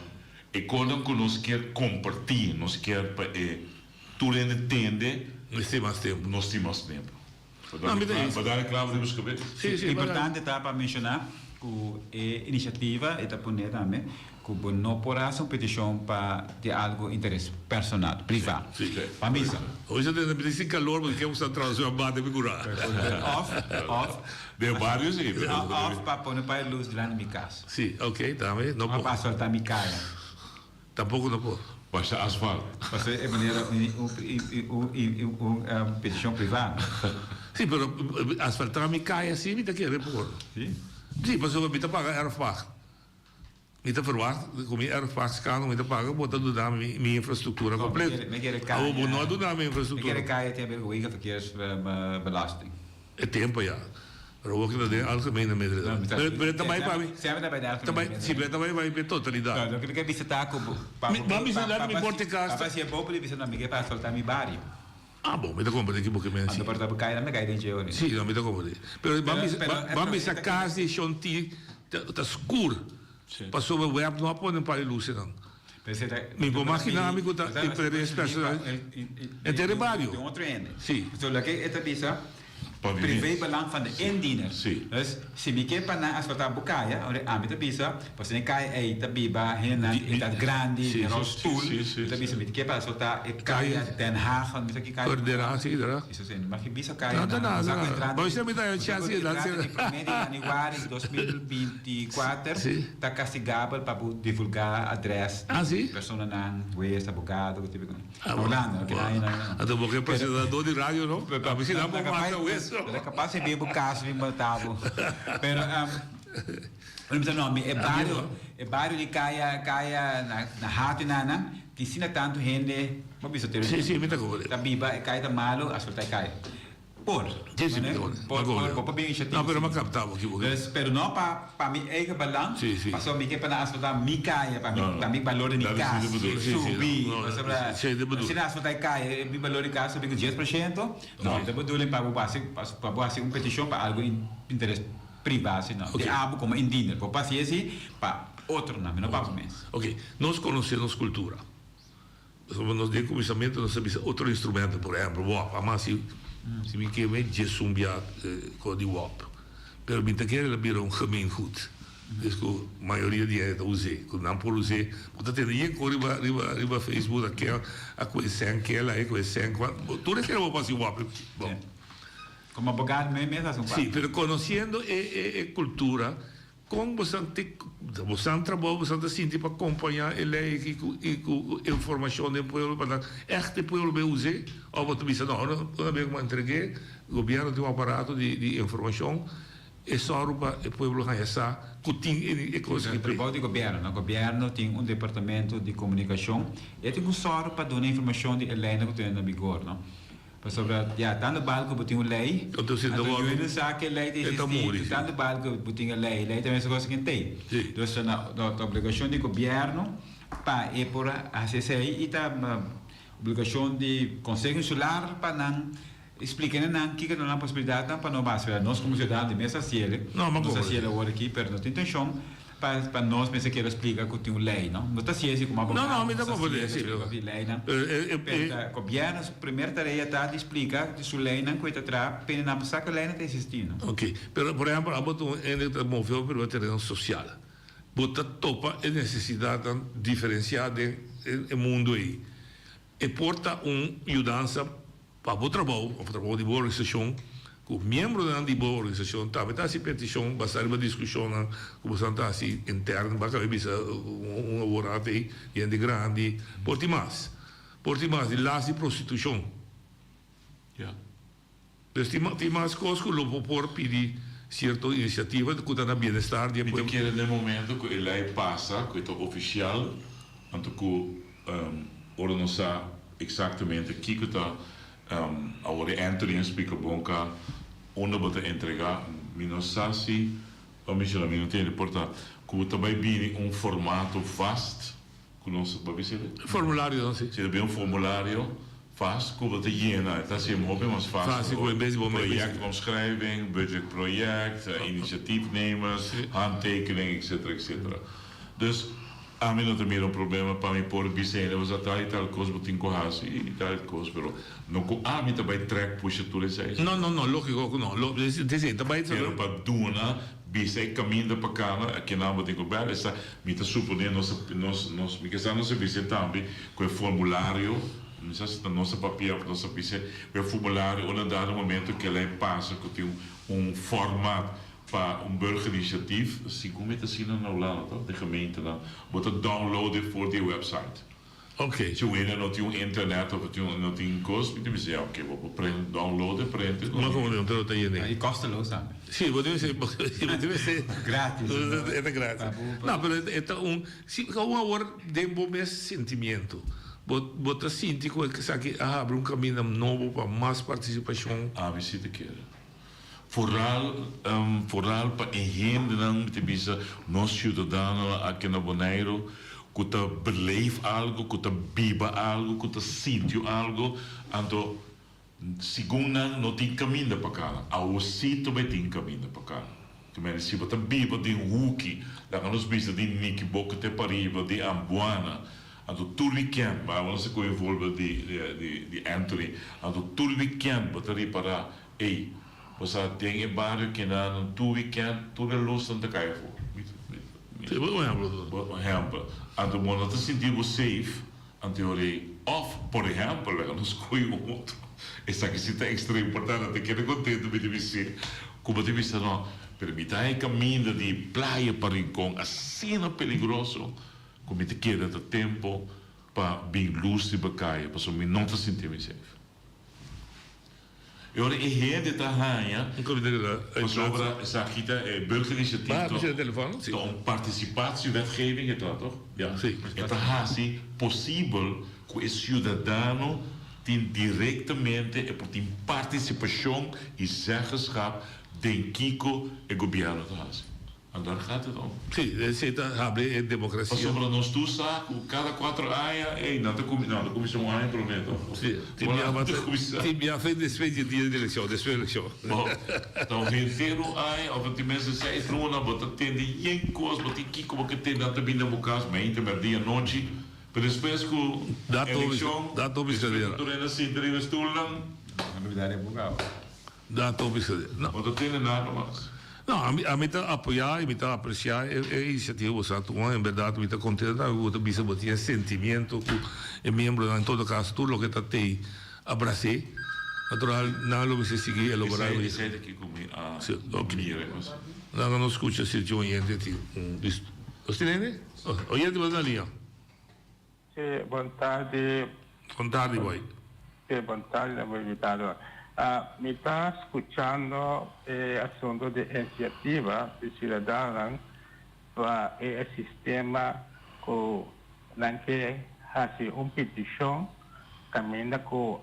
e konan ku nos kier kompartí, nos kier pa e tur hende tende. Nos tin mas tempu. Nos tin mas tempu. No, mi ta Ba dal e clavo riba su cabes. Sí, sí, Importante ta pa menciona cu e iniciativa e ta pone tambe cu bo no por haci un peticion pa di algo interes personal, priva. Sí, sí. Pa misa. Hoy sa tende mi sin calor porque ke usa traduci a bate mi cura. Of, of. Den barrio sí. Of pa pone pa e luz dilanti mi cas. Sí, ok, tambe. No por. Of pa asfalta mi caya. Tampoco no por. Basha asfalt. Pasobra e manera un peticion priva. Si, pero asfalta mi caya si mi ta kere por. Si? Si, pasobra mi ta paga erfpacht. Mi ta verwacht cu mi erfpachtskano mi ta paga bo ta duna mi mi infrastructura completo. Mi kere caya. Awor bo no a duna mi infrastructura. Mi kere caya tin haber cu wegenverkeersbelasting. E tempo ya. Pero awor ki ta den algemene middelen. Pero e ta bai pa mi. Semper ta bai den algemene middelen. Si, pero e ta bai pa e totalidat. No, loke mi ke bisa ta ku bo. Bo a bisa dat mi por te kas. Papa si e bo pudi bisa no, mi ke pa asfaltá mi bario. Ah bon, mi ta komprendé ki bo ke men si. Anto por ta bo kai, nan mi kai den dje ori. Si, no, mi ta komprendé. Pero bo a bisa kas di Shonti ta skur. Pasobra web no a pone un par di lusenan. Mi por maginá mi ku ta interes personal henter e bario. Den otro hende. Si. So loke e ta bisa, privé belang van de indiener. Dus si mi ke pa nan asfaltá bo kaya, ora ami ta bisa, pasobra e kaya ei ta biba hendenan di edat grandi, den rolstoel, mi ta bisa mi ke pa asfaltá e kaya Den Haag, mi sa ki kaya. Den Haag, si, Den Haag. Mi sa mi mag bisa kaya nan. No ta nada, nada. Bo bisa mi ta chance di entrada di prome di januari 2020. Di kuater, ta kastigabel pa bo divulgá adrès di personanan, hues, abogado, ku tipo. Na Hulanda, no keda aña nan. Anto bo ke presentador di radio no? A mi si nan por mata hues no. Pero kapas e bin bo kas bin mata bo. Pero. Ora mi bisa no, mi e bario, e bario di kaya, kaya na na Hato na nan, tin asina tantu hende, bo bisa tur Sí, sí, mi ta komprende. Ta biba, e kaya ta malu, asfaltá e kaya. Por. Sí, sí, mi ta komprende. Por, por, por, por bin inisiativa. No, pero mi a kapta bo kibo. Dus, pero no pa, pa mi eigen belang, Sí, sí. pasobra mi ke pa nan asfaltá mi kaya, pa mi, No, no. pa mi balor di mi Dat is kas niet de bedoeling. Sí, sí, subi. no, no, Pasobra, sí, de bedoeling. si nan asfaltá e kaya, mi balor di kas subi ku 10%, no, Sí. ta bedoeling pa bo hasi, pa bo hasi un petishon pa algu in interes privá, sino Ok. di abo komo indiener. Bo por hasi esei pa otronan, no pa bo mes. Ok, nos konosé nos kultura. Pasobra nos den kuminsamentu nos a bisa otro instrumento, por ehempel wòp. Ama si si mi ke me djesun bia ko di wòp. Pero mi ta kere el a bira un gemeengoed. Dus ku mayoria di hende ta us'é, ku nan por us'é. Bo ta tende yen ko riba riba riba Facebook a ke a ku e sèn kela e ku e sèn kua. Tur esei bo por hasi wòp. Bon. Komo abogado mi mes hasi un Sí, parte. pero konosiendo e e e kultura Kon bosan te bosan trabou bosan ta sinti pa kompañá e lei aki ku i ku informashon den pueblo pa nan ègt e pueblo bay us'é? Òf bo ta bisa no ora una bes ku bo a entreg'é gobièrnu tin un aparato di di informashon e sòru pa e pueblo haña sa ku tin e e kos aki Trabou di gobièrnu no gobièrnu tin un departamento di komunikashon e tin ku sòru pa duna informashon di e leinan ku tene na bigor no. Pasobra, ya, tantu bal ku bo tin un lei, Anto si ta anto wòrdu, yu no sa ku e lei ta e ta eksistí, muri, tu si. tantu bal ku bo tin e lei, e lei ta mester kos ku tei. Si. Dus ta na ta obligashon di gobièrnu pa e por hasi esei i ta obligashon di Konseho Insular pa nan splika na nan kiko ta nan posibilidatnan pa no basa. Nos komo siudadano di mes hasiel, No, ma nos komo hasiel awor aki, pero no tin intenshon Pa pa nos mester keda splika ku tin un lei, no? No ta hasi esi komo No, abogado, no, mi nos ta ta hasi comprende, esi si. splika di leinan. Pero e, e, Pero e. ta gobièrnu su primer tarea ta di splika di su leinan ku e ta traha, pende nan pa sa ku e leinan ta eksistí, no? Ok. Pero, por ehèmpel, abo ta un hende ku ta move hopi riba tereno sosial. Bo ta topa e nesesidatnan diferensiá den e mundu ei. E por ta un yudansa pa bo trabou òf trabou di bo organisashon ku miembronan di bo organisashon tambe ta hasi petishon basá riba diskushonnan ku boso ta hasi interno. Bo a kaba di bisa un awor at ei di hende grandi. Por tin mas. Por tin mas di las di prostitushon. Dus tin tin mas kos ku lo bo por pidi sierto inisiativa ku ta na bienestar di e Mi ta pueblo. kere den momento ku e lei pasa, ku e ta ofisial, anto ku ora nos sa eksaktamente kiko ta awor e Anthony a splika bon ka unda bo ta entrega, mi no sa si bo a menshona, mi no tende, por ta ku bo ta bai bini un formato vast Ku nos bo bisa e? Formulario dan si. Si ta bin un formulario vast ku bo ta yena e ta hasi hopi mas fácil. Fácil ku en bes di bo mester. Projectomschrijving, budgetproject, initiatiefnemers, handtekening etcetera etcetera. Dus ami no ta mira un problema pa mi por bisa hende bo sa tal i tal kos bo tin ku hasi i tal kos pero no ku ami ta bai trèk pusha tur esei. No no no lógiko ku no. Lo esei ta bai. Pero pa duna Bisa e kaminda pa kana, a kinan bo tin ku bèl. Esta, mi ta suponé nos a, nos, nos, mi ke sa nos a bis'é tambe ku e formulario, mi sa si ta nos a papia òf nos a bis'é, ku e formulario ora dado momento kila e pasa ku tin un format pa un burgerinitiatief, segun mi ta asina na Hulanda to, den gemeentenan, bo ta download e for di e website. Ok. Si un hende no tin un internet of tin no tin cos, mi ta bisa ya ok, bo por print, download e print e. Ma como no ta yende? Y kosteloos tambe. Si, bo debe ser, bo debe ser. Gratis. E ta gratis. No, pero e ta un, si un awor den bo mes sentimiento, bo bo ta sinti cu esaki a habri un caminda nobo pa mas participacion. Ami si ta kere. Vooral, vooral pa e hendenan, mi ta bisa, nos ciudadanonan aki na Boneiru, cu ta beleef algo, cu ta biba algo, cu ta sinti algo, anto segun nan no tin caminda pa cana. Awo si ta bay tin caminda pa cana. Te mende si bo ta biba den huki, laga nos bisa di Nikiboke te pariba, di Ambuana, anto tur weekend, ma awo nos a coge voorbeeld di, di, di Anthony, anto tur weekend bo ta ripara, Ey, bo sa den e bario kinan tur weekend tur e lusnan ta kai afo. Sí, bo ehempel. Bo ehempel. Anto bo no ta sinti bo safe anto ora ey. Of, por ehempel, laga nos kohe un otro. Esaki si ta extra importante, ta keda contento mi ta bis'é. Ku bo ta bisa no, pero mi ta e caminda di playa pa Rincon asina peligroso ku mi ta keda ta tempo pa bin lus riba kaya pasobra mi no ta sinti mi safe. E ora e hende ta haña pasobra esaki ta e burgerinitiatief toch? Ta un participatiewetgeving e ta toch? E ta hasi posibel ku e siudadano tin direktamente e por tin partisipashon i zeggenschap den kiko e gobièrnu ta hasi. En daar gaat het om. Sí, esei ta habri e demokrasia. Pasobra nos tur sa ku kada kuater aña, ey, nan ta kuminsá, nan ta kuminsá un aña promé toch? Sí, tin bia Nan ta kuminsá. Tin bia fe despues di e dia di elekshon, despues di elekshon. Bo ta un henter un aña òf tin mes di seis luna bo ta tende yen kos, bo tin kiko bo ke tende, nan ta bini na bo kas mainta, mèrdia, anochi, pero despues ku elekshon, Dat no despues ku bisa tur hende a sinta riba e stulnan. Nan lubidá den bo gau. Dat no bisa no. Bo ta tende nada mas. No, ami ami ta apoyá i mi ta apresiá e e inisiativa ku boso a tuma. En bèrdat mi ta kontento tambe ku bo ta bisa bo tin e sentimiento ku e miembronan en todo kaso tur loke ta tei a bras'é. Natural nan lo mester sigui elaborá Esei esei ta kiko mi a mira e kos. Nan a no skucha si tin oyente tin un Nos tin hende? Oyente bo ta na liña. Sí, bon tardi. Bon tardi, boy. Sí, bon tardi na bo invitado. Mi ta scuchando e asunto di iniciativa di ciudadanonan pa e sistema cu nan ke haci un peticion caminda cu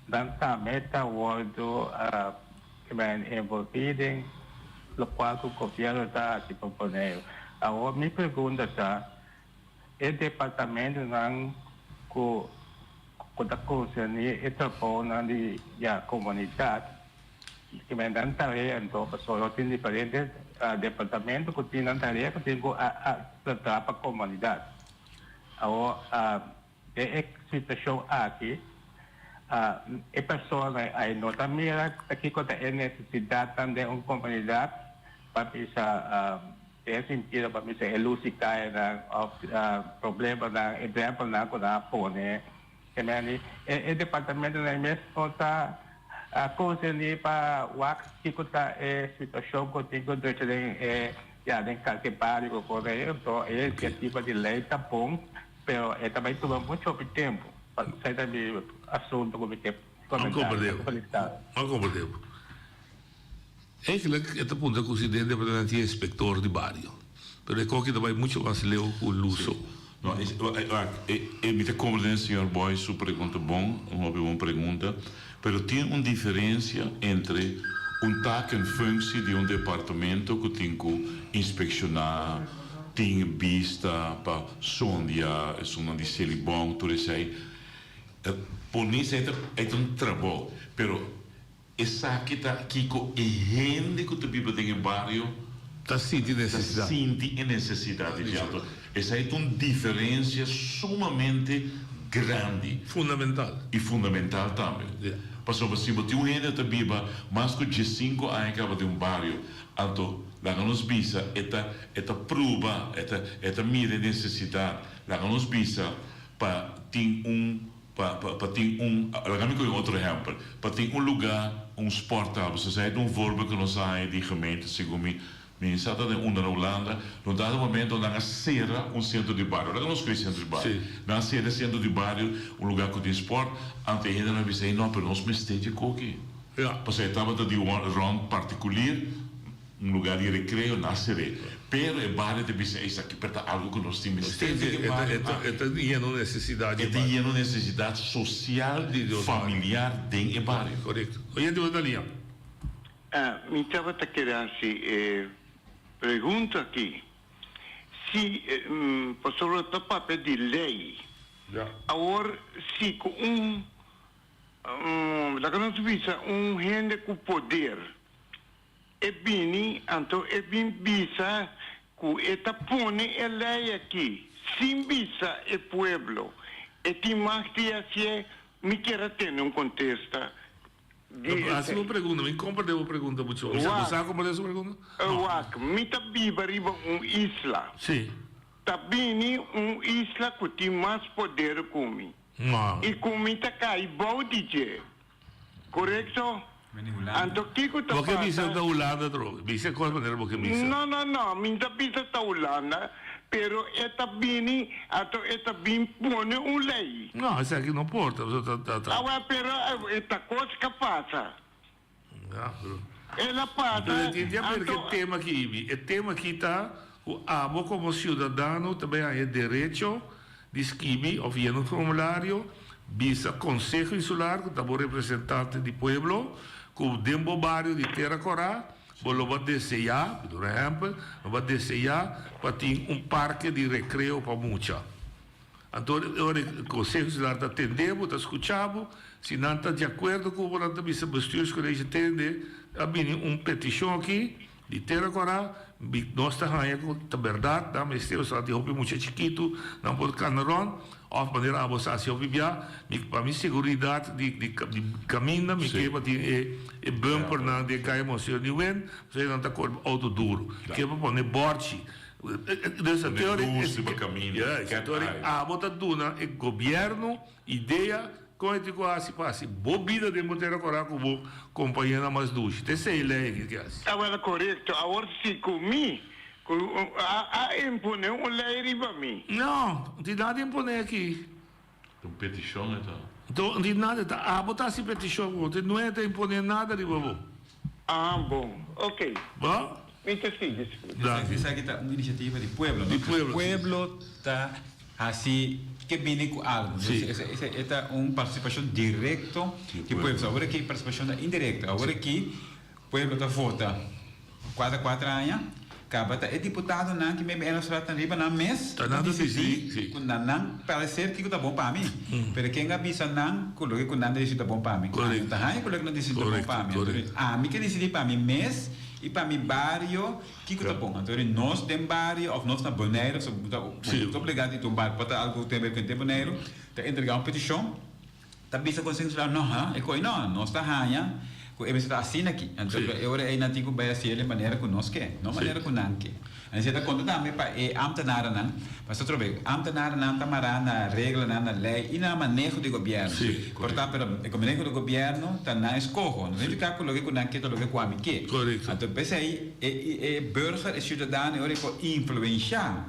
nan tambe ta wordo envolvi den locual cu gobierno ta haci pa Boneiru. Awor mi pregunta ta. E departamentonan ku ku ta konserní e trabounan di ya komunidat ke men nan tarea anto pasobra lo tin diferente departamento ku tin nan tarea ku tin ku a traha pa komunidat. Awor den e situashon aki e persona ei no ta mira ta kiko ta e nesesidatnan den un komunidat pa bisa Den sentido pa bisa e lus di kayanan of problemanan, e drempelnan ku nan a pone. Kemeni e departamentonan mes no ta konserní pa wak kiko ta e situashon ku tin ku drecha den e ya den kalke bario ku por ei. Anto e inisiativa di lei ta bon, pero e ta bai tuma mucho hopi tempu. Esei ta mi asunto ku mi ke komentá. M'a komprendé bo. Eigenlijk e ta puntra cu si den departamento tin inspector di bario. Pero e coki ta bay mucho mas leu cu luso. No, wak, e mi ta comprende señor Boy su pregunta bon, un hopi bon pregunta, pero tin un diferencia entre un taak en functie di un departamento cu tin cu inspecciona, tin bista pa sondia esunnan di Selibon, tur esey, ponis ey ta un trabou, pero Esaki ta kiko e hende ku ta biba den e bario ta sinti ta sinti e nesesidat di dje. Esei ta un diferensia sumamente grandi. Fundamental. I fundamental tambe. Pasobra si bo tin un hende ta biba mas ku diesinku aña kaba den un bario, anto laga nos bisa e ta e ta pruba, e ta e ta mira e nesesidat. Laga nos bisa pa tin un Pa pa tin un, laga mi kohe un otro ehèmpel, pa tin un lugá, un sporthal, pasobra esei ta un voorbeeld ku nos a haña di gemeente, segun mi, mi sa ta den unda na Hulanda, na un dado momento nan a sera un sentro di bario, laga nos kohe sentro di bario, nan a sera e sentro di bario, un lugá ku tin sport, anto e hendenan a bisa, no, pero nos mester dje koki, pasobra e tabata di rònt partikulier, Un lugar di recreo na seré. Pero e bario ta bisa esaki per ta algo cu nos tin mester den e bario aki. E ta yena un necesidad di e bario. E ta yena un necesidad social, familiar den e bario. Correcto. Oyente bo ta lia. Mi tabata kere hasi e pregunta aki. Si, pasobra ta papia di ley. Awor si cu un, laga nos bisa un hende cu poder. E bini, anto e bin bisa ku e ta pone e lei aki sin bisa e pueblo. E tin mag di hasié? Mi kier a tene un kontesta di No, hasi esei. bo pregunta, mi komprende bo pregunta mucho. Bo Wak, sa komprende su pregunta? No. wak, mi ta biba riba un isla. Sí. Ta bini un isla ku tin mas poder ku mi. No. I ku mi ta kai bou di dje. Korekto? Anto kiko ta Bo ke bisa pasa? ta Hulanda atrobe. Bisa kos manera bo ke bisa. No, no, no, mi no ta bisa ta Hulanda, Pero e ta bini, anto e ta bin pone un lei. No, esaki no por ta, pasobra ta, ta. Awor, pero e ta kos ka pasa. Ja, pero. El a pasa, Pero tin di haber anto. ke tema aki, Ibi. E tema aki ta ku abo komo siudadano ta bai haña derecho di skibi òf yena un formulario bisa Konseho Insular ku ta bo representante di pueblo ku den bo bario di Tera Kòrá Bo lo ba deseá, por ehèmpel, lo ba deseá pa tin un parke di rekreo pa mucha. Anto e ora e Konseho Insular ta tende bo, ta skucha bo. Si nan ta di akuerdo ku bo, nan ta bisa Bestuurscollege tende, a bini un petishon aki di Tera Kòrá, nos ta haña ku ta bèrdat, nan mester, pasobra tin hopi mucha chikitu, nan por kana rònt. Of manera abo sa haci hopi bia, mi pa mi seguridad di di di caminda mi ke pa tin e e bumpernan den caya Monseñor Niewindt, pasobra nan ta core auto duro. Ke pa pone borchi. Dus Pone teori luz riba caminda, Juist, cat teori eye. abo ta duna e gobierno idea con e tin cu haci pa haci bo bida den bo tera cora cu bo compañeronan mas dushi. Ta esey ley aki ke haci. Tabata corecto. Awor si cu mi Ku a imponé un lei riba mi. No, no tin nada imponé aki. Ta un petishon e ta. No tin nada, ta abo ta hasi petishon ku bo. Tin no ta imponé nada riba bo. Ah, bon. Oké. Bo? Mi ta sigui splica. Danki. Esaki ta un inisiativa di pueblo, no? Di pueblo, si. Pueblo ta hasi ke bini ku algu. Si. E ta un partisipashon direkto di pueblo. Awor aki partisipashon ta indirekto. Awor aki Pueblo ta vota kuater kuater aña, kaba ta e diputadonan ki maybe nos tratan riba nan mes Ta ta nan ta disidí disidí, si. ku na nan parecer kiko ta bon pa mi. Pero ken a bisa nan ku loke ku nan ta disidí ta bon pa mi? Ami no ta haña ku loke nan disidí ta bon Korekto, pa mi. korekto. Ami ke disidí pa mi mes i pa mi bario kiko ta bon. Anto nos den bario òf nos na Boneiru, pasobra bo ta bo ta obligá di ta un bario, por ta algu ku tin haber ku henter Boneiru, ta entregá un petishon. Ta bisa Konseho Insular, no ha, e koe no, nos ta haña ku e mester ta asina aki. Anto e ora ei nan tin ku bai hasiel e manera ku nos ke, no manera ku nan ke. Anto esei ta konta tambe pa e ámtenarnan, pasobra atrobe ámtenarnan ta mará na reglanan, na lei i na maneho di gobièrnu. Por ta, pero e maneho di gobièrnu ta nan eskoho, no signifiká ku loke ku nan ke ta loke ku ami ke. Anto p'esei e e burger, e siudadano e ora ei por influenshá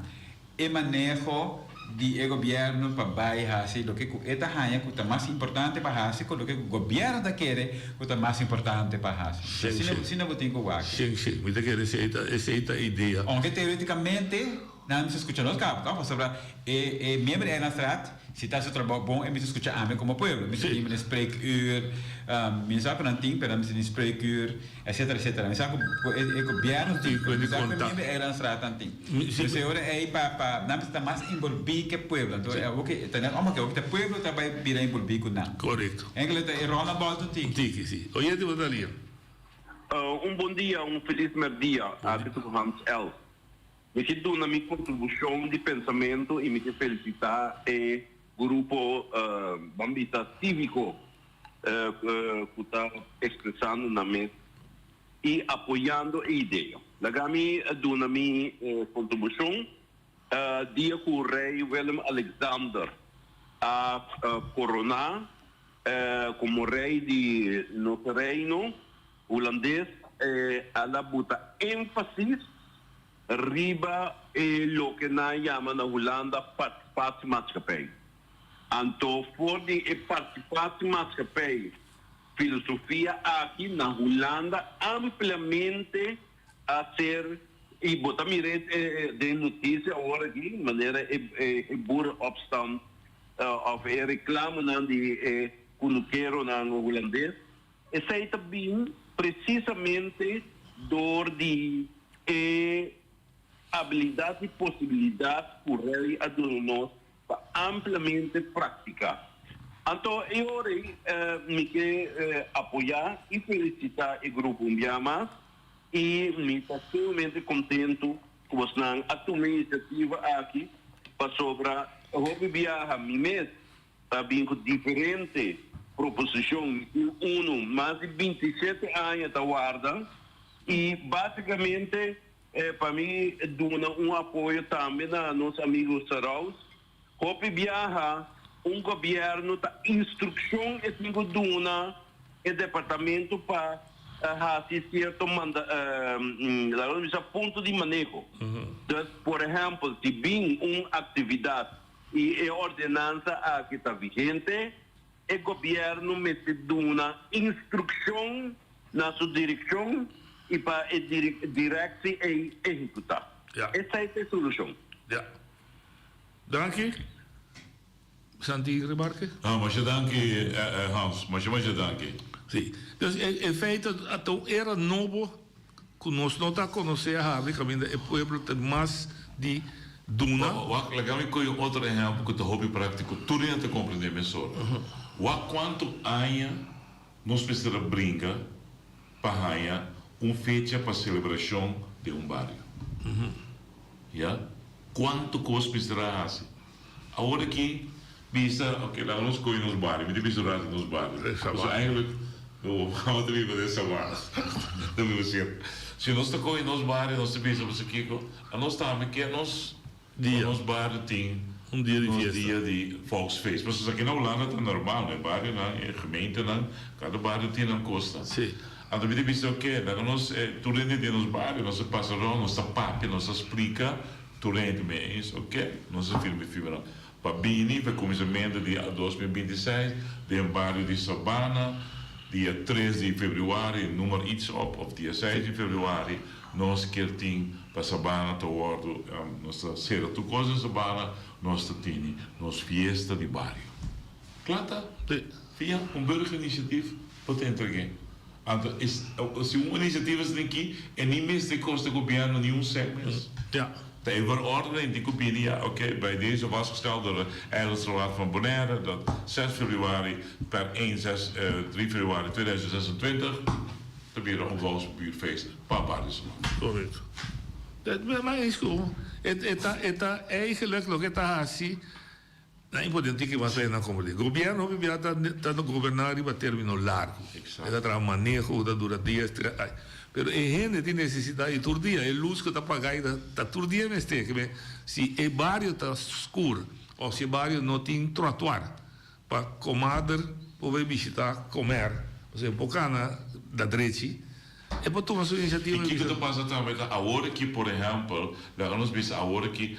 E maneho di e gobièrnu pa bai hasi loke ku e ta haña ku ta mas importante pa hasi ku loke ku gobièrnu ta kere ku ta mas importante pa hasi. Shen, shen. Asina bo tin ku wak. Shen, shen. Mi ta kere esei ta, esei ta e idea. Ounke teoretikamente nan mester skucha nos kaba, tòg? Pasobra e e miembro di Eilandsraad si ta hasi su trabou bon e mester skucha ami komo pueblo. Mi ta tin mi spreekuur, mi no sa ku nan tin pero nan mester tin spreekuur. Etcetera, etcetera. Mi sa cu e gobierno tin, pero mi sa cu e miembro di Eilandsraad nan tin. Entonces e ora ey pa, pa nan mester ta mas envolvi cu e pueblo. Anto e awor ke, ta net omgekeerd, awor ke ta pueblo ta bay bira envolvi cu nan. Correcto. Enkele ta e ronda bòlta un tiki. Un tiki, si. Oyente bo ta lia. Un bon dia, un felis merdia, aki ta ku Hans Els. Mi ke duna mi kontribushon di pensamentu i mi ke felisitá e grupo, ban bisa, síviko ku ta ekspresando nan mes i apoyando e idea. Laga mi duna mi kontribushon. Dia ku Rei Willem Alexander a koroná komo rei di nos Reino Hulandes, a la buta énfasis riba e loke nan yama na Hulanda participatiemaatschappij. Anto for di e participatiemaatschappij filosofia aki na Hulanda ampliamente a ser, y bo ta mira e den noticia awor aki, manera e boerenopstand of e reclamonan di e cunukeronan Hulandes, esey ta bin precisamente door di e abilidad y posibilidad cu Rey a duna nos pa ampliamente practica. Anto e ora ei mi ke apoya y felicita e grupo un bia mas y mi ta sumamente contento cu bosnan a tuma e iniciativa aki pasobra hopi biaha mi mes ta bin cu diferente proposicion. Mi tin uno mas di 27 aña ta warda y basicamente Pa mi duna un apoyo tambe na nos amigo Saraus. Hopi biaha un gobierno ta instruccion e tin cu duna e departamento pa. hasi sierto manda laga nos bisa punto di maneho. Dus por ehèmpel si bin un aktividat i e ordenansa aki ta vigente, e gobièrnu mester duna instrukshon na su direkshon i pa e direktie ei ehekutá. Esei ta e solushon. Ja. Danki. Santi remarke? Ah, masha danki Hans, masha masha danki. Si. Dus e feito ta un era nobo ku nos no ta konosé a habri kaminda e pueblo ta mas di duna. Wak, laga mi kohe un otro ehèmpel ku ta hopi práktiko, tur hende ta komprendé mesora. Wak kuantu aña nos mester a bringa pa haña un fecha pa selebrashon den un bario. Ya? Kuantu kos mester a hasi? Awor aki bisa, ok, laga nos kohe nos bario, mi ta bisa un rato nos bario. Pasobra eigenlijk no bo ta biba den Sabana, ta biba sierto. Si nos ta kohe nos bario nos ta bisa pasobra kiko, anos tambe ke nos pa nos bario tin nos dia di volksfeest. Pasobra esaki na Hulanda ta normal, e barionan, e gemeentenan, kada bario tin nan kosnan. Anto mi ta bisa, ok, laga nos, tur hende den nos bario, nos ta pasa rond, nos ta papia, nos ta splika. Tur hende me eens, ok, nos a firma e firma pa bini pa e kuminsamentu di 2026 den bario di Sabana, dia tres di februari, noem iets op, of dia seis di februari, nos kier tin pa Sabana ta wordo, nos ta sera tur kos den Sabana, nos ta tini nos fiesta di bario. Kla ta? Via un burgerinitiatief bo ta entreg'é. Anto si un inisiativa esaki aki e ni mester kosta gobièrnu ni un sènt mes. Ta e verordening tin ku bini ya, oké, bij deze vastgesteld door de Eilandsraad van Bonaire dat 6 februari per 1, 6, 3 februari 2026 ta bira un volksbuurtfeest pa Barrio Sabana. Correcto. Maar eens ku e ta e ta eigenlijk loke ta hasi. Na importante ki mas na komprendé. Gobièrnu hopi bia ta ta goberná riba término largu. E ta traha maneho ku ta dura dies, tres aña. Pero e hende tin nesesidat di tur dia. E lus ku ta pagá ei ta ta tur dia mester. Ke men si e bario ta skur òf si e bario no tin trotuar pa komader por bai bishitá komer, pasobra e por kana da drechi. E por tuma su inisiativa I kiko ta pasa tambe ta awor aki por ehèmpel, laga nos bisa awor aki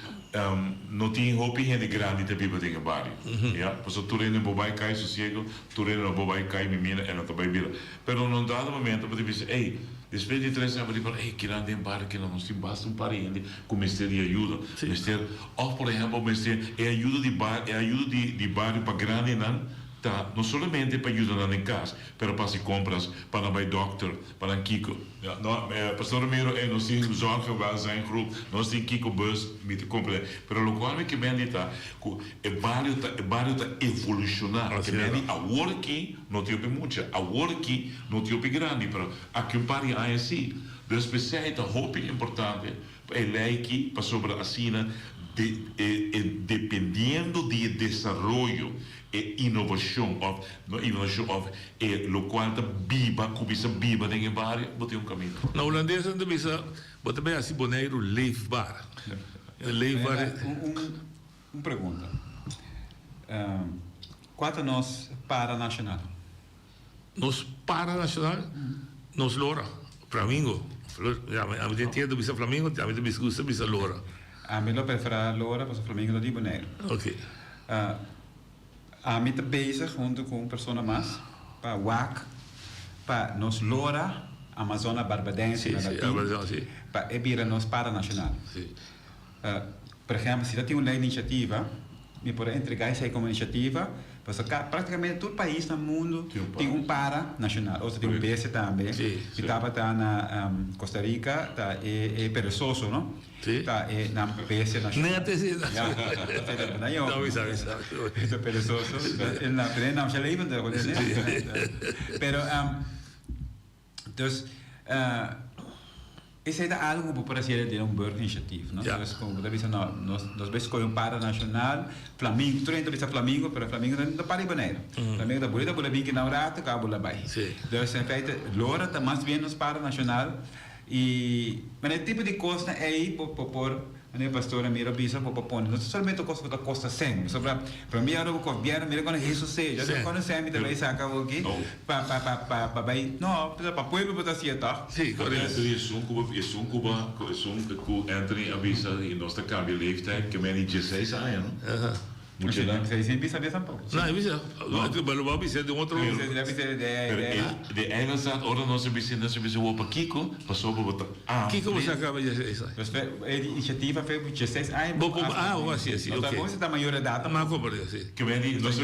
no tin hopi hende grandi ta biba den e bario, ya, pasobra tur hende no por bai kai sosiego, tur hende no por bai kai mimina e no ta bai bira. Pero na un dado momento bo ta bisa ey, despues di tres aña bo ta para ey kinan den bario kinan nos tin basta un par di hende ku mester di ayuda, mester òf por ehèmpel mester e ayuda di e ayuda di bario pa grandinan ta no solamente pa yuda nan den kas, Pero pa hasi compras, pa nan bai dokter, pa nan kiko. No, Pastor Ramiro, ey, nos tin zorg en welzijn groep, nos tin kiko bus, mi ta comprende. Pero locual mi ke mendi ta cu e bario ta, e bario ta evoluciona. Ke mendi awor aki no tin hopi mucha, awor aki no tin hopi grandi, pero aki un par di aña si. Dus p'esey ta hopi importante pa e ley aki, pasobra asina de, e, e dependiendo di e desaroyo E inovashon òf no inovashon òf e lokual ta biba, kuminsá biba den e bario, bo tin un kaminda. Na hulandes nan ta bisa bo ta bai hasi Boneiru leefbaar. Leefbaar. Un pregunta. Kua ta nos para nashonal? Nos para nashonal? Nos lora, flamingo. Ami ta entiendo bisa flamingo, ami ta gusta bisa lora. Ami lo preferá lora pasobra flamingo ta di Boneiru. Ok. Ami ta bezig hunto ku un persona mas pa wak pa nos lora Amazona barbadense na latin pa e bira nos para nashonal. Por ehempel si ta tin un lei di inisiativa mi por a entrega esei komo inisiativa pasobra praktikamente tur pais na mundu tin un para nashonal o tin un bestia tambe. Mi tabata na Costa Rica ta e perezoso no. Ta e nan bestia nashonal. Net si. Ja, dat is No, mi sabi, sabi. Ta perezoso. Pero e naam sha levendig, Pero, dus, esei ta algo ku bo por hasié den un burgerinitiatief, no? Dus komo bo ta bisa, no, nos nos bai skohe un para nashonal, flamingo, tur hende ta bisa flamingo, pero flamingo no ta para di Boneiru. Flamingo ta bula ta bula bin kina un rato, kaba bula bai. Dus, en feite, lora ta mas bien nos para nashonal. I, bueno, e tipo di kosnan ei bo por. Manera pastor Ramiro a bisa bo pa pone no ta solamente un kos ku ta kosta sèn pasobra pa mi ora bo gobièrnu mira kono Hesus se yo no kono sèn mi ta bai saka awor aki pa pa pa pa pa bai no pa pueblo bo ta hasié tòg. Sí, korekto. Esun ku bo esun ku bo esun ku Anthony a bisa i nos ta kambia leeftijd ke men di dieseis aña no. Mucha nan. Esei bisa bes tampoco. No, e bisa. Pero bo a bisa den otro. Pero e de eigen ora nos a bisa nos a bisa wou pakiko pasobra bo ta a. Kiko bo sa kaba dieseis aña? Pues e iniciativa fe ku dieseis aña. Bo por ah bo hasi asi ok. No ta bon si ta mayor edad tampoco. Ma comprende si. Ke men di nos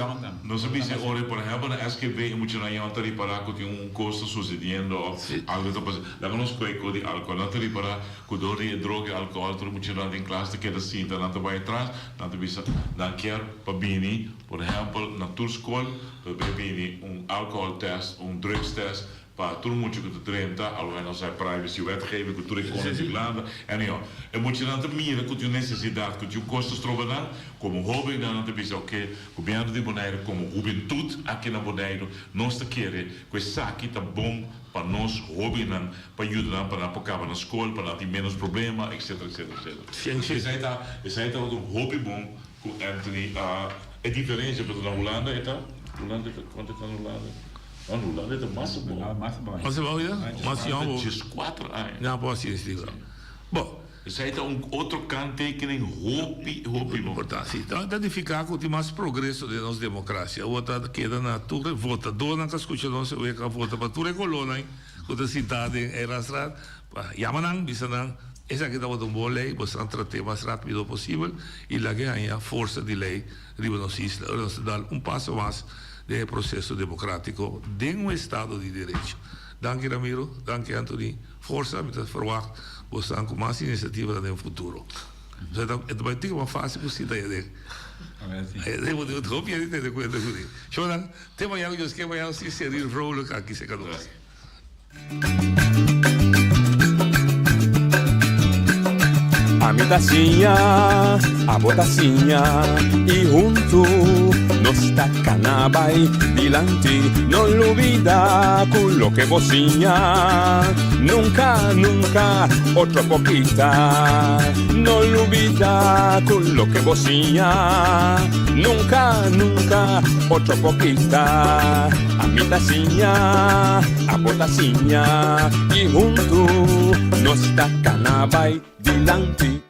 nos a bisa ora por ehempel na SGB e muchanan yon ta ripara ku tin un kos ta susediendo of algo ta pasa laga nos koe ko di alcohol nan ta ripara ku dor di e droga e alcohol tur e muchanan den klas ta keda sinta nan ta bai atras. Nan ta bisa nan kier pa bini, por ehempel, na tur skol ta bay bini un alcohol test, un drugs test pa tur mucha ku ta drenta, alhoewel nos hay privacy wetgeving ku tur e konen di Hulanda, anyhow, e muchanan ta mira ku tin un nesesidat, ku tin un kos ta stroba nan, komo hobennan nan ta bisa oke, gobièrnu di Boneiru komo hubentut aki na Boneiru nos ta kere ku esaki ta bon pa nos hobennan pa yuda nan pa nan por kaba na skol, pa nan tin menos problema, etcetera, etcetera, etcetera. Esei ta, esei tabata un hopi bon ku Anthony a, e diferensia pasobra na Hulanda e ta, Hulanda e ta, kuantu e ta na Hulanda? No, na Hulanda e ta mas abou. Mas abou ya? Mas yòn abou. Dieskuater aña. Nan por hasi esei. Bo. Esei ta un otro kanttekening hopi, hopi bon. Importante, si. Ta nifiká ku tin mas progreso den nos demokrasia. Awor ta keda na tur e votadónan ku a skucha nos awe ku a vota pa tur e kolónan ku ta sintá den e Raadsraad pa yama nan, bisa nan esaki tabata un bon lei, boso a trat'é mas rápido posibel i laga e haña forsa di lei riba nos isla. Ora nos ta dal un paso mas den e proseso demokrátiko den un estado di derecho. Danki Ramiro, danki Anthony. Forsa, mi ta ferwagt bosonan ku mas inisiativa den futuro. E ta bai tiki mas fásil ku sinta ayá den. Ayá den bo tin hopi hende tene kuenta ku mi. Shownan, te mañana ku Dios ke mañana si Cyril Vrolijk aki serka nos. Ami ta siña, abo ta siña y huntu nos ta cana bay dilanti. No lubida cu loke bo siña nunca, nunca otro por kita. No lubida cu loke bo siña nunca, nunca otro por kita. Ami ta siña, abo ta siña y huntu nos ta cana bay dilanti.